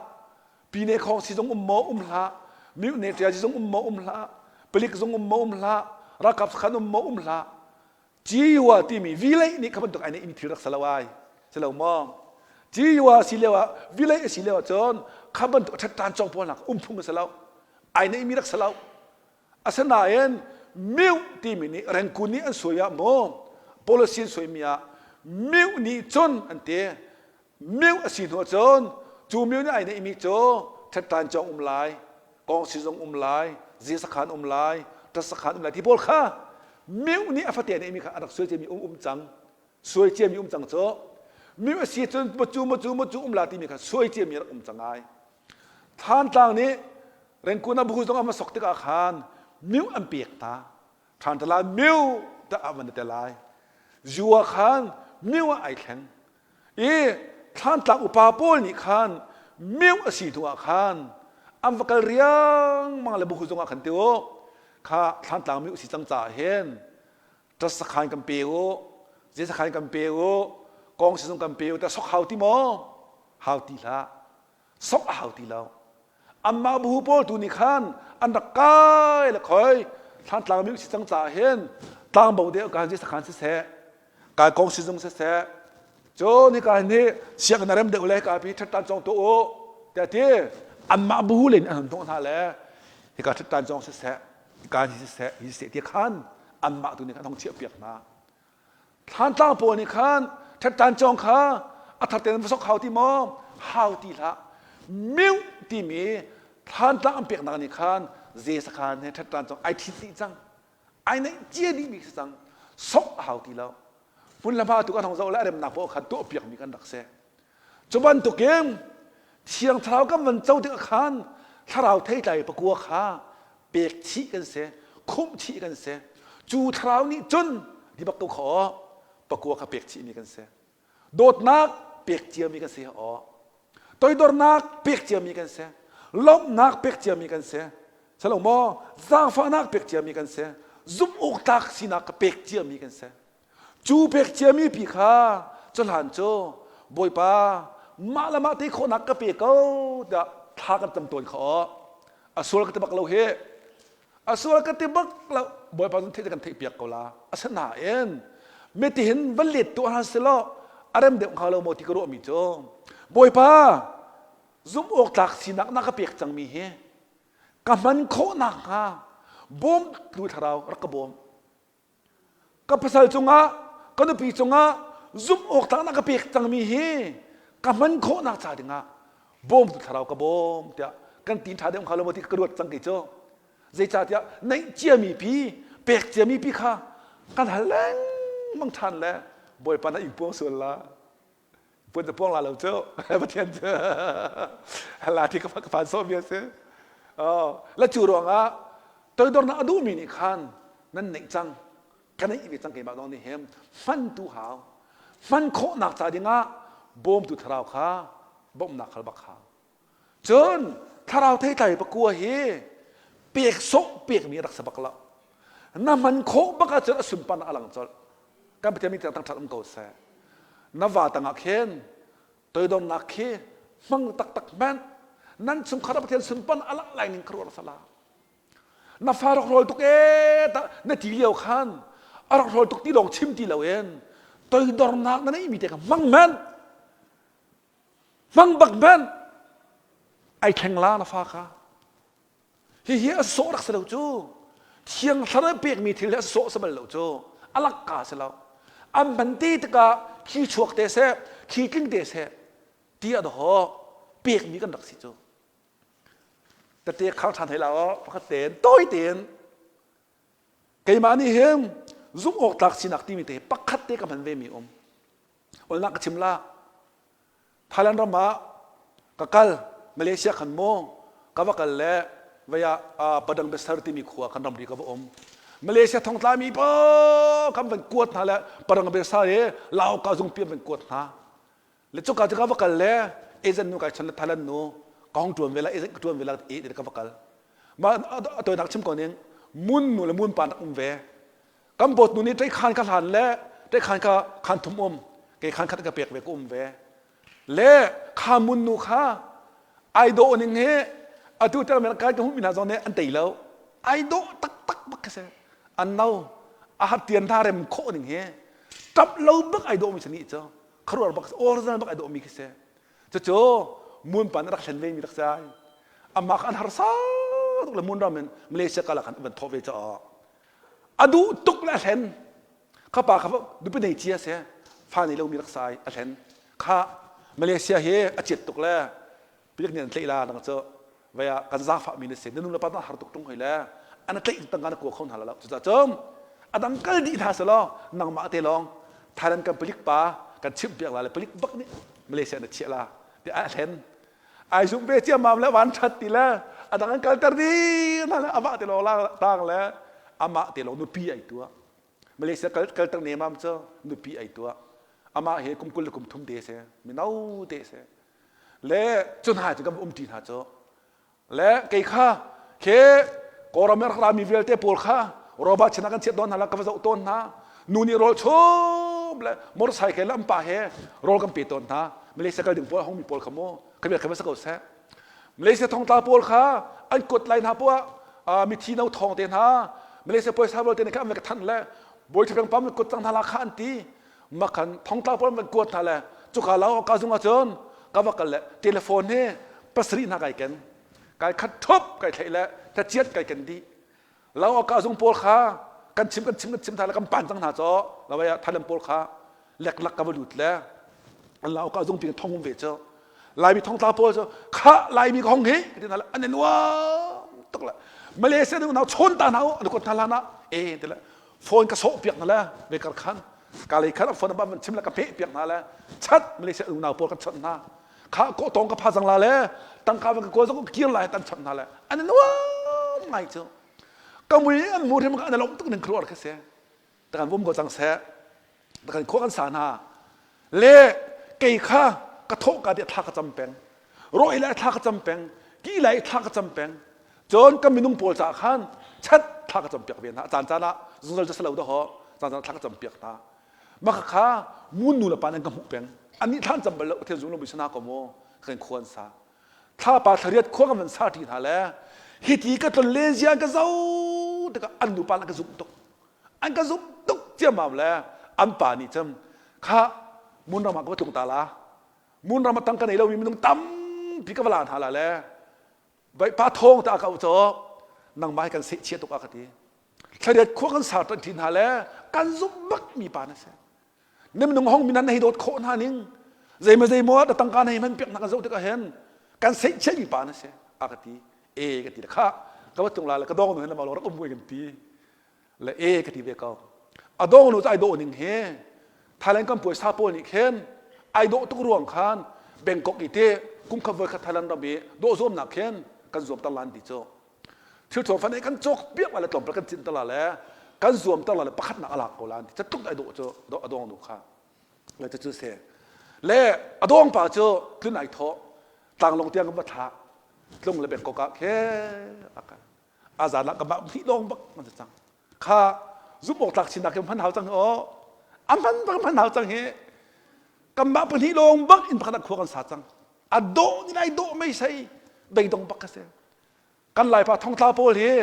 Pine khong sizung um maw um hlah Myu ne ṭia sizung um maw um hlah Palik zung um maw um hlah Ralkap sakhan um maw um hlah Ciwa timi vilei nih kha bantuk ai neihmi thil rak si lo ai. Si lo maw? Ciwa si lio ah vilei a si lio ah cun kha bantuk a ṭhatṭan cawng pawl nak um phung a si lo. Ai neihmi rak si lo. Asinain miu timi nih rengkun nih an suai ah maw policy an suaimi ah miu nih cun an ti Miu a si hnu ahcun cu miu nih ai neihmi cu ṭhatṭan cawng um lai, kawngsi zong um lai, zi sakhan um lai, ṭat sakhan um lai ti pawl kha miu nih a fate a neihmi kha a rak suai ciami um um cang. Suai ciami um cang cu miu a si cun macu macu macu um la timi kha suai ciami rak um cang ai. Thlantlang nih Rengkun a bu zong a va sok tikah khan miu an pek hna. Thantala miu dah a van te lai. Zua khan miu ah ai thleng. I Thlantlang upa pawl nih khan miu a si hnu ah khan an va kal riangmang le buhu zung ah khan ti u kha Thlantlang miu si cang caah hin ṭas sakhan kan pe u zei sakhan kan pe u kong sizung kan pe u ta sok hau ti maw hau ti hlah sok a hau ti lo anmah bu pawl tu nih khan an rak kai le khoi Thlantlang mi si cang caah hin tlangbo deuh ka hi sakhan siseh kai kong sizung siseh cun hika hi sianginn a rem deuh le ka pi ṭhattan cawng tu u tiah ti anmah bu len an hun hnawh hna le hika ṭhattan cawng siseh hika hi siseh hi siseh ti khan anmah tu nih khan hong chiah piak hna Thlantlang pawl nih khan ṭhattan cawng kha a thar tein va sok hau ti maw? Hau ti hlah. Miuh timi thlantlang an peknak nih khan ze sakhan he ṭhattan cawng ai ṭhit dih cang. Ai neih cia dihmi si cang. Sok a hau ti lo. Hmun le hma tu kan hong zoh le a remnak paoh khan tuah piakmi kan rak si. Cu bantukin Thiang Thlarau kan van co tikah khan Thlarau theitlai pakua kha pek chih kan si, khumh chih kan si. Cu Thlarau nih cun di bak ko kha aw pakua kha pek chihmi kan si. Dawtnak pek ciami kan si aw. Toidornak pek ciami kan si. Lawmhnak pek ciami kan si. Salo maw? Zaangfahnak pek ciami kan si. Zumh awk tlak sinak ka pek ciami kan si. Cu pek ciami pi kha cuhlan cu Bawipa mah le mah ti khawhnak ka pe ko tiah thla kan tam tawn kha aw. A sual ka ti bak lo hi. A sual ka ti bak lo. Bawipa cun theih kan theih piak ko la. Asinain mitihin van let tuah hna selaw a rem deuh hnga lo maw ti ka ruahmi cu Bawipa. Zumh awk tlak sinak na ka pek cangmi hi ka hman khawh nakhnga bawmtu thlarau rak ka bawm. Ka pasal cungah, ka nupi cungah zumh awk tlak na ka pek cangmi hi ka hman khawhnak ca dingah bawmtu thlarau ka bawm tiah kan ti ṭha deuh hnga lo maw ti ka ruat cang kei cu. Zeicahtiah neih ciami pi, pek ciami pi kha kan hal lengmang ṭhan le Bawipa na ing puang sual la. Puan cu puang la lo cu Pathian cu la ti ka phan sawhmi a si. Oh, la cu ruangah toidornak a duhmi nih khan nan neih cang ka neih ve cang keimah zong nih hin hman tu hau hman khawhnak ca dingah bawmtu thlarau kha bawmhnak khal bak hau Cun thlarau theitlai pakua hi pek sawh pekmi rak si bak lo. Na hman khawh bak ahcun a sunparnak a lang colh. Kan Pathian min tiang ṭhat um ko seh. Na va tangah khin toidornak khi hmang taktak hmanh nan chungkhar ah Pathian sunparnak a langh lai ning kha ruah sala. Na fa rak rawl tuk ee na ti lio khan a rak rawl tuk ti lawng chim ti loin toidornak na neihmi te kha hmang hmanh. Hmang bak hmanh ai thleng la na fa kha. Hihi a sawh rak si lo cu. Thiang thlarau pekmi thil hi a sawh si bal lo cu. A lakka si lo. An hman te tikah khi chuak te seh, khi tling te seh ti a dawh pekmi kan rak si cu. Tete khar ṭhan hei la aw pakhat tein tawi tein keimah nih hin zumh awk tlak sinak timi te pakhat te ka hman ve mi um. Olnak ka chim la. Thailand ram ah ka kal Malaysia khan mu ka va kal le vaya Padang Besar timi khua kan ramri ka va um. Malaysia thongtla mi pa kan van kuat hna le Padang Besar i Lao ka zungpi an van kuat hna. Le cuka cu ka va kal le agent nu kai chon le Thailand nu ka hong tuan ve la agent ka tuan ve la e ka va kal. Ma a toinak chim ko ning mun nu le mun pa nak um ve. Kan bawt nu nih ṭei khan ka hlan le ṭei khan ka khan thum um ke khan khat ka pek ve ka um ve le kha mun nu kha ai dawh ning hi atu tel men kai ka hmuh mi hna zong nih an tei lo ai dawh taktak bak khi si an no a hat tian hna rem khawh ning hi ṭap lo bak ai dawh mi si nih cu kharuar bak original bak ai dawh mi khi si cucu mun pa nih rak hlen ve mi rak si ai amah kha an harsa tuk le mun ram in Malaysia kala khan van thawh ve caah A duh tuk le a hlen. Kha pa kha nupi nei cia si. Fa nei lomi rak sai a hlen. Kha Malaysia hi a ciat tuk le pilik nih an tlaih la nang cu vei ah kan zaangfah mi na si. Na nu le pa na har tuk ṭung hoi le an tlaih tangka na kua kho hna la lo. Cucaah cun a dang kal dih hna selaw nangmah te lawng Thailand kan palik pa kan chimh piak la le palik bak nih Malaysia na chiah la ti a hlen. Ai zumh ve ciammam le van ṭhat ti le a dang an kalter dih hna le amah te lawng tang le amah te lawng nupi ai tuah. Malaysia kal kalter nemam cu nupi ai tuah. Amah he kum 20 le kum thum te si, mino te si. Le cu hna cu kan um ṭi hna cu. Le kei kha khe Kawlram rak rami vialte pawl kha roba chin ah kan chiat dawn hna la ka va zoh tawn hna. Nu nih rawl chum le motorcycle le an pa he rawl kan pe tawn hna. Malaysia kal ding pawl hongmi pawl kha mu kha bia kha va si ko seh. Malaysia thongtla pawl kha an kuat lai hna poah mithi no thong te hna Malaysia puaisa vialte nih kha an va ka thanh le bawi ṭhapeng pam kuat cang hna la kha an ti makhan thongtla pawl an van kuat hna le cuka lo ka zung ahcun ka va kal le telephone hi pasarih hna kai ken kai khat ṭhup kai thlaih le thlachiat kai ken dih lo ka zung pawl kha kan chim kan chim kan chim hna le kan pan cang hna caw lawai ah Thailand pawl kha leklak ka va lut le an lau ka zung ping thong um ve cu Laimi thongtla pawl cu kha Laimi ka hong hi ti hna le an i nuam tuk le Malaysia nu nau chawn ta hna u an kuat hna hlan ah e ti le phone ka sawh piak hna le ve kar khan ka lei khan phone ba van chim le ka peh piak hna le chat Malaysia unau pawl kan chawnh hna kha ko tong ka pha cang la le tangka van ka kawl zong ka kir lai tan chawnh hna le an i nuam ngai cu ka mui an mu hrim ka an lom tuk ning khruar ka se kan vum ko cang seh kan khua kan sa hna le kei kha ka thawh ka thla ka cam peng rawh lai thla ka cam peng ki lai thla ka cam peng cun kan minung pawl caah khan chat thla ka cam piak ve hna caan caan ah zungzal cu si lo dah caan caan thla ka cam piak hna maka kha mun nu le pa nan ka hmuh peng annih thla an cam bal lo Pathian zum lo mi sana ko mu kan khua an sa thla pa thlariat khua kan van sa ṭi hna le hiti ka tlon len zia an ka zo tikah an nupa an ka zumh tuk an ka zumh tuk ciammam le an pa nih cun kha mun ram ah ka va tlung ta la mun ram ah tangka nei lomi minung tampi Tampi ka va la hna la le pa thawng ta ka u nangmah hi kan sehchia tuk a ka ti. Thlariat khua kan sar ṭan ṭi hna le kan zumh bak mi pa na si. Na minung hong min na hei dawt khawh hna ning zeimaw zeimaw na tangka na hei hman piak hna kan zoh tikah hin kan seihchiah mi pa na si a ka ti. E ka ti le kha ka va tlung la le ka dong nu hin lamah rak um kan ti. Le e ka ti ve ko. A dong nu cu ai dawh ning hi Thailand kan puaisa pawl nih khin ai dawh tuk ruang khan Bangkok i te kum khat voi khat Thailand ram i dawh zuamnak khin kan zuam ter lan ti cu. Thil thuam fan kan cawk piak la le tlawmpal kan cin ter la le kan zuam ter la le pakhatnak a lak ko lan ti catluk ai dawh cu a dong nu kha. Le cu se. Le a dong pa cu tlun ai thawh tlanglong tiang kan va thlah tlung le Bangkok ah khe a azan ah ka mah hnih lawng bak man cang kha zumh awk tlak sinak hman hau cang aw a hman bak hman hau cang hi kanmah pahnih lawng bak in pakhat ah khua kan sa cang a dawh ni lai dawh mei sei beidong bak ka si kan laipa thongtla pawl hi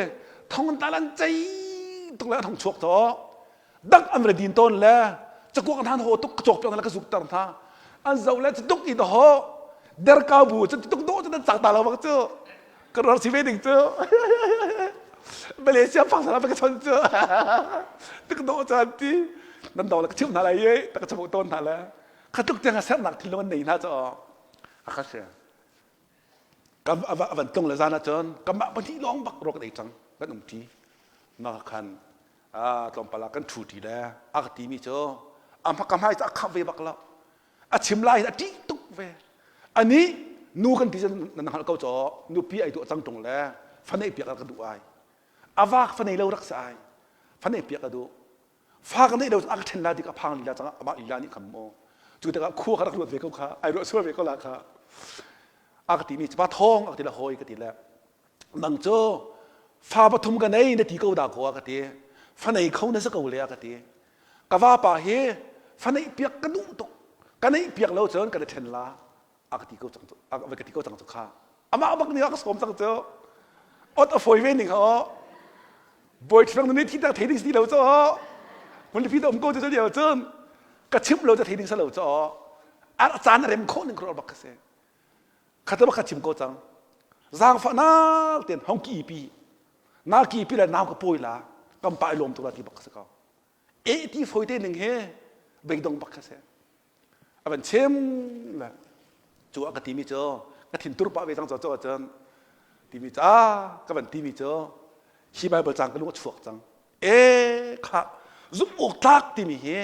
thongtla lan cei tuk le thong chuak to dak an re din tawn le cakuak hna ho tuk cawk piak le ka zuk tar hna an zo le tuk i ho der ka bu cu tuk do cu cak ta lo bak cu ka rar si ve ding cu Malaysia phang sana ka chon cu tuk do cu an ti nan do le ka chim hna lai ye ta ka chamu tawn hna le kha tuk tiang a sernak thil an nei hna cu a kha se kam a van tlung le zan ahcun kamah pahnih lawng bak ro kan ei cang kan um ṭi ma khan tlawmpal ah kan ṭhu ṭi le a ka timi cu a ka hmai cu a khap ve bak lo a chim lai a ṭih tuk ve ani nu kan ti nan hngalh ko caw nupi ai duh cang ṭung le fa neih piak a ka duh ai a vak fa nei lo rak si ai fa neih piak a duh fa ka neih lo a ka ṭhen la dik a phang lila cang amah lila nih kham maw cu tikah khua kha rak ruat ve ko kha ai ruah sual ve ko la kha a ka timi pa thawng a ka ti le hawi ka ti le nang cu fa pathum ka nei na ti ko dah ko a ka ti fa nei kho na si ko le a ka ti ka vapa hi fa neih piak ka duh tuk ka neih piak lo cun ka na ṭhen la a ka ti ko cang a ka ti ko cang cu kha amah bak nih a ka sawm cang cu ot a fawi ve ning ha bawi ṭhang nih thi tak thei ding si lo cu hmun lipi um ko cu lio cun ka chimh lo cu thei ding si lo cu a caan a rem khawh ning bak ka si khata bak ka chim ko cang zaangfahnak ten hong ki pi na ki pi le nau ka pawi la kam pa i lawm tuk la ti bak ka si ko e ti fawi te ning he beidong bak ka si a van chim le cu a ka timi cu ka thin tur pah ve cang cu cun timi cu a ka van timi cu hi Bible cang ka lung a chuak cang e kha zumh awk tlak timi hi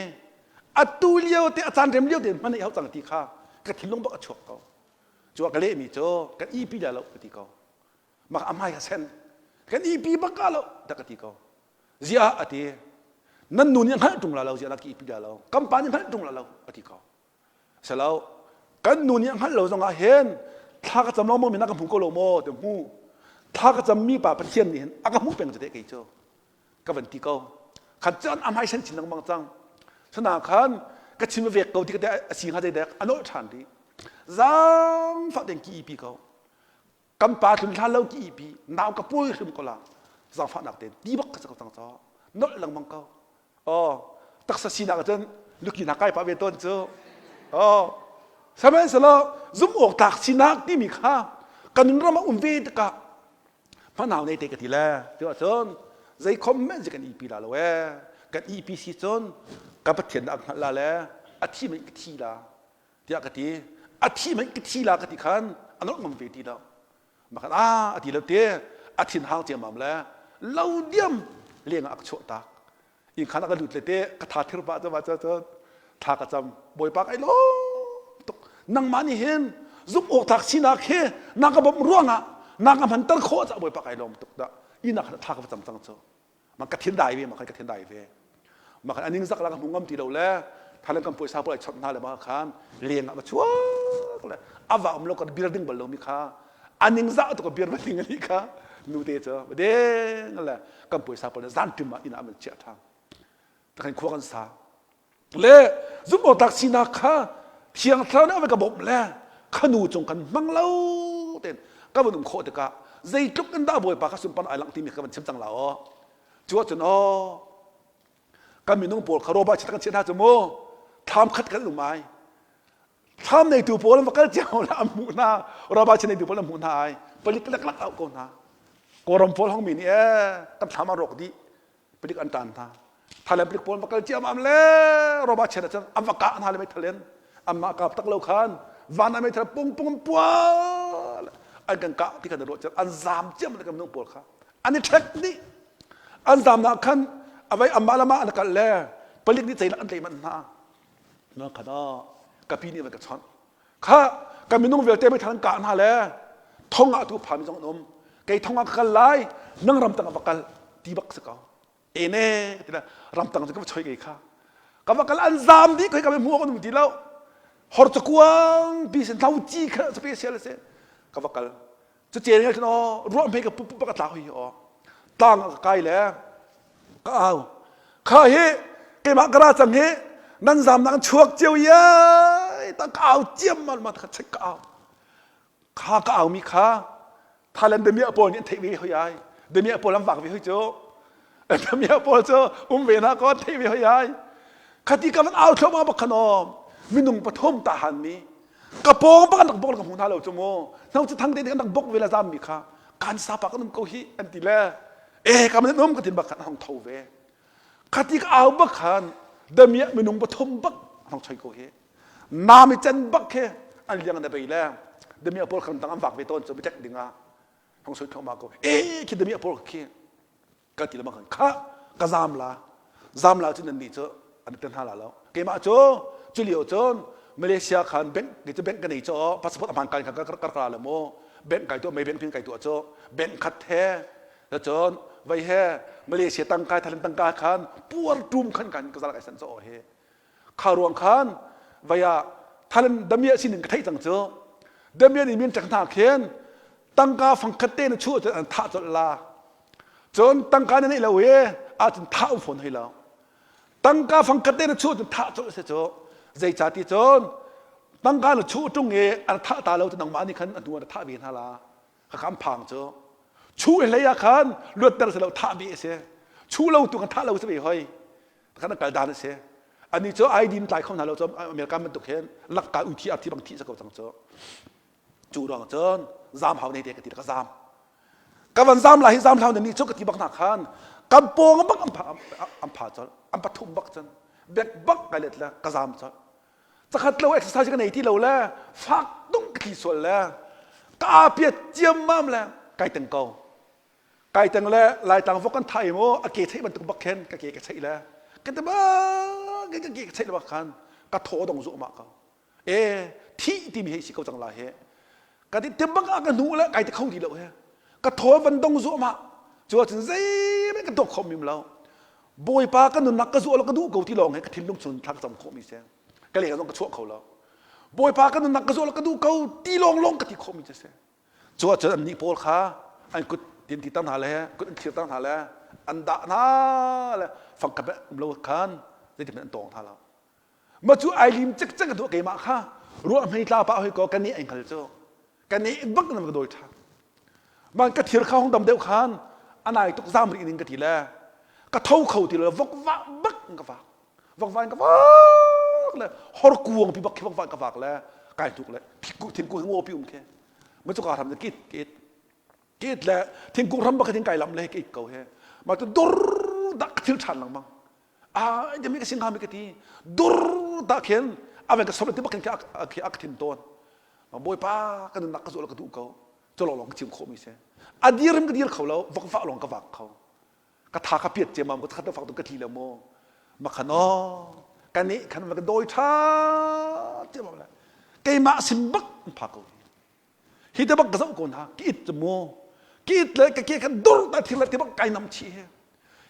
atu lio te a caan rem lio te hman i hau cang ti kha ka thinlung bak a chuak ko cu a ka lehmi cu kan ipi la lo ka ti ko mak a hmai ka sen kan ipi bak ka lo ta ka ti ko ziah a ti nan nu nih hngalh ṭung la lo ziah la ki ipi la lo kan pa nih hngalh ṭung la lo a ti ko selo kan nu nih hngalh lo zongah hin thla ka cam lengmang mi na ka hmu ko lo maw ti hmu thla ka cam mi pa Pathian nih hin a ka hmuh peng cu te kei cu ka van ti ko khan cun a hmai sen chin lengmang cang sana khan ka chim vek ko ti ka te a si hnga dek a nolh ṭhan rih zaangfah tein ki ipi ko kan pa tlun hlan lo ki ipi nau ka pawi hrim ko la zaangfahnak tein ti bak ka cang cang caw nolh lengmang ko oh taksa sinak cun luki hna kai pah ve tawn cu oh sihmanhsehlaw zumh awk tlak sinak timi kha kan nun ram ah um ve tikah fanau nei te ka ti le tu ahcun zei khom men kan ipi la lo e kan ipi si cun ka pathian dah hngalh la le a thi men ka thi la tiah ka ti a thi men ka thi la ka ti khan a nolh ngam ve ti lo makhan a a ti lo te a thin hang ciammam le lo diam leng ah ka chuah tak inn khan ah ka lut le te ka tha thir pah cama cun thla ka cam bawipa kai lawm tuk nangmah nih hin zumh awk tlak sinak hi na ka bawmh ruangah na ka hmanter khawh caah bawipa kai lawm tuk dah inn ah khan thla ka va cam cang cu ma ka thin dai ve ma khan ka thin dai ve ma khan aning zak la ka hmu ngam ti lo le thalan kan puaisa pawl ai chawt hna le ma khan leng ah va chuak le ava um lo kan bir ding bal lo mi kha aning za to ka bir ba ding ali kha nu te cu deng le kan puaisa pawl zan tim ah inn ah man chiah ṭhan kan khua kan sa le zumh awk tlak sinak kha thiang thlarau nih a ka bawmh le khanu cung kan hmang lo ten ka van um khawh tikah zeitluk in dah bawipa kha sunpar ai langh timi ka van chim cang la aw cu ahcun aw kan minung pawl kha roba chiat kan chiah hna cu mu thlam khat kan um ai. Thlam neitu pawl an va kal cio la an hmuh hna. Raba chin neitu pawl an hmuh hna ai. Palik leklak au ko hna. Kawlram pawl hong mi nih ee kan thlam a rawk dih. Palik an tan hna. Thailand palik pawl va kal ciamam le Raba chin ah cun an va kah hna le meithal in. Anmah kap tak lo khan van ah meithal pung pung an pual. An kan kah ti khan ruah cun an zam ciam le kan minung pawl kha. An i ṭhek dih. An zamnak khan avai amah lamah an kal le palik nih ceilak an tlaih manh hna. Na khat ah ka pi nih van ka chawnh. Kha ka minung vialte meithal an kah hna le thong ah tu phami zong an um. Kei thong ah ka kal lai, nang ramtang ah va kal ti bak si ko. Ene ti le ramtang cu ka va choi kei kha. Ka va kal an zam dih koi ka hmu awk an um ti lo. Hor cakuang pi sin thau ci kha special si. Ka va kal. Cucel ngai khin aw ruah hmei ka pup pup ka tla hoi aw. Tlang ah ka kai le ka au. Kha hi keimah ka ra cang hi nan zamnak an chuak cio iai ta ka au ciam mal ma kha chek ka au. Kha ka au mi kha Thailand damiah pawl nih an theih ve hoi ai. Damiah pawl an vak ve hoi cu. Damiah pawl cu um ve na ko theih ve hoi ai. Khati ka van au thluahmah bak khan aw minung pathum ta han mi ka pawng bak an rak bok ka hmu hna lo cu mu hno cu thang te an rak bok ve la zam mi kha kan sa pa kan um ko hi an ti le e ka man um ka tin bak khan hong tho ve khati ka au bak khan damiah minung pathum bak hong choi ko hi nami chan bak khi an liang na bei le damiah pawl khan tang an vak ve tawn cu bitek ding ah hong soi thluahmah ko e khi damiah pawl khi ka ti lama khan kha ka zam la zam la cu nan nih cu an te hna la lo keimah cu cu lio cun Malaysia khan bank ke cu bank ka nei cho passport a hman kai kha ka ka la mu bank kai tu mei bank pin kai tu cu bank khat he cun vai he Malaysia tangkai Thailand tangka khan puar tum khan kan ka zal kai san cho he kha ruang khan vai ah Thailand damia sinin ka theih cang cu damia nih min ṭek hna khin tangka fangkhat te na chuah cun an thah colh la cun tangka na neih lo i ahcun thah um fawn hoi lo tangka fangkhat te na chuah cun thah colh si cu zeicati cun tangka na chuh ṭung i an thah ta lo cu nangmah nih khan a hnu ah na thah ve hna la khakha an phang cu chuh hlei ah khan luatter si lo thah ve a si chuh lo tu kan thah lo si ve hoi khan kal dan a si ani cu ID tlai kho hna lo cu America bantuk hin lakka uthi arthi bang thi sa ko cang cu Cu ruang cun zam hau nei te ka ti ka zam. Ka van zam lai hi zam hlau na ni cu ka ti bak na khan kan pawng bak an pha an pha colh an pathum bak cun bek bak kai let le ka zam colh. Cakhat lo exercise ka nei ti lo le fak tung ka tli sual le ka apiat ciammam le kai teng ko. Kai teng le laitlang vok kan thai mu a ke theih bantuk bak khin ka ke ka cheih le ka ti bak ka ke ka cheih le bak khan ka thaw dong zuah mah ko. E thih timi hei si ko cang la he ka ti tim bak ah ka hnu le kai ti kho ti lo he ka thaw van dong zuahmah cu ahcun zeihmanh ka tuak kho mim lo bawipa ka nunnak ka zuah lo ka duh ko ti lawng he ka thinlung chung thla ka cam khawh mi si ka leng zong ka chuah kho lo bawipa ka nunnak ka zuah lo ka duh ko ti lawng lawng ka ti khawh mi cu si cu ahcun annih pawl kha an kut tin ti ter hna le kut an thlir ter hna le an dah hna le fangkhat um lo khan zeitin an tawng hna lo Ma cu ai lim cikcek ka duh keimah kha ruah hmei tla pah hoi ko ka nih ai hngal cu ka nih bak nan ka dawi ṭhan man ka thir kha hong dam deuh khan anai tuk zam rih ning ka ti le ka tho kho ti lo vok va bak ka vak vok va ka vak le hor kuang pi bak khi vok va ka vak le kai tuk le thingkung ngaw pi um khe ma cu ka ram kit kit kit le thingkung ram bak khin kai lam le kit ko he ma tu dur dak thil ṭhan lengmang ah mi ka sing mi ka ti dur da khin aven ka som ti bakin ka ak thin ton bawipa ka nunnak ka zual ka duh ko cu lawng ka chim khawh mi si a dir ka dir kho lo vok va lawng ka vak kho ka tha ka piat ciamam ka khat fak tu ka tli le mo makhano kan nih khan ka doi tha ciamam le keimah sin bak pha ko Hi te bak ka zoh ko hna ki it cu mu ki it le ka ke khan dur ta thir le te bak kai nam chi he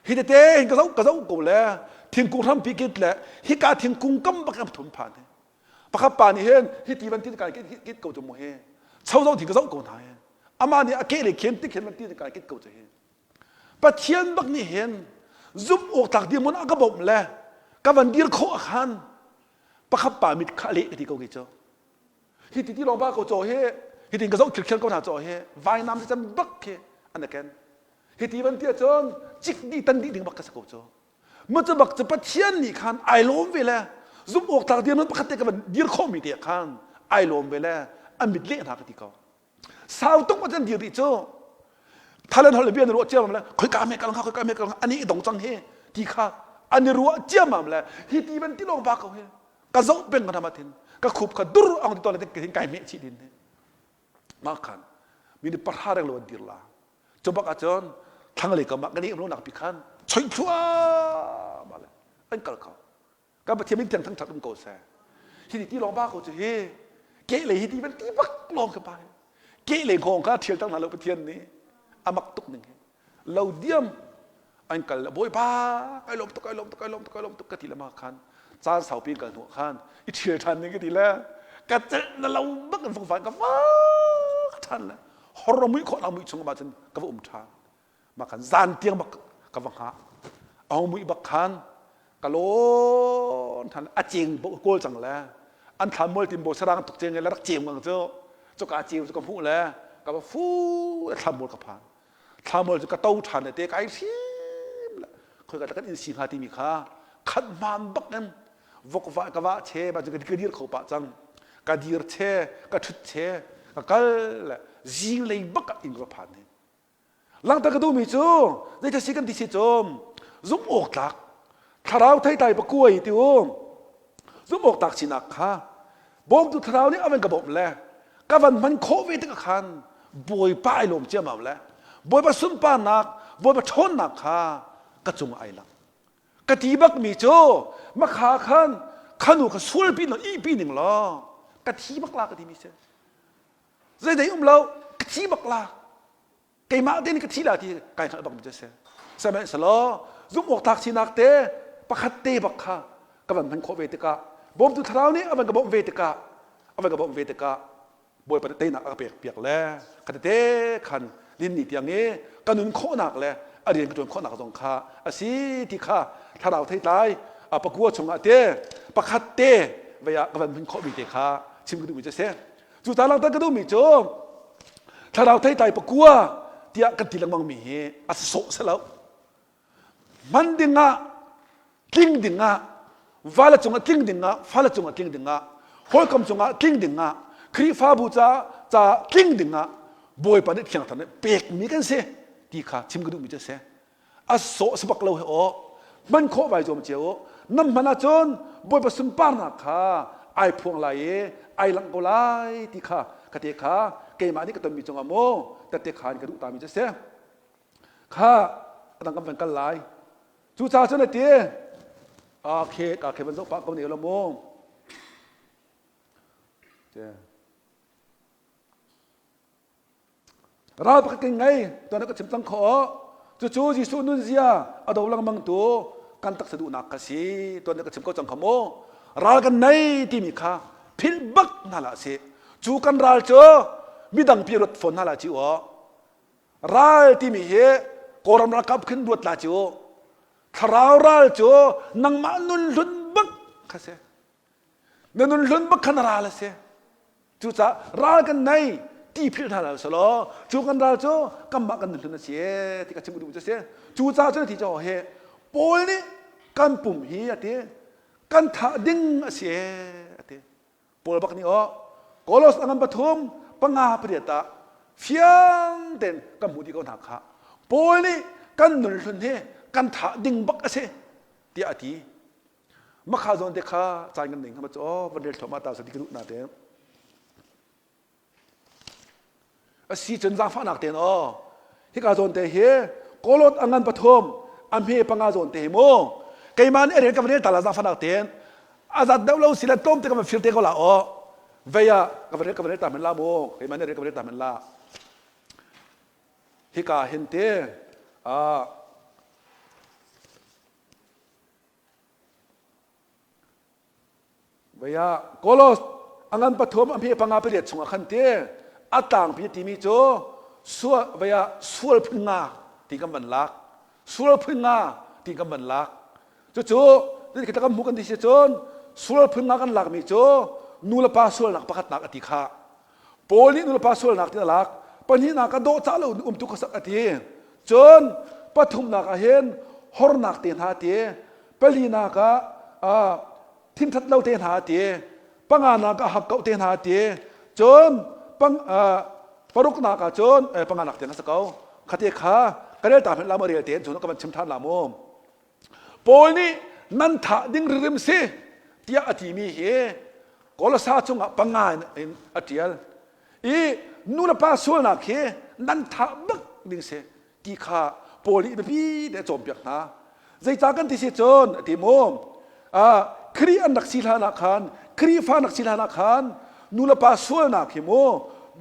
hi te te hin ka zoh ka zoh ko le thingkung hrampi kit le hika thingkung kam bak am thum phan he pakhat pa nih hin hi ti van ti kai kit ko cu mu he cho zoh thi ka zoh ko hna he ama nih a ke le khen tik hin van ti kai kit ko cu he Pathian bak nih hin zumh awk tlak dirhmun a ka bawmh le ka van dir khawh ah khan pakhat pa mit kha leh ka ti ko ki cu Hi ti ti lawng ba ko caw hi hi tin ka zoh khirkhir ko hna caw hi vainam si cem bak khi an ken. Hi ti van ti ahcun cik dih tan dih ding bak ka si ko cu. Mu cu bak cu Pathian nih khan ai lawm ve le Zumh awk tlak dirhmun pakhat te ka van dir khawhmi te khan ai lawm ve le an mit leh hna ka ti ko. Sau tuk ma can dir rih cu. Thailand holh le bia na ruah ciamam le khoika me kal hnga khoika me kal hnga ani i dong cang hi ti kha an i ruah ciamam le hi ti van ti lawng ba ko hi ka zoh peng ka nama thin ka khup kha dur ang ti to le hin kai meh chih din hi mah khan mi nih pahra reng lo an dir la cu bak ahcun thlanglei kam ah kan i um lonak pi khan choih thluahmah le an kal kho kan Pathian min thiang thangṭhat um ko seh hi ti lawng ba ko cu hi ke lei hi ti van ti bak lawng ka pa ke lei ngawng kha ṭhial cang hna lo Pathian nih amak tuk ning hi lo diam an kal bawipa kai lawm tuk kai lawm tuk kai lawm tuk kai lawm tuk ka ti le ma khan caan saupi kal hnu khan i ṭhial ṭhan ding ka ti le ka celh na lo bak in fungfan ka vak ṭhan le hor mui khawh na mui chung ma cun ka va um ṭhan ma khan zan tiang bak ka va hngah a hong mui bak khan ka lawn ṭhan a ceng kawl cang le an thlan mual tim bo sarang tuk ceng le rak ceu ngang cu cu ka ceu cu ka hmuh le ka va fu thlan mual ka phan Thlamual cu ka to ṭhan le te kai hrim le khoi ka kan in si hnga timi kha khat hmaan bak in vok va ka va che ba cu ka dir kho pah cang ka dir che ka ṭhut che ka kal le zinglei bak ah inn ka phan hin langter ka duhmi cu zeithil si kan ti si cu zumh awk tlak thlarau theitlai pakuai ti u zumh awk tlak sinak kha Bawmtu thlarau nih a van ka bawmh le ka van hman khawh ve tikah khan Bawipa ai lawm ciammam le Bawipa sunparnak, Bawipa ṭhawnnak kha ka cungah ai lang. Ka ti bakmi cu makha khan khanu kha sualpi law ihpi ning law ka thi bak la ka timi si. Zeidei um lo ka thi bak la. Keimah te nih ka thi la ti kai hngalh bak mi cu a si. Sihmanhsehlaw zumh awk tlak sinak te pakhat te bak kha ka van hman khawh ve tikah bawmtu thlarau nih a van ka bawmh ve tikah a van ka bawmh ve tikah Bawipa nih teinak a ka pek piak le ka tete khan lin ni tiang i ka nun khawhnak le a rian ka ṭuan khawhnak zong kha a si ti kha thlarau theitlai a pakua chungah te pakhat te vei ah ka van hman khawhmi te kha chim ka duhmi cu a si. Cucaah langhter ka duhmi cu thlarau theitlai pakua tiah kan ti lengmangmi hi a sawh si lo. Hman dingah, tling dingah, vale cungah tling dingah, fale cungah tling dingah, hawikom cungah tling dingah, Khrihfabu ca ca tling dingah Bawipa nih thiang thar nih pekmi kan si ti kha chim ka duhmi cu a si. A sawh si bak lo he aw. Hman khawh vai zuam cio u. Nam hman ahcun Bawipa sunparnak kha ai phuang lai i ai langh ko lai ti kha ka te kha keimah nih ka tonmi cungah maw tette kha in ka duh tami cu a si. Kha a dang kan van kal lai. Cucaah cun a ti, okay, ka khe van zoh pah ko ne lo mu. Ral pakhat kan ngei tuan ka chim cang khawh. Cucu Jesuh nunzia a do lengmang tu kan taksa duhnak kha si tuan ka chim ko cang kha mu. Ral kan nei timi kha philh bak hna lah si. Cu kan ral cu midang pi ruat fawn hna lah ci aw. Ral timi hi Kawlram ralkap khin ruat la ci u. Thlarau ral cu nangmah nun hlun bak kha si. Na nun hlun bak kha na ral a si. Cucaah ral kan nei ti philh hna lo selaw cu kan ral cu kanmah kan hlun a si ti ka chim duh cu si. Cucaah cun a ti cu he Paul nih kan pum hi a ti kan thah ding a si a ti. Paul bak nih aw Kolos a ngan pathum panga pariat ah fiang tein kan hmuh dih ko hna kha. Paul nih kan nun hlun hi kan thah ding bak a si tiah a ti. Makha zawn te kha caan kan nei hnga ma cu aw van rel thluahmah ta sa ti ka duh na te. A si cun zaangfahnak tein aw hika zawn te hi kawlawt a ngan pathum a hme panga zawn te hi mu keimah nih a rel ka van rel ta la zaangfahnak tein a zat deuh lo si le tlawm te ka van fir te ko la aw vei ah ka van rel ka van rel ta men la mu keimah nih a rel ka van rel ta men la hika hin te ah Vei ah Kolos a ngan pathum a hme panga pariat chungah khan ti a tlangpi timi cu sual vei ah sual phun nga ti kan van lak sual phun nga ti kan van lak cucu kita kan hmuh kan ti si cun sual phun nga kan lakmi cu nu le pa sualnak pakhatnak a ti kha Paul nih nu le pa sualnak ti a lak pahnihnak ah dawhcah lo in umtu khuasak a ti cun pathumnak ah hin hornak te hna ti palinak ah ah. Thinṭhat lo te hna a ti. Panganak ah hakkauh te hna a ti. Cun pang, paruknak ah cun panganak tiang a si ko. Khate kha ka rel ta hmanh la maw rel te cun ka van chim ṭhan la mu. Paul nih nan thah ding ririm si tiah a timi hi Kolosa cungah panga in a ṭial. I nu le pa sualnak hi nan thah bak ding si ti kha Paul nih biapi te a cawnpiak hna. Zeicah kan ti si cun a ti mu Khrih an rak si hlan ah khan Khrihfa an rak si hlan ah khan nu le pa sualnak hi mu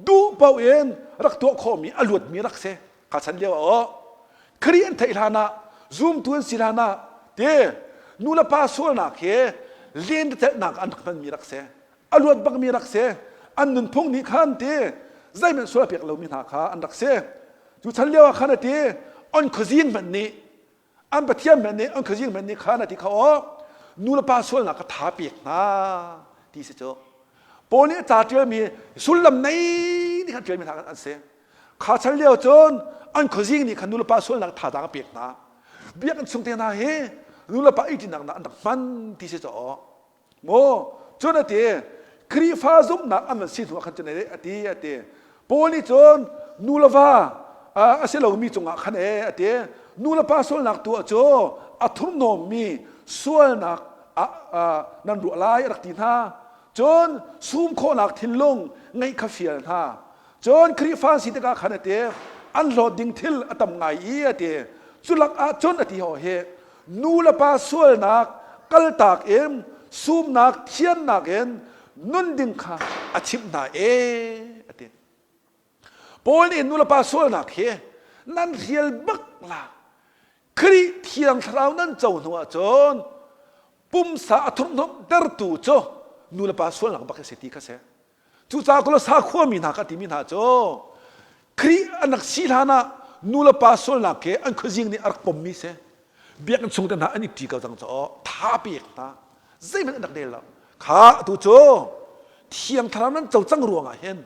duh paoh in rak tuah khawhmi a luatmi rak si kha chan lio ah aw Khrih an theih hlan ah zumtu an si hlan ah te nu le pa sualnak hi lentecelhnak an rak hmanmi rak si a luat bakmi rak si an nunphung nih khan ti zeihmanh sual a pek lomi hna kha an rak si cu chan lio ah khan a ti on khuazing hmanh nih an pathian hmanh nih an khuazing hmanh nih khan a ti kha aw nu le pa sualnak ka tha pek hna ti si cu Paul nih ca ṭialmi sullam nei nih khan ṭialmi hna an si kha chan lio cun an khuazing nih khan nu le pa sualnak thazaang a pek hna biakinn chung te hna hi nu le pa ihṭinak an rak hman ti si cu Maw cun a ti Khrihfa zumhnak an van si hnu ah khan cun a ti a ti Paul nih cun nu le va a si lomi cungah khan e a ti nu le pa sualnak tuah cu a thurhnawmmi sualnak ah nan ruah lai a rak ti hna cun sum khawhnak thinlung ngeih kha fial hna cun Khrihfa si tikah khan a ti an hlawt ding thil a tam ngai i a ti culak ah cun a ti ho hi nu le pa sualnak kaltak in sumnak thiannak in nun ding kha a chimh hna e a ti Paul nih nu le pa sualnak hi nan hrial bak la Khrih thiang thlarau nan co hnu ahcun pumsa a thurhhnawmh tertu cu nu le pa sualnak bak a si ti kha si Cucaah Kolosa khuami hna kha timi hna cu Khrih an rak si hlan ah nu le pa sualnak he an khuazing nih a rak pommi si. Biakinn chung te hna an i ṭi ko cang caw tha pek hna zeihmanh an rak del lo. Kha atu cu Thiang Thlarau nan co cang ruangah hin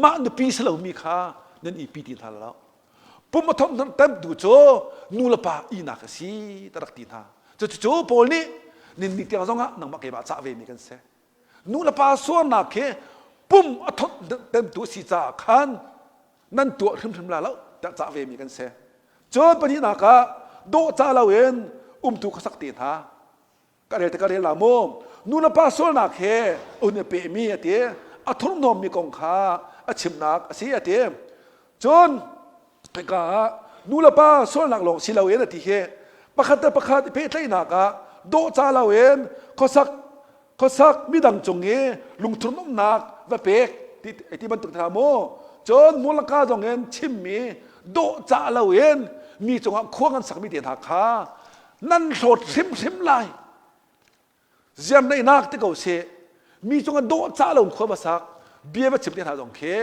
mah nupi si lomi kha nan i pi ti hna lo. Pum a thawmh temtu cu nu le pa ihnak a si ta rak ti hna. Cucu Paul nih nin ni tiang zongah nangmah keimah cah ve mi kan si. Nu le pa sualnak khi pum a thawttemtu si caah khan nan tuah hrimhrim la lo tiah cah ve mi kan si. Cun pahnihnak ah dawhcah loin umtu khuasak te hna ka rel te ka rel la mu nu le pa sualnak he un i pehmi a ti a thurhnawmmi kong kha a chimnak a si a ti cun hika ah nu le pa sualnak lawng si loin a ti hi pakhat le pakhat i pehtlaihnak ah dawhcah loin khuasak khuasak midang cung i lungthurnomnak va pek ti ti bantuk hna mu cun mulaka zong in chimmi dawhcah loin mi cungah khua ngan sakmi te hna kha nan hlawt hrimhrim lai Ziarneihnak ti ko seh mi cungah dawhcah lo khua va sak bia va chim te hna zong khi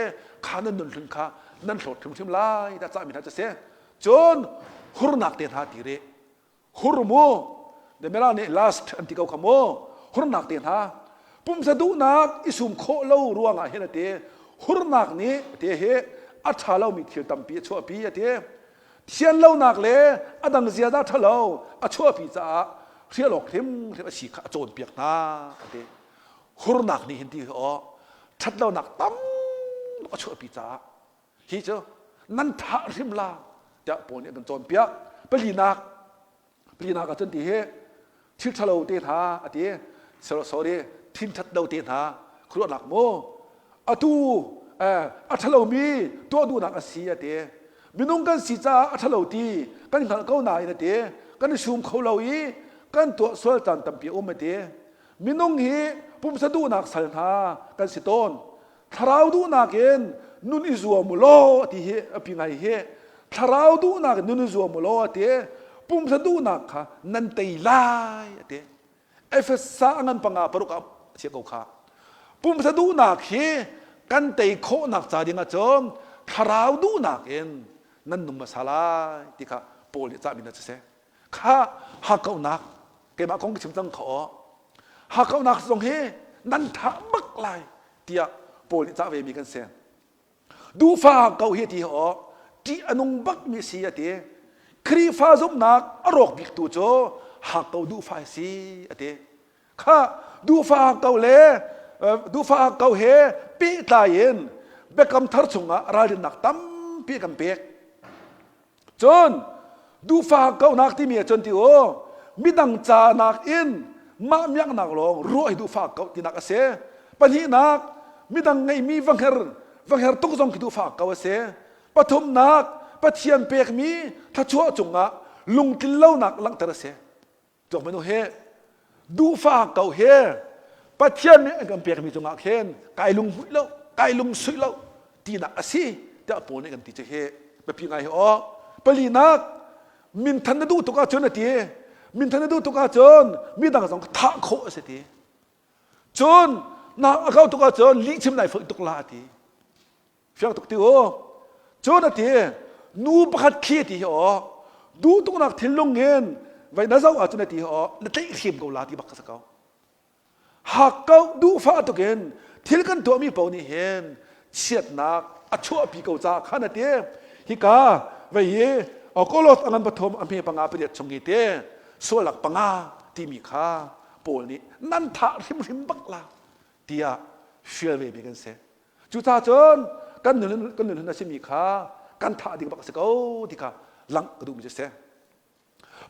kha nan nun hlun kha nan hlawt hrimhrim lai dah cahmi hna cu si cun hurnak te hna ti rih hur mu Demela nih last an ti ko kha mu hurnak te hna pumsa duhnak i sum khawh lo ruangah hin a ti hurnak nih ti hi a ṭha lomi thil tampi a chuahpi a ti Thianlonak le a dang ziaza ṭhalo a chuahpi caah hrial awk hrimhrim a si kha a cawnpiak hna a ti. Hurnak nih hin ti hi aw ṭhatlonak tam a chuahpi caah hi cu nan thah hrim la tiah Paul nih a kan cawnpiak. Palinak Palinak ah cun ti hi thil ṭhalo te hna a ti sorry thin ṭhat lo te hna khuaruahnak mu atu a ṭhalomi tuah duhnak a si a ti minung kan si caah a ṭhalo ti kan hngalh ko nain a ti kan i sum kho lo i kan tuah sual caan tampi a um a ti minung hi pumsa duhnak sal hna kan si tawn Thlarau duhnak in nun i zuam u law ti hi a pi ngai hi thlarau duhnak in nun i zuam u law a ti pumsa duhnak kha nan tei lai a ti Efesa a ngan panga paruk ah a ko kha pumsa duhnak hi kan tei khawhnak ca ding ahcun thlarau duhnak in nan nung hmasa lai ti kha Paul nih cahmi na siseh kha hakkauhnak keimah kong ka chim cang kha aw hakkauhnak zong hi nan thah bak lai tiah Paul nih cah ve mi kan si duhfa ko hi ti aw ṭih a nung bak mi si a ti Khrihfa zumhnak a rawk bik tu cu hakkau duhfa si a ti. Kha duhfah ko le duhfah ko he pehtlai in biakam thar chungah ralrinnak tampi kan pek. Cun duhfah kauhnak timi ah cun ti u midang ca nakin mah miaknak lawng ruah hi duhfah kauh tinak a si. Pahnihnak midang ngeihmi va hnger va hnger tuk zong khi duhfah kau a si. Pathumnak Pathian pekmi thluachuah cungah lungtlin lonak langhter a si. Tuak manu he duhfah ko he Pathian nih an kan pekmi cungah khin kai lunghmuih lo kai lungsuih lo tinak a si tiah Paul nih kan ti cu hi biapi ngai hi aw palinak minthan na duh tuk ahcun a ti minthan na duh tuk ahcun midang zong thah khawh a si ti cun na a kau tuk ahcun lihchim nai foih tuk la a ti Fiang tuk ti u. Cun a ti, nu pakhat khi a ti hi aw, duh tuknak thinlung in vai na zoh ahcun a ti hi aw, na tlaih hrim ko la ti bak ka si ko. Hak ko duhfah tuk in thil kan tuahmi paoh nih hin chiatnak a chuahpi ko caah khan a ti. Hika vei hi Kolos a ngan pathum a hme panga pariat chung i te sualak panga timi kha Paul nih nan thah hrimhrim bak la tiah fial ve mi kan si. Cucaah cun kan nun kan nun a simi kha kan thah ding bak a si ko ti kha langh ka duhmi cu a si.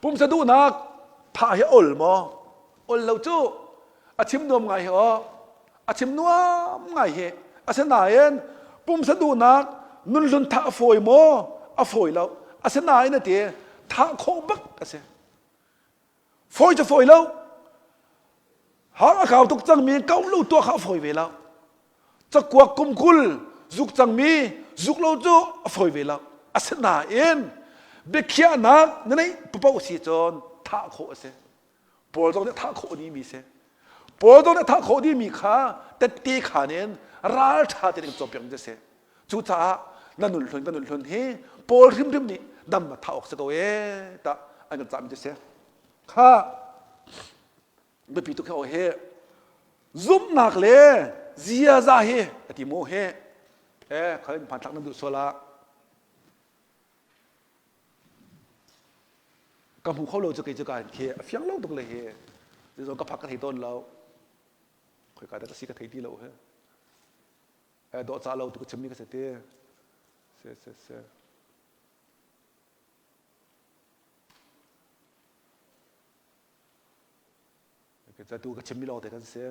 Pumsa duhnak thah hi ol maw? Ol lo cu a chim nuam ngai hi aw a chim nuam ngai hi asinain pumsa duhnak nunhlun thah a fawi maw? A fawi lo. Asinain a ti thah khawh bak a si. Fawi cu fawi lo. Har a kau tuk cangmi ko lo tuah kha a fawi ve lo. Cakuak kum 20 zuk cangmi zuk lo cu a fawi ve lo. Asinain biakhiahnak na neih papoh si cun thah khawh a si. Paul zong nih thah khawh dihmi si. Paul zong nih thah khawh dihmi kha tette khan in ralṭha tein kan cawnpiak mi si. Cucaah na nun hlun ka nun hlun hi Paul hrimhrim nih dam a thah awk si ko ee tah an kan cahmi cu si. Kha biapi tuk he he zumhnak le ziaza hi a ti mu he eh kha in hmanthlak nan duh sual ah ka hmu kho lo cu kei cu ka khi a fiang lo tuk le hi zong ka phak ka thei tawn lo khoi ka dah ka si ka thei ti lo he eh dawhcah lo tu ka chimmi ka si ti se se se Ka tu ka chimmi lawng te kan si.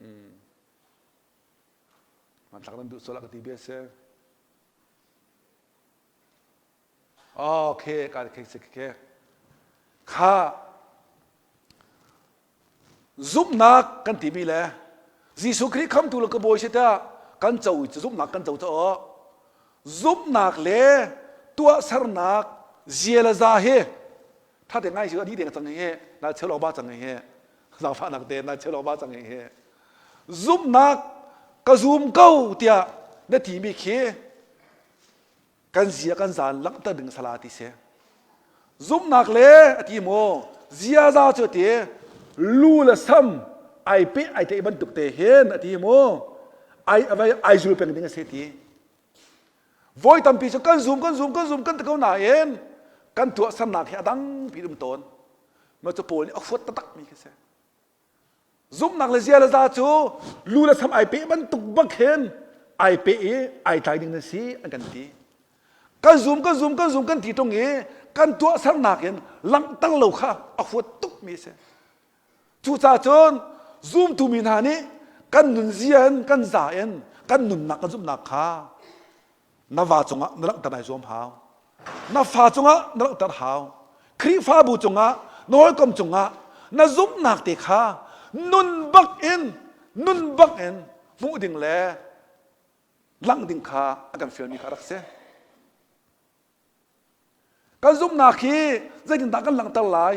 Mm. Hmanthlak nan duh sual ah ka ti bia si. Okay, ka ke se ke. Kha Zumhnak kan timi le Jesuh Khrih khamtu le ka bawi si tiah kan co i zumhnak kan co caah zumhnak le tuahsernak zia le za hi ṭha te ngai si a dih deng cang hi na chelo ba cang hi zaangfahnak te na chelo ba cang hi zumhnak ka zum ko tiah na timi khi kan zia kan zaan langhter ding sala ti si zumhnak le a ti maw ziaza cu ti lu le sam ai pe ai te bantuk te hin a ti maw ai avai ai zul peng ding a si ti voi tampi cu kan zum kan zum kan zum kan ti ko nain kan tuahsernak hi a dang pi um tawn ma cu paul nih a huat taktak mi khi si Zumhnak le zia le za cu lu le sam ai peh bantuk bak hin ai peh i ai tlai ding na si an kan ti. Kan zum kan zum kan zum kan ti tung i kan tuahsernak in langhter lo kha a huat tuk mi a si. Cucaah cun zumtu mi hna nih kan nunzia in kan za in kan nunnak kan zumhnak kha na va cungah na langhter ai zuam hau na fa cungah na langhter hau Khrihfabu cungah na hawikom cungah na zumhnak te kha nun bak in nun bak in hmuh ding le langh ding kha a kan fialmi kha rak si kan zumhnak hi zeitindah kan langhter lai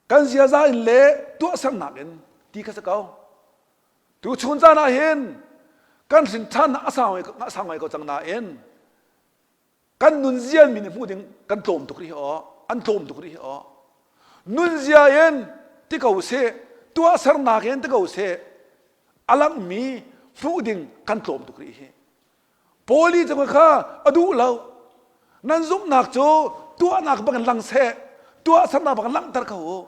kan ziaza in le tuahsernak in ti kha si ko Tuchun caan ah hin kan hrin ṭhannak a sau a sau ngai ko cang nain kan nunzia mi nih hmuh ding kan tlawm tuk rih aw an tlawm tuk rih aw nunzia in ti ko seh tuahsernak in ti ko seh a langmi hmuh ding kan tlawm tuk rih hi Paul i cu kha a duh lo nan zumhnak cu Tuahnak bangin lang seh, tuahsernak bangin langhter ko u.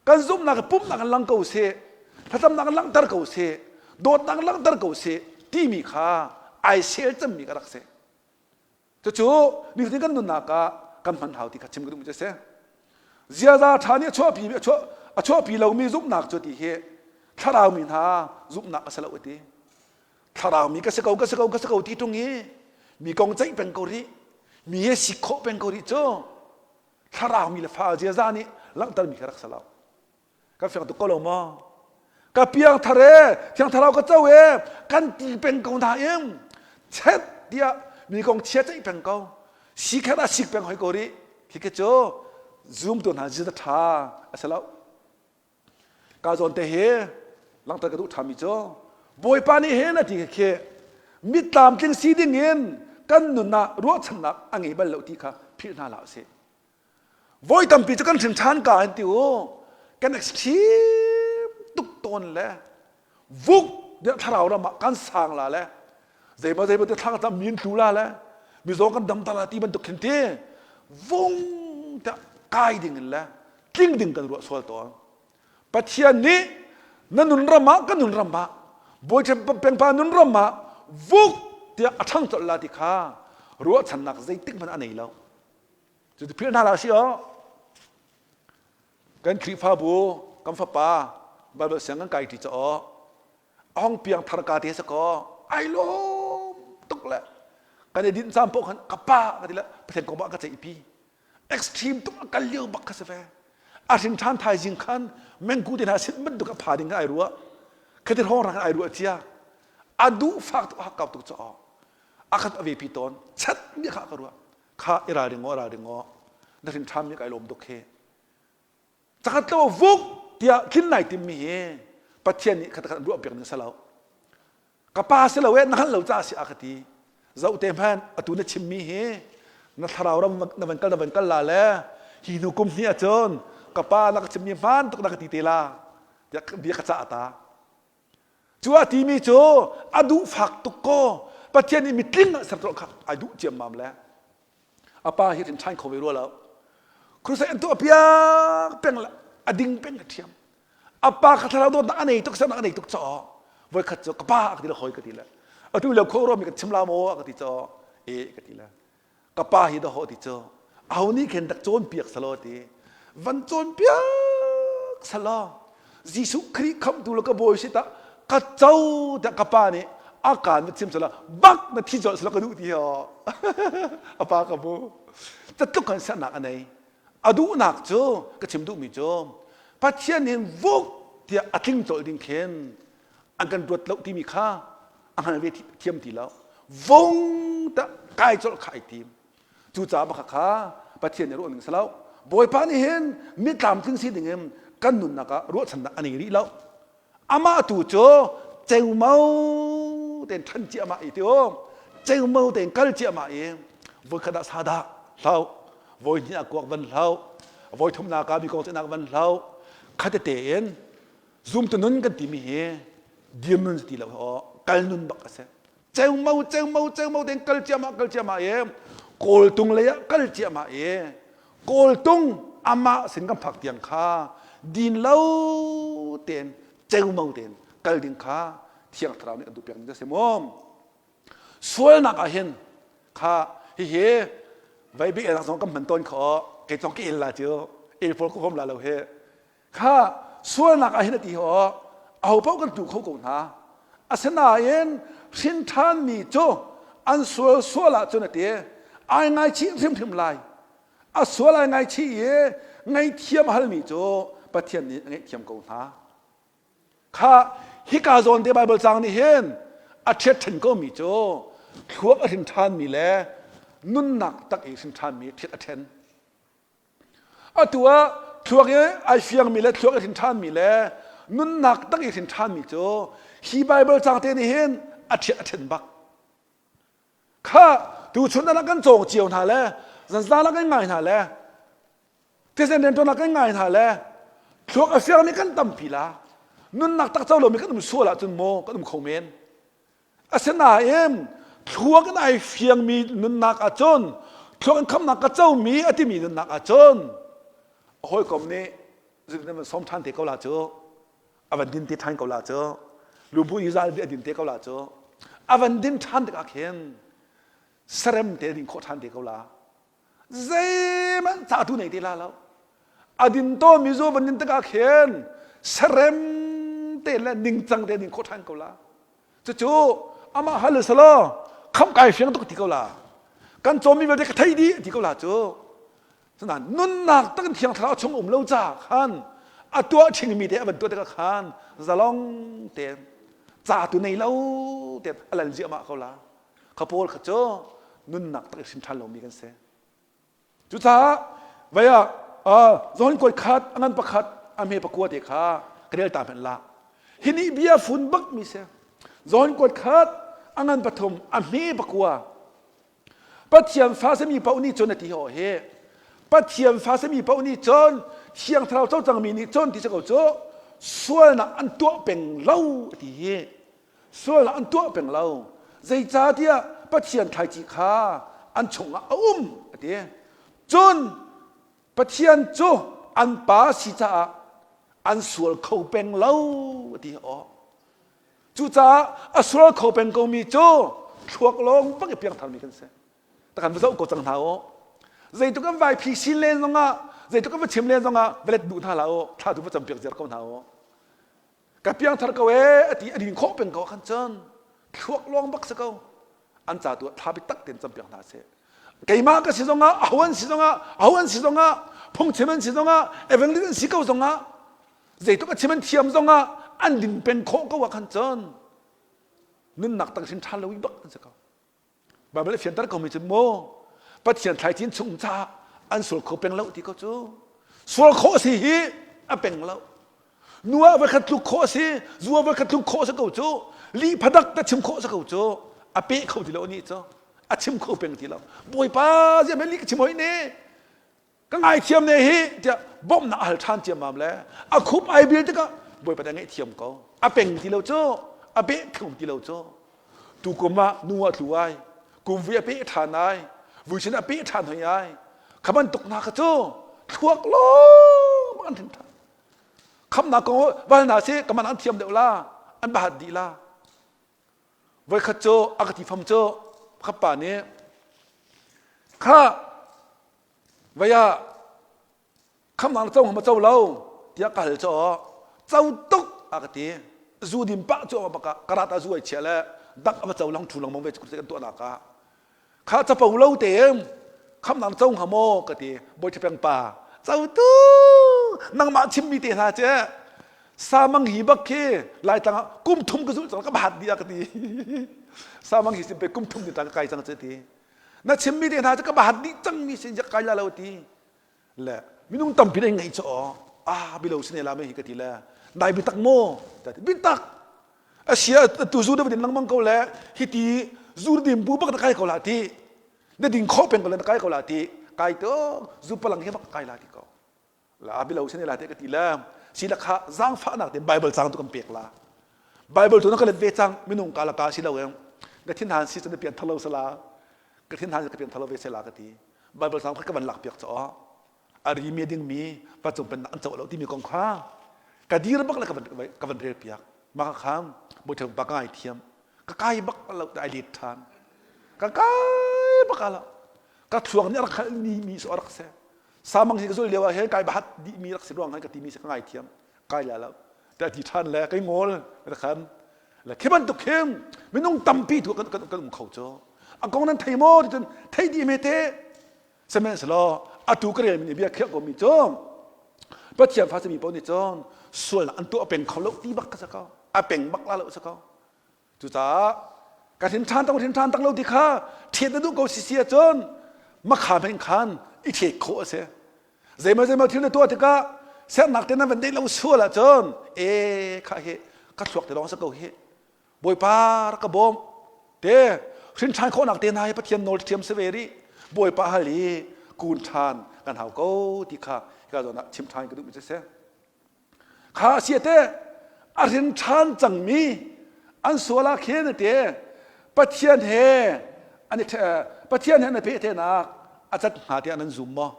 Kan zumhnak hi pumhnak in lang ko seh, thlacamnak in langhter ko seh, dawtnak in langhter ko seh timi kha ai sel cemmi ka rak si. Cucu nifatin kan nunnak ah kan hman hau ti kha chim ka duhmi cu a si. Ziaza ṭha nih a chuahpi a chuahpi lomi zumhnak cu ti hi thlarau mi hna zumhnak a si lo a ti. Thlarau mi ka si ko ka si ko ka si ko ti ṭung i mi kong ceih peng ko rih mi he sik khawh peng ko rih cu thlarau mi le fa ziaza nih langhtermi kha rak si lo. Kan fiang tuk ko lo maw? Ka piang thar e, thiang thlarau ka co e, kan ti peng ko nain chet tiah mi kong chia ceih peng ko. Si khat ah sik peng hoi ko rih. Khi khi cu zumtu hna ziaza ṭha a si lo. Ka zawn te hi langhter ka duh ṭhami cu Bawipa nih hin a ti khi mit tlamtling si ding in kan nun ah ruahchannak a ngei bal lo ti kha philh hna hlah usih. Voi tampi cu kan hrin ṭhan ka an ti u. Kan extreme tuk tawn le vuk deuh thlarau ram ah kan sang la le zeimaw zeimaw te thlang tam min tlu la le mizaw kan dam ta la ti bantuk khin ti vung te kai ding in le tling ding kan ruah sual tawn. Pathian nih na nun ram ah kan nun ram ah Bawi pengpa nun ram ah vuk tiah a ṭhang colh la ti kha ruahchannak zeitik hmanh a nei lo. Cu philh hna hlah si aw. Kan Khrihfabu kan fapa Bible siang kan kai ṭi ca aw. A hong piang thar ka te sa kaw ai lawm tuk le kan i dinh caan paoh khan ka pa ka ti le Pathian kong bak ka ceihpi. Extreme tuk a kal lio bak kha si ve. A hrin ṭhan thaizing khan mengku te hna sin bantuk a pha ding ai ruah. Khati hrawng rang ai ruah cia. A duh fak tuk a hakkau tuk ca aw. A khat a vepi tawn. Chat mi kha ka ruah. Kha i ralring aw ralring aw na hrin ṭham mi kai lawm tuk hi cakhat lo vuk tiah thlin nai tim mi hi Pathian nih khat khat ruah piak ning salo ka pa si lo e na hngalh lo ca si a ka ti zoh te hmanh atu na chim mi hi na thlarau ram na van kal na van kal la le hi hnu kum hnih ahcun ka pa na ka chim mi hmaan tuk na ka ti te la tiah bia ka cah ta Cu a timi cu a duh fak tuk ko. Pathian nih mitling ah ser kha ai duh ciammam le a pa hi rin ṭhan kho ve rua lo. Crusade an tuah piak peng le a ding peng a ṭhiam. A pa kha thlarau dawtnak a nei tuk sernak a nei tuk caw. Voikhat cu ka pa a ka ti le hoi ka ti le. Atu lio kho ruami kan chim la maw a ka ti caw. E ka ti le. Ka pa hi dahawh ti cu aho nih khin rak cawnpiak selaw ti van cawnpiak selaw Jesuh Khrih khamhtu le ka bawi si tah ka co tiah ka pa nih a kaan va chim selaw bak na thi colh selaw ka duh ti ho a pa ka bu catluk kan sernak a nei a duhnak cu ka chim duhmi cu Pathian hin vuk tiah a tling colh ding khin an kan ruat lo timi kha a hngal ve thiam ti lo vung ta kai colh kha ai tim cucaah baka kha Pathian nih ruah ning si lo Bawipa nih hin mi tlamtling si ding in kan nunnak ah ruahchannak a nei rih lo amah tu cu ceumau tein ṭhan ciahmah i ti um ceumau tein kal ciahmah i voikhat ah sadah hlo voi hnih ah kuak van hlo voi thumnak ah mi kong ceihnak van hlo khatete in Zumtu nun kan timi hi dir nun ti lo aw kal nun bak a si. Ceumau ceumau ceumau tein kal ciahmah kal ciahmah i kawltung lei ah kal ciahmah i kawltung amah sin kan phak tiang kha din lo tein ceumau tein kal ding kha thiang thlarau nih kan duh piak ning a si mu. Sualnak ah hin kha hihi vai bik elak zong kan hman tawn kho kei zong ka el la cu el pawl ka huam la lo hi Kha sualnak ah hin a ti aw aho paoh kan tu kho ko hna. Asinain hrin ṭhanmi cu an sual sual ahcun a ti ai ngaichih hrimhrim lai. A sual ai ngaichih i ngaihthiam a halmi cu Pathian nih a ngaihthiam ko hna. Kha hika zawn te Baibal caang nih hin a ṭhiat ṭhen komi cu thluak a hrin ṭhanmi le nunnak tak i hrin ṭhanmi ṭhiat a ṭhen. Atu ah thluak i ai fiangmi le thluak i hrin ṭhanmi le nunnak tak i hrin ṭhanmi cu hi Baibal caang te nih hin a ṭhiat a ṭhen bak. Kha tuchun ah kan cawng cio hna le zanzan ah kan ngai hna le thisen rianṭuan ah kan ngai hna le thluak a fiangmi kan tampi la nunnak tak co lomi kan um sual ahcun maw kan um kho men. Asinain thluak in ai fiangmi nunnak ahcun Thluak in khamnak ka comi a timi nunnak ah cun a hawikom nih zudin van sawm ṭhan te ko la cu a van din te ṭhan ko la cu lubu i zal a din te ko la cu a van din ṭhan tikah khin sarem te din khawh ṭhan te ko la zeihmanh ca tu nei te la lo a din tawmi zu van din tikah khin sarem te le ningcang te din khawh ṭhan ko la Cucu amah hal selaw khamh kai fiang tuk ti ko la. Kan cawmmi vialte ka thei dih ti ko la cu. Cunain nunnak tak in thiang thlarau chung um lo ca khan a tuah ṭhingmi te a van tuah tikah khan zalong tein ca tu nei lo tein a lal ziahmah ko la. Kha pawl kha cu nunnak tak i hrim ṭhan lomi kan si. Cucaah vei ah John kuat khat a ngan pakhat a hme pakua te kha ka rel ta hmanh la. Hi nih bia fun bak mi si. John kuat khat a ngan pathum a hme pakua. Pathian fa sami paoh nih cun a ti ho hi. Pathian fa sami paoh nih cun Thiang Thlarau co cangmi nih cun ti si ko cu sualnak an tuah peng lo a ti hi. Sual an tuah peng lo. Zeicahtiah Pathian thlaici kha an chungah a um a ti. Cun Pathian cu an pa si caah an sual kho peng lo a ti aw. Cucaah a sual kho peng komi cu thluak lawng bak i piangtharmi kan si. Takan va zoh ko cang hna u. Zeitluk an vai phi sin len zongah, zeitluk an va chim len zongah va let duh hna hlah u. Thla tu va campiak ziar ko hna u. Ka piangthar ko ee a ti a din khawh peng ko khan cun thluak lawng bak si ko an ca tu ah thla bitak tein campiak hna seh keimah ka si zongah aho an si zongah aho an si zongah phungchim an si zongah evangelist an si ko zongah zeitluk a chim an thiam zongah an din peng khawh ko ah khan cun nunnak tak hrin ṭhan lo i bak an si ko Baibal a fianter komi cu maw Pathian thlaicin chung caah an sual kho peng lo ti ko cu sual khawh si hi a peng lo nu ah voikhat tluk khawh a si zu ah voikhat tluk khawh a si ko cu lih phadak ta chim khawh a si ko cu a pe kho ti lo ni cu a chim kho peng ti lo bawipa ziah lih ka chim hoi ne Ka ngaithiam ne hi tiah bawmhnak a hal ṭhan ciammam le a khup ai bil tikah Bawipa nih a ngaihthiam ko. A peng ti lo cu, a beh thung ti lo cu. Tukum ah nu a tlu ai, kum vui a peh ṭhan ai, vui sin a peh ṭhan hoi ai. Kha bantuk hna kha cu thluak lawng an hrim ṭhan. Khamnak kong val hna sih ka man an thiam deuh la, an bahat dih la. Voikhat cu a ka ti fam cu pakhat pa nih kha Vei ah khamnak na co hnga ma co lo tiah ka hal caw co tuk a ka ti zu dim pah cu bak ah karat ah zu ai chia le dak a va co lang thu lengmang ve cu kan tuahnak ah kha capo lo te khamnak na co hnga maw ka ti bawi peng pa co tu nangmah chimmi te hna che samang hi bak khi laitlang ah kum thum ka zulh cang ka bahat dih a ka ti samang hi sim pe kum thum ni tang ka kai cang che ti Na chimmi te hna cu ka bahat dih cangmi sin jak kai la lo ti le minung tampi na ngaih cu ah bilo sine la me hi ka ti le dai bitak maw ta ti bitak asia tu zu da din lengmang ko le hi ti zu dim bu bak na kai ko la ti na ding kho peng ko le na kai ko la ti kai to zu palang hi bak kai la ti ko La bilo sin la te ka ti la si la kha zaangfahnak te Bible cang tu kan pek la Bible tu na ka let ve cang minung ka la ka si lo em ka thin han si cun pian thalo sala ka thin han ka pian thalo ve sela ka ti Bible cang ka van lak piak cho a ri mi ding mi pa cung pen an cho lo ti mi kong kha ka dir bak le ka van ka van rel piak ma ka kham bo theu ba ka ngai thiam ka kai bak lo ai let than ka kai bak ala ka thluang nih rak khal mi mi so rak se Samang hi ka zulh lio ah hin kai bahat dihmi rak si ruang han ka timi si ka ngaithiam kai la lo te ti than le kai ngol ka khan le khi bantuk khi minung tampi tu kan kan kan um kho cu a kong nan thei maw ti cun thei dih me te sihmanhsehlaw atu ka rel mi bia khiah ko mi cu Pathian fa simi paoh nih cun sualnak an tuah peng kho lo ti bak ka sa ko a peng bak la lo sa ko Cucaah ka hrin ṭhan tak hrin ṭhan tak lo ti kha ṭhiat na duh ko si si ahcun makha hmanh khan i ṭhiat khawh a si. Zeimaw zeimaw thil na tuah tikah sernak te na van deih lo sual ahcun e kha hi ka thluak te lawng si ko hi Bawipa rak ka bawm te hrin ṭhan khawhnak te hna hi Pathian nawl ṭhiam si ve rih Bawipa hal i kun ṭhan kan hau ko ti kha hika zawn ah chim ṭhan ka duhmi cu si. Kha a si te a rin ṭhan cangmi an sual ah khin te Pathian he an i Pathian he an i pehtainak a cat hnga tiah nan zum maw?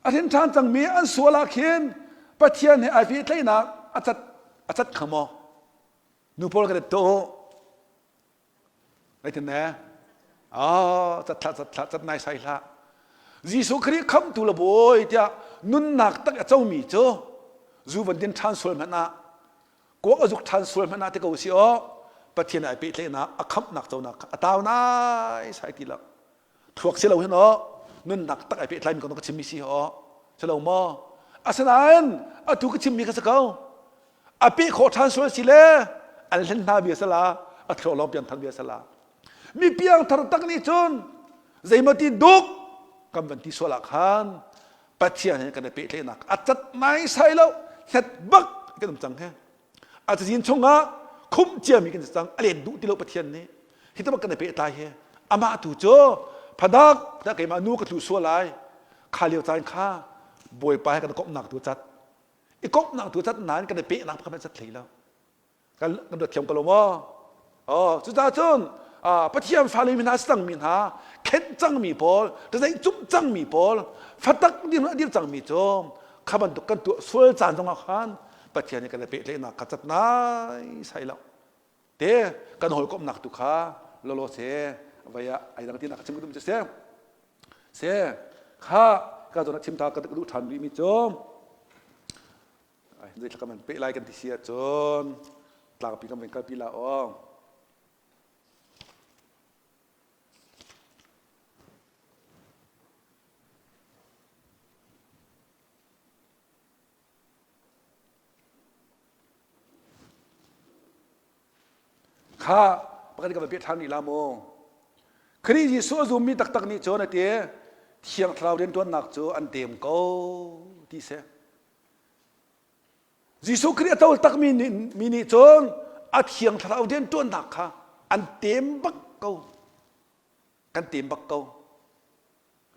A hrin ṭhan cangmi an sual ah khin Pathian he ai pehtlaihnak a cat a cat kha maw? Nu pawl ka ret tuah u. Zeitin ne? Oh, cat hlah, cat hlah, cat nai sai hlah. Jesuh Khrih khamtu le bawi tiah nunnak tak a comi cu zu van din ṭhan sual hmanh ah kuak a zuk ṭhan sual hmanh ah ti ko si aw Pathian ai pehtlaihnak a khamhnak conak kha a tau nai sai ti lo. Thluak si lo hin aw nunnak tak ai pehtlaimi kong ka chimmi si aw si lo maw? Asinain atu ka chimmi kha si ko. A peh khawh ṭhan sual si le an hlen hna bia sala a thluak lawng piangthar bia sala. Mi piangthar tak nih cun zeimaw ti duk kan van ti sual ah khan Pathian he kan i pehtlaihnak a cat naisai lo hnet bak kan um cang he. A cazin chungah khumh ciami kan si cang a let duh ti lo Pathian nih hi tabak kan i pehtlai he amah tu cu phadak dah keimah nu ka tlu sual lai kha lio caan kha Bawipa he kan i komhnak tu cat i komhnak tu cat nain kan i pehnak pakhat cat hlei lo kan kan ruat thiam ko lo maw oh cucaah cun Pathian fale mi hna si cangmi hna khenh cangmi pawl tazeih cumh cangmi pawl fatak dir a dir cangmi cu kha bantuk kan tuah sual caan zongah khan Pathian nih kan i pehtlaihnak kha cat nai sai lo te kan hawikomhnak tu kha lolo se vai ah ai dang tinak chim ka dum se se kha ka zon chim ta ka duh ṭhan rih mi cu Zei kan peh lai kan ti si ahcun tlangpi kan van kalpi la aw. Kha pakhat ka van peh ṭhan rih la mu. Khrih Jesuh a zummi taktak nih cun a ti Thiang Thlarau rianṭuannak cu an tem ko ti si. Jesuh Khrih a tol takmi mi nih cun a Thiang Thlarau rianṭuannak kha an tem bak ko. Kan tem bak ko.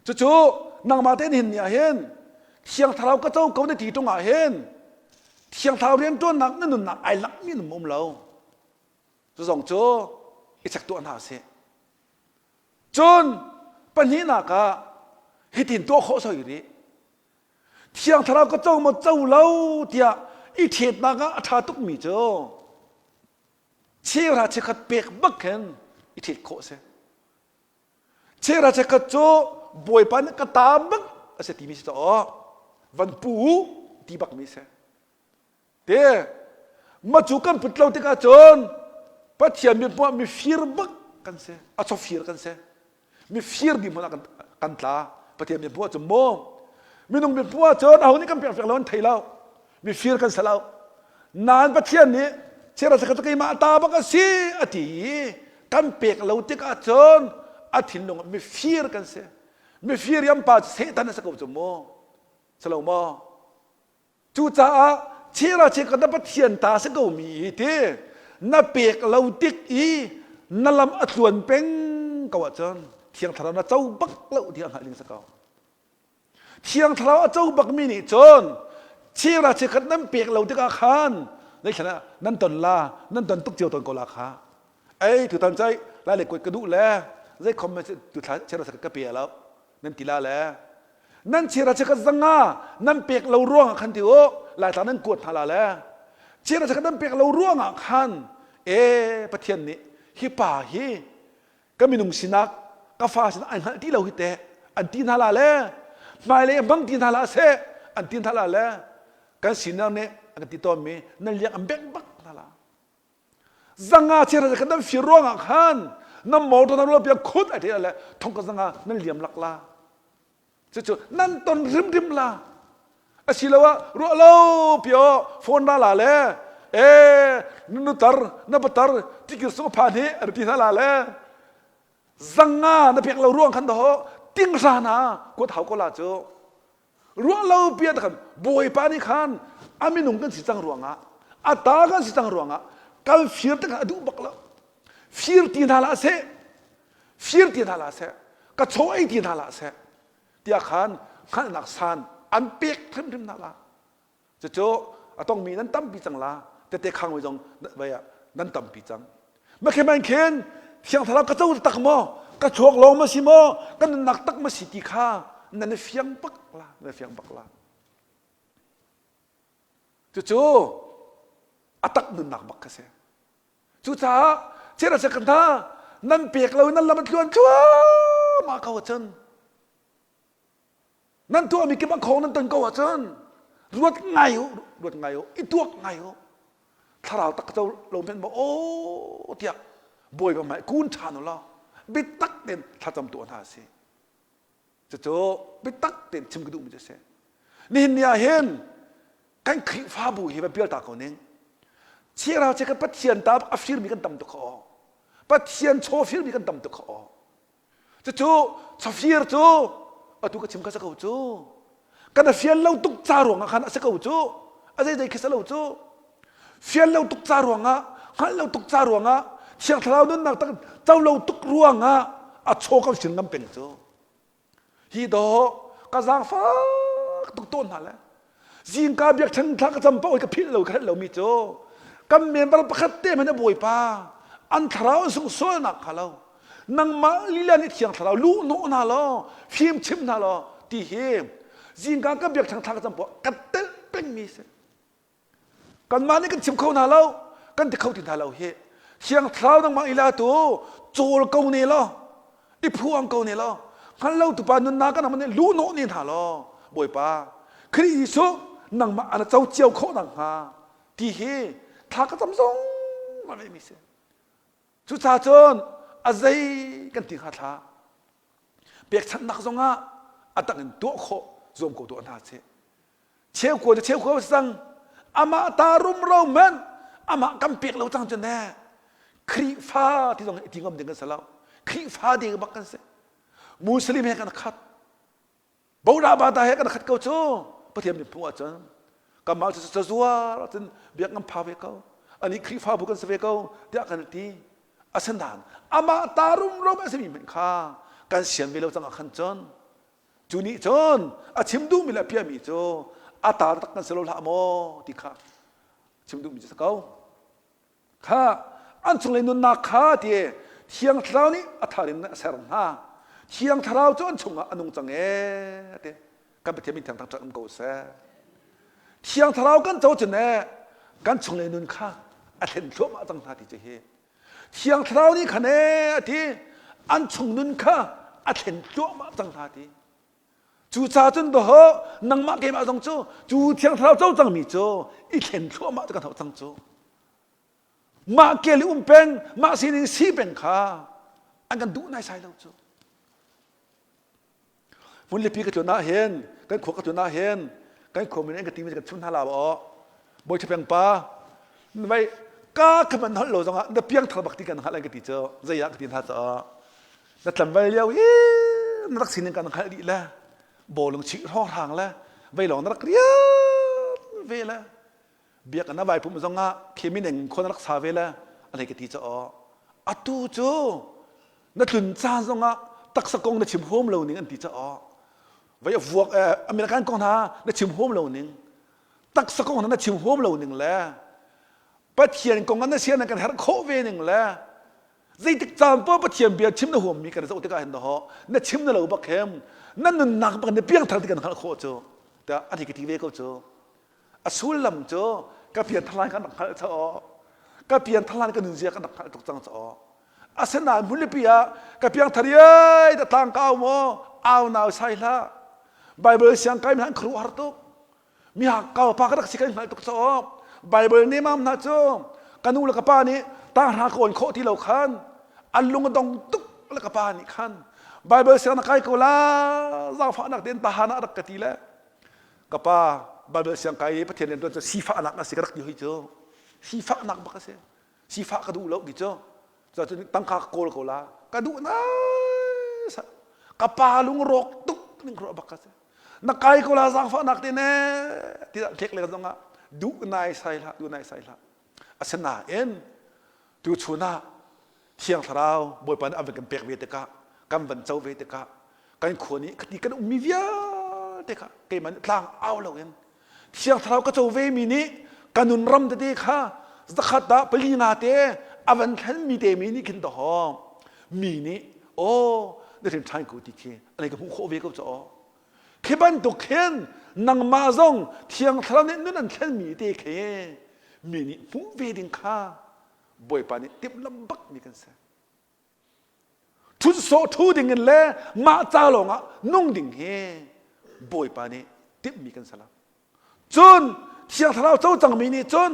Cucu nangmah te nihin ni ah hin Thiang Thlarau ka co ko na ti ṭung ah hin Thiang Thlarau rianṭuannak na nunnak ai langmi na um lo. Cu zong cu i check tuah hna sih. Cun pahnihnak ah hitin tuah khawh soi rih. Thiang Thlarau ka co maw co lo tiah i ṭhetnak ah a ṭha tukmi cu cheuhra cheukhat pek bak khin i ṭhet khawh a si. Cheuhra cheukhat cu Bawipa nih ka ta bak a si timi si caah van pu u ti bakmi si. Te ma cu kan put lo tikah cun Pathian mithmuh ah mifir bak kan si. A chawfir kan si. Mifir dih hmun ah kan, kan tla. Pathian mithmuh ah cun maw minung mithmuh ah cun aho nih kan pek lo an thei lo. Mifir kan si lo. Nain Pathian nih chera sakhat keimah ta bak a si a ti i kan pek lo tikah cun a thinlung ah mifir kan si. Mifir i an pa cu Satan a si ko cu mu. Si lo maw? Cucaah chera chekhat na Pathian ta si ko mi hi ti na pek lo tik i na lam a tluan peng ko ahcun Thiang Thlarau na co bak lo ti a hngalh ding si ko. Thiang Thlarau a co bakmi nih cun chera chekhat nan pek lo tikah khan zeithlan ah nan ton la nan ton tuk cio tawn ko la kha ei tutan cai lai le kuat ka duh le zei khom tu thla chera chekhat ka pe lo nan ti la le nan chira chekhat zanga nan pek lo ruangah khan ti u laitlang nan kuat hna la le chira chekhat nan pek lo ruangah khan e pathian nih hi pa hi ka minung sinak ka fa sinak ai hngalh ti lo hi teh an ti hna la le hmailei hmang ti hna la seh an ti hna la le kan sinak nih an kan ti tawnmi nan liang an bengh bak hna la Zanga chera khan nan fir ruangah khan nan motor nan rual khut ai the le thong ka zanga nan liam lak la cucu nan ton rimrim la asiloah ruah lo pio phone ra la le e nu tar na patar tikir sung phan hi an ti hna la le zanga na pek lo ruang khan do ting ra na kuat hau ko la cu Ruah lo pi ah khan Bawipa nih khan a minung kan si cang ruangah a ta kan si cang ruangah kal fir te khan a duh bak lo. Fir ti hna hlah seh, fir ti hna hlah seh, ka chaw ei ti hna hlah seh tiah khan hngalhnak san an pek hrimhrim hna la. Cucu a tongmi nan tampi cang la, tete khangmi zong vai ah nan tampi cang. Makhe man khin Thiang Thlarau ka co tak maw? Ka chuak lawng ma si maw? Ka nunnak tak ma si ti kha nan i fiang bak la, nan i fiang bak la. Cucu a tak nunnak bak kha si. Cucaah cira kan hna nan pek lo nan lam a tluan thluahmah ko ahcun nan tuahmi kip a khong nan ton ko ahcun ruat ngai u ruat ngai u i tuak ngai u thlarau tak co lo men maw aw tiah bawipa hmai kun ṭhan u law biatak tein thlacam tuah hna si Cucu biatak tein chim ka duhmi cu a si. Nihin ni ah hin kan Khrihfabu hi va pial ta ko ning. Chiarau che kan Pathian ta a firmi kan tam tuk kha aw. Pathian chaw firmi kan tam tuk kha aw. Cucu chawfir cu atu ka chim kha si ko cu. Kan a fian lo tuk ca ruangah khan a si ko cu. A zeizei khi si lo cu. Fian lo tuk ca ruangah, hngalh lo tuk ca ruangah, Thiang Thlarau nunnak tak co lo tuk ruangah a chaw kan sin ngam peng cu. Hi dawh ka zaangfak tuk tawn hna le zingka biakṭheng thla ka cam paoh ka philh lo ka hrelh lomi cu kan member pakhat te hmanh a bawipa an thlarau an sung sualnak kha lo nangmah lila nih thiang thlarau luh hnawh hna law fim chim hna law ti hi zingka ka biakṭheng thla ka cam paoh ka telh pengmi si Kanmah nih kan chim kho hna lo, kan ti kho ti hna lo hi. Thiang Thlarau nangmah ila tu cawl ko ne law, i phuang ko ne law, hngal lo tupa nunnak kan nih lu nawh ne hna law, Bawipa, Khrih Jesuh nangmah ana co cio khawh nakhnga ti hi thla ka cam zong a mi si. Cucaah cun a zei kan ti hnga thla pekchanhnak zongah a tak in tuah khawh zuam ko tuah hna sih. Cheukua cu cheukua si cang. Amah ta rumro hmanh amah kan pek lo cang cu ne. Khrihfa ti zong i ti ngam ding kan si lo. Khrihfa ding bak kan si. Muslim he kan khat. Boda bata he kan khat ko cu. Pathian min phung ahcun kanmah cu cazuar ahcun biak ngam pha ve ko. Ani Khrihfabu kan si ve ko tiah kan ti. Asinain amah ta rumro a simi hmanh kha kan sian ve lo cang ah khan cun Cu nih cun a chim duhmi le a piahmi cu a ta tak kan si lo hlah maw ti kha chim duhmi cu si ko. Kha an chunglei nunnak kha ti Thiang Thlarau nih a thar in a ser hna. Thiang Thlarau cu an chungah a nung cang ee ti kan Pathian min thiang thangṭhat um ko seh. Thiang Thlarau kan co cun ee kan chunglei nun kha a thlen thluahmah cang hna ti cu hi Thiang Thlarau nih khan ee a ti an chung nun kha a thlen tluahmah cang hna ti. Cucaah cun dawh nangmah keimah zong cu cu Thiang Thlarau co cangmi cu i thlen thluahmah cu kan hauh cang cu. Mah kel i um peng, mah sining si peng kha an kan duh naisai lo cu. Hmunlipi ka tlun ah hin kan khua ka tlun ah hin kan khua min an ka timi kan chim hna la aw bawi ṭhapeng pa vai ka ka man holh lo zongah na piang thar bak ti kan hngalh an ka ti cu zei ah ka ti hna caah na tlamval lio i na rak sining kan hngalh dih le bawlung chih hrawnghrang le vei lawng na rak rian ve le biakinn a vai pumh zongah khimineng khua na rak sa ve le a hlei ka ti ca aw atu cu na tlun caan zongah taksa kong na chim huam lo ning an ti caah vai a vuak American kong hna na chim huam lo ning taksa kong hna na chim huam lo ning le Pathian kong na sian kan herh khawh ve ning le zeitik caan poh Pathian bia chim na huam mi kan zoh tikah hin ho na chim na lo bak hem na nunnak bak na piangthar ti kan hngalh khawh cu tiah a ti ka ti ve ko cu a sullam cu ka pianthar lai kan rak hngalh chaw ka pianthar lai ka nunzia kan rak hngalh tuk cang chaw asinain hmunlipi ah ka piangthar ye da tlang ka au maw au nau sai hlah Bible siang kai hna an khuaruah har tuk mi kau pa ka rak si kan hngalh tuk chaw Bible nemam hna cu ka nu le ka pa nih tanghra ka on khawh ti lo khan an lung a dong tuk le ka pa nih khan Bible siang na kai ko la zaangfahnak tein tahan ah rak ka ti le ka pa Bible siang kai i Pathian rian tuan cu sifahnak a si ka rak ti hoi cu sifahnak bak a si sifah ka duh lo ti cu cun tangka ka kawl ko la ka duh nai ka pa lung rawk tuk ning ruah bak ka si na kai ko la zaangfahnak te ne ti hlek le zong ah duh nai sai hlah duh nai sai hlah asinain tu chun ah Thiang Thlarau Bawipa nih a van kan pek ve tikah kan van co ve tikah kan khua nih khati kan ummi vialte kha keimah nih tlang au loin Thiang Thlarau ka co ve mi nih ka nun ram tete kha zakhat ah pali nga te a van thlenmi te mi nih khin dahawng mi nih Aw, na hrin ṭhan ko ti khi an ka hmuh khawh ve ko ca aw. Khi bantuk khin nangmah zong Thiang Thlarau nih nun an thlenmi te khi mi nih hmuh ve ding kha Bawipa nih timhlamh bak mi kan si. Ṭhut sawh ṭhu ding in le mah ca lawngah nung ding hi Bawipa nih timhmi kan si lo. Cun Thiang Thlarau co cangmi nih cun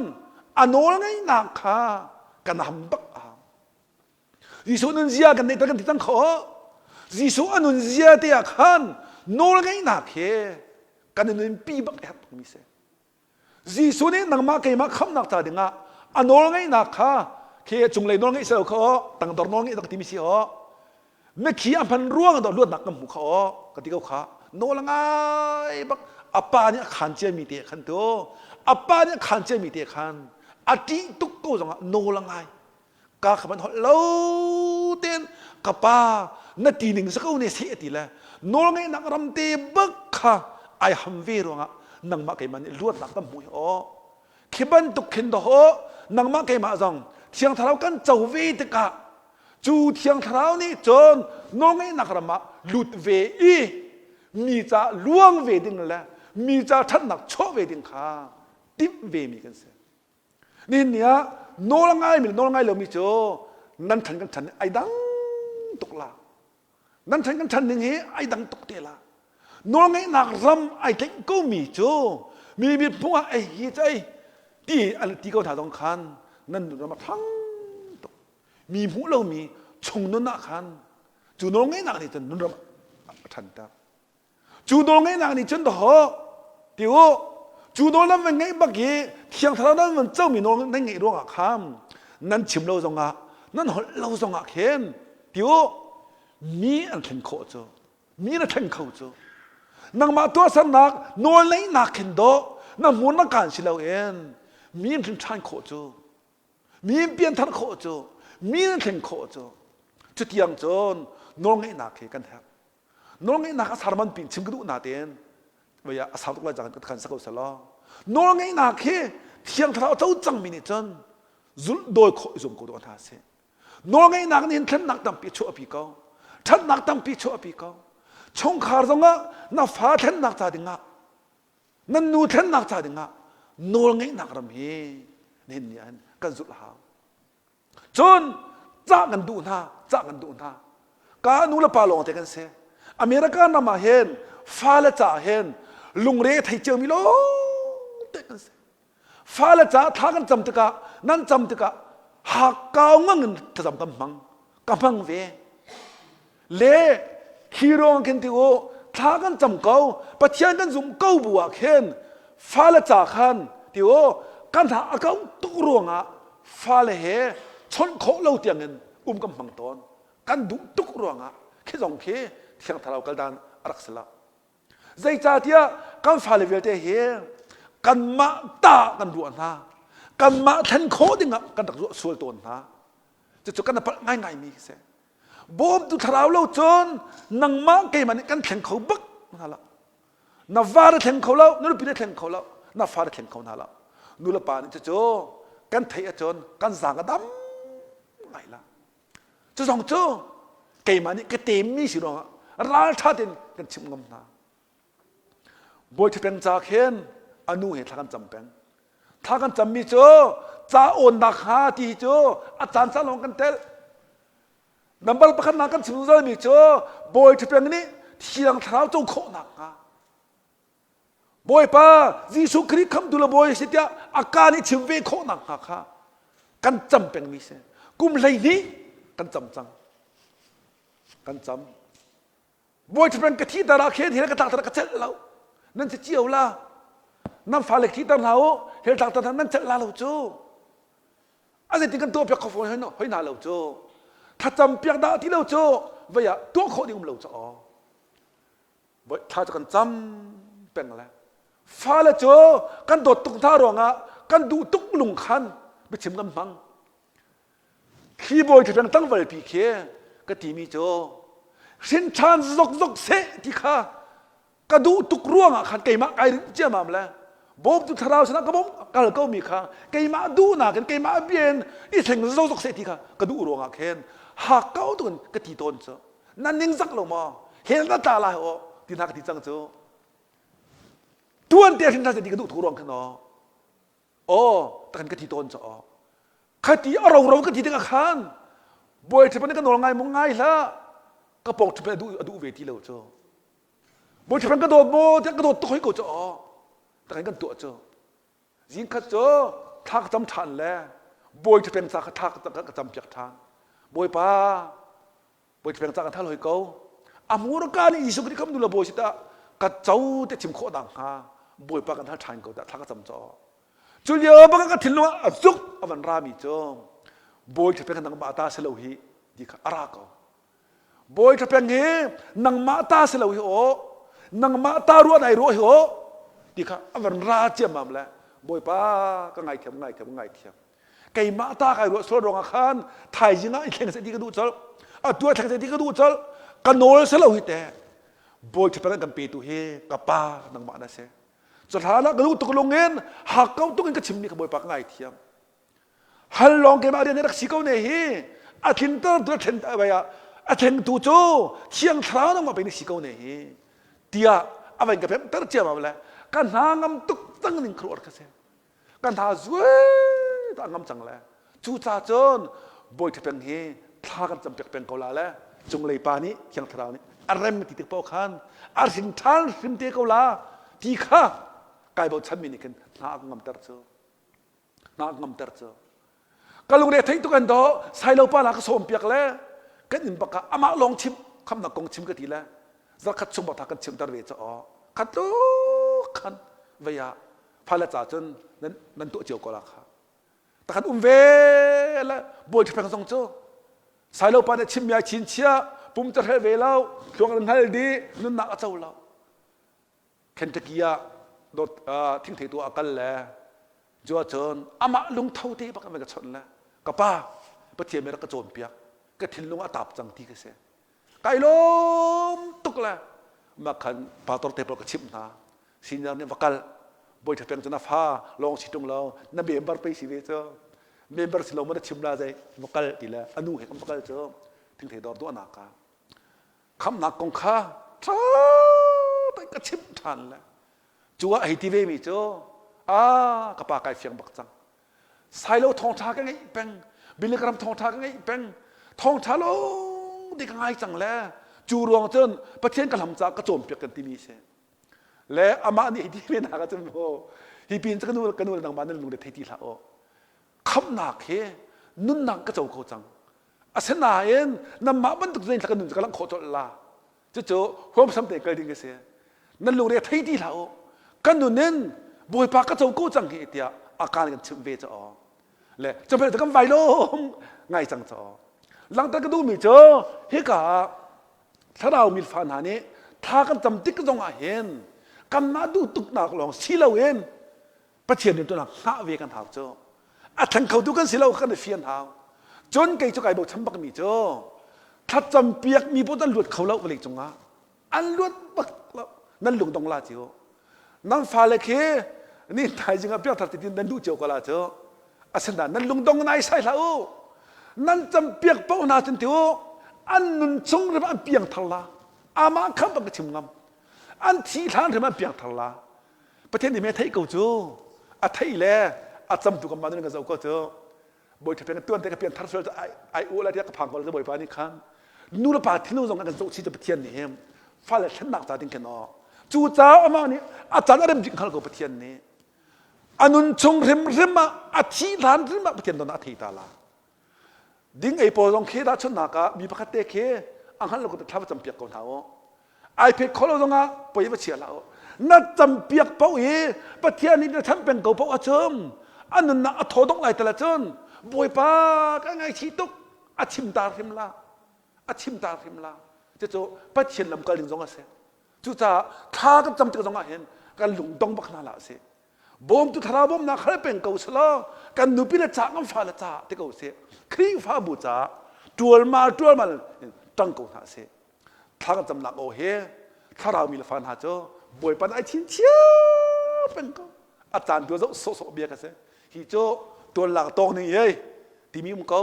a nawl ngeihnak kha kan ham bak a hau. Jesuh nunzia kan neih kan ti cang kho. Jesuh a nunzia te ah khan nawl ngeihnak he kan i nunpi bak a herh tukmi si. Jesuh nih nangmah keimah khamhnak ca dingah a nawl ngeihnak kha khi cunglei nawl ngeih si lo kha tangdor nawl ngeih timi si aw mikhi a hman ruang dah luatnak kan hmu kha aw ka ti ko kha nawl ngai bak a pa nih a khan ciami te khan tu a pa nih a khan ciami te khan a ṭih tuk ko zongah nawl ngai ka kha man holh lo ten ka pa na ti ning sa ko ne se ti le nawl ngeihnak ram te bak kha ai ham ve ruangah nangmah keimah nih luatnak kan hmu hi aw khi bantuk khin do ho nangmah keimah zong thiang thlarau kan co ve tikah cu thiang thlarau nih cun nawl ngeihnak ram ah lut ve i mi ca luang ve ding le mi ca ṭhatnak chuah ve ding kha timh ve mi kan si Nihin ni ah nawl a ngaimi le nawl ngai lomi cu nan ṭhan kan ṭhan ai dang tuk la. Nan ṭhan kan ṭhan ning hi ai dang tuk te la. Nawlngeihnak ram ai tlaih komi cu mi mithmuh ah ei hi cu ei ti an ti ko hna zong khan nan nun ram a ṭhang tuk. Mi hmuh lomi chung nun ah khan cu nawlngeihnak nih cun nun ram a ṭhanter. Cu nawlngeihnak nih cun dahawh ti u cu nawl nan van ngeih bak i thiang thlarau nan van comi nawl nan ngeih ruangah khan nan chim lo zongah nan holh lo zongah khin ti u mi an thlen khawh cu mi na thleng kho cu nangmah tuahsernak nawl neihnak khin dawh na hmun na kaan si loin mi an thlen ṭhan khawh cu mi pianthar khawh cu mi an thleng khawh cu cutiang cun nawlngeihnak hi kan herh Nawlngeihnak a sarman pin chim ka duh natein vei ah a sau tuk lai cang kan sa ko selaw nawlngeihnak hi thiang thlarau a co cangmi nih cun zulh dawi khawh i zuam ko dawh hna sih nawlngeihnak nih hin thlennak tampi chuahpi ko ṭhatnak tampi chuahpi ko chungkhar zongah na fa thlennak ca dingah nan nu thlennak ca dingah nawlngeihnak ram hi nihin ni ah hin kan zulh a hau Cun cah kan duh hna, cah kan duh hna. Ka nu le pa lawng te kan si. America ram ah hin fale caah hin lungre thei ciomi lawng te kan si. Fale caah thla kan cam tikah nan cam tikah hakkau ngang in thlacam kan hmang. Ka hmang ve. Le hi ruang khin ti u thla kan cam ko Pathian kan zum ko bu ah khin fale ca khan ti u kan hna a kau tuk ruangah fale he chawnh khawh lo tiangin um kan hmang tawn kan duh tuk ruangah khi zong khi thiang thlarau kal dan a rak si lo zeicahtiah kan fale vialte hi kanmah ta kan ruah hna kanmah thlen khawh dingah kan rak ruah sual tawn hna cucu kan palh ngaingaimi si Bawmtu thlarau lo cun nangmah keimah nih kan thleng kho bak hna lo. Na va na thleng kho lo, na nupi na thleng kho lo, na fa na thleng kho hna lo. Nu le pa nih cucu kan theih ahcun kan zaang a dam ngai la. Cu zong cu keimah nih ka temmi si ruangah ralṭha tein kan chimh ngam hna. Bawi ṭhutpeng ca khin a nu he thla kan cam peng. Thla kan cammi cu ca awnnak hnga ti hi cu a caan caan lawng kan telh. Number pakhatnak kan chim zungzalmi cu Bawi ṭhutpeng nih Thiang Thlarau co khawhnak hnga. Bawipa Jesuh Khrih khamtu le Bawi si tiah a ka nih chim ve khawhnak hnga kha kan cam pengmi si. Kum 12 kan cam cang. Kan cam. Bawi ṭhutpeng ka thihter ah khin hell ka tlakter ka celh lo. Nan si cio la. Nan fale thihter hna u, hell tlakter hna nan celh la lo cu. A zeitin kan tuah piak kho fawn hoi hna lo cu. Thlacam piak dah ti lo cu vei ah tuah khawh ding um lo cu aw. Thla cu kan cam peng le. Fale cu kan dawt tuk hna ruangah kan duh tuk lung khan biachim kan hmang. Khi bawi ṭhuthleng tlangvalpi khi ka timi cu hrin ṭhan zokzok seh ti kha ka duh tuk ruangah khan keimah kai rinh ciamam le bawmtu thlarau sinah ka bawm kal komi kha keimah duhnak in keimah bia in i thleng zokzok seh ti kha ka duh ruangah khin hakkau tuk in ka ti tawn cu. Nan ningzak lo maw? Hell na tla lai aw ti hna ka ti cang cu. Tuan te hrin hna ti ka duh thu ruang khan aw. Aw takan ka ti tawn cu aw. Khati a ro ro ka ti tikah khan bawi ṭhipan ka nawl ngai mu ngai hlah. Ka pawng ṭhipan a duh a duh ve ti lo cu. Bawi ṭhipan ka dawt maw tiah ka dawt tuk hoi ko cu aw. Takan kan tuah cu. Zingkhat cu thla ka cam ṭhan le bawi ṭhapeng ca kha thla ka cam piak ṭhan. Bawipa, bawi ṭhapeng ca kan thal hoi ko. A hmurka nih Jesuh Khrih khamtu le bawi si tah ka co te chim khawh nak hnga Bawipa kan hal ṭhan ko tah thla ka cam caw. Cu lio bang ka thinlung ah a zuk a van rami cu bawi ṭhapeng nangmah ta si lo hi ti kha a ra ko. Bawi Ṭhapeng hi nangmah ta si lo hi aw, nangmah ta ruah nai ruah hi aw ti kha a van ra ciammam le Bawipa ka ngaithiam ngaithiam ngaithiam. Keimah ta kai ruah sual ruangah khan thaizing ah i thleng seh ti ka duh colh. Atu ah thleng seh ti ka duh colh. Ka nawl si lo hi te. Bawi Ṭhapeng an kan petu hi ka pa nangmah na si. Cu hlan ah ka duh tuk lung in hakkau tuk in ka chimmi kha Bawipa ka ngaithiam. Hal lawng keimah rian hi rak si ko ne hi a tlinter tu a thlen ah a thlengtu cu thiang thlarau nangmah pei na si ko ne hi tiah a van ka pemhter ciammam le ka hna ngam tuk cang ning khuaruah ka si ka hna zuai ta ngam cang le cucaah cun bawi ṭhapeng hi thla kan cam piak peng ko la le cunglei pa nih thiang thlarau nih a rem ti tik paoh khan a hring ṭhan hrim te ko la ti kha kai bochanmi nih khin hna a ka ngamter cu Hna ngamter cu. Ka lungre theih tuk an do sailo pa la ka sawm piak le kan inn bak ah amah lawng chim khamnak kong chim ka ti le zarkhat chung bak kan chimter ve cu aw khat tluk khan vei ah fale ca cun nan nan tuah cio ko la kha takhan um ve le bawi ṭhapeng zong cu sailo pa nih chim mi ai chin chia pum ca hrel ve lo thluang an hngal di nunnak a co lo Kentucky ah dawt thingthei tu a kal le cu ahcun amah lungtho te bak in ka chawnh le ka pa Pathian nih rak ka cawnpiak ka thinlung a tap cang ti ka si kai lawm tuk le mah khan pastor te pawl ka chimh hna senior nih va kal bawi ṭha peng cu na fa lawng si ṭung lo na member pei si ve cu member si lo maw na chim la zei va kal ti le a nu he kan va kal cu thingthei dawr duahnak ka Khamhnak kong kha ṭha tein ka chimh ṭhan le cu ah hei ti ve mi cu ah ka pa kai fiang bak cang. Sailo thawngṭha ka ngeih peng, Billy Graham thawngṭha ka ngeih peng, thawngṭha lawng ti ka ngai cang le cu ruang cun Pathian ka hlam caah ka cawnpiak kan timi si. Le amah nih hei ti ve nak ahcun maw hi pin cu ka nu ka nu le nangmah nan lungre thei ti hlah aw. Khamhnak hi nunnak ka co ko cang. Asinain nanmah bantuk zein kan nun cu ka langh khawh colh la. Cucu huamsam te kal ding a si. Nan lungre thei ti hlah u. Kan nun in Bawipa ka co ko cang hi tiah a kaan kan chimh ve caw. Le cu kan vai lawm ngai cang caw. Langhter ka duhmi cu hika ah thlarau milfa hna nih thla kan cam tik zong ah hin kanmah duh tuknak lawng si loin Pathian nih tunak hngah ve kan hau cu a thleng khotu kan si lo kan i fian hau cun kei cu kai bochan bakmi cu thlacam piak mi pawl an luat kho lo vawlei cungah an luat bak lo nan lung dong la cio nan fale khi ni thaizing ah piangthar ti nan duh cio ko la cu asinain nan lung dong nai sai hlah u nan cam piak paoh hna cun ti u an nun chung rim an piangthar la amah kha bak ka chim ngam an thi hlan rim an piangthar la Pathian nih mei theih ko cu a theih le a camtu kan mah nun kan zoh ko cu bawi ṭha tuan te ka pian thar sual ai ai u la tiah ka phang ko le bawipa nih khan nu le pa thinlung zong kan zoh chi cu Pathian nih him fale thlennak ca ding khin aw cu caah amah nih a caan a rem ding hngal ko Pathian nih a nun chung hrimhrim ah a thih hlan hrim ah Pathian don ah a thei ta la Ding ei pawl zong khi tahchunhnak ah mi pakhat te khi a hngalh lo ko thla va campiak ko hna u. Ai phet kho lo zongah poi va chia hlah u. Na campiak paoh hi Pathian nih na chan peng ko paoh ahcun a nunnak a thaw dongh lai tal ahcun Bawipa ka ngaihchih tuk a chim ta hrim la. A chim ta hrim la. Cucu Pathian lam kal ding zong a si. Cucaah thla kan cam tik zong ah hin kan lung dong bak hna hlah sih. Bawmtu thlarau bawmhnak hal peng ko selaw kan nupi le ca kan fale ca ti ko sih. Khrihfabu caah ṭualmal ṭualmal in ṭang ko hna sih. Thla kan camnak aw hi thlarau mi le fa hna cu Bawipa nih ai chinchin peng ko. A caan tu zoh sawhsawh bia ka si. Hi cu tuallak tawng ning ei timi um ko.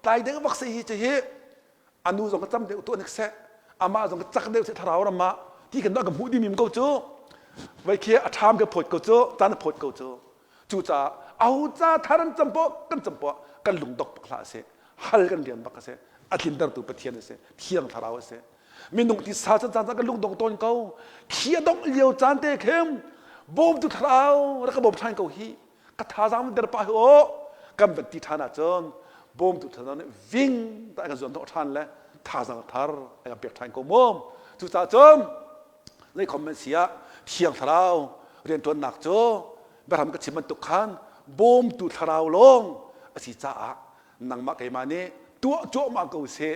Tlai deuh bak si hi cu hi a nu zong ka cam deuh tuah nik seh. Amah zong cak deuh seh thlarau ram ah ti kan ka hmuh dimi ko cu. Vai khi a ṭham ka phawt ko cu, caan a phawt ko cu. Cucaah aho ca thar an cam poah kan cam poah kan lungdok bak hlah seh. Hal kan rian bak a si. A tlintertu Pathian a si. Thiang Thlarau a si. Minung tisa caan caan kan lungdong tawn ko. Khi a dongh lio caan te khin bawmtu thlarau rak ka bawm ṭhan ko hi. Ka thazaang der pah hi aw kan van ti ṭhan ahcun bawmtu thlarau nih ving ta kan zuan hnawh ṭhan le thazaang thar a kan pek ṭhan ko mu. Cucaah cun zeikhom man si ah Thiang Thlarau rianṭuannak cu biahram ka chim bantuk khan bawmtu thlarau lawng a si caah nangmah keimah nih tuah cuahmah ko seh.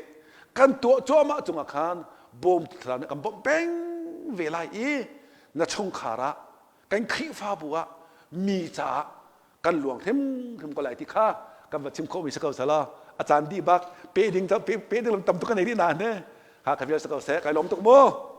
Kan tuah cuahmah cungah khan bawmtu thlarau nih kan bawmh peng ve lai i na chungkhar ah kan Khrihfabu ah mi caah kan luang hrimhrim ko lai ti kha kan va chim khawhmi si ko sala a caan dih bak pe ding pe ding tam tuk kan nei rih na ne ha ka vial si ko seh kai lawm tuk mu.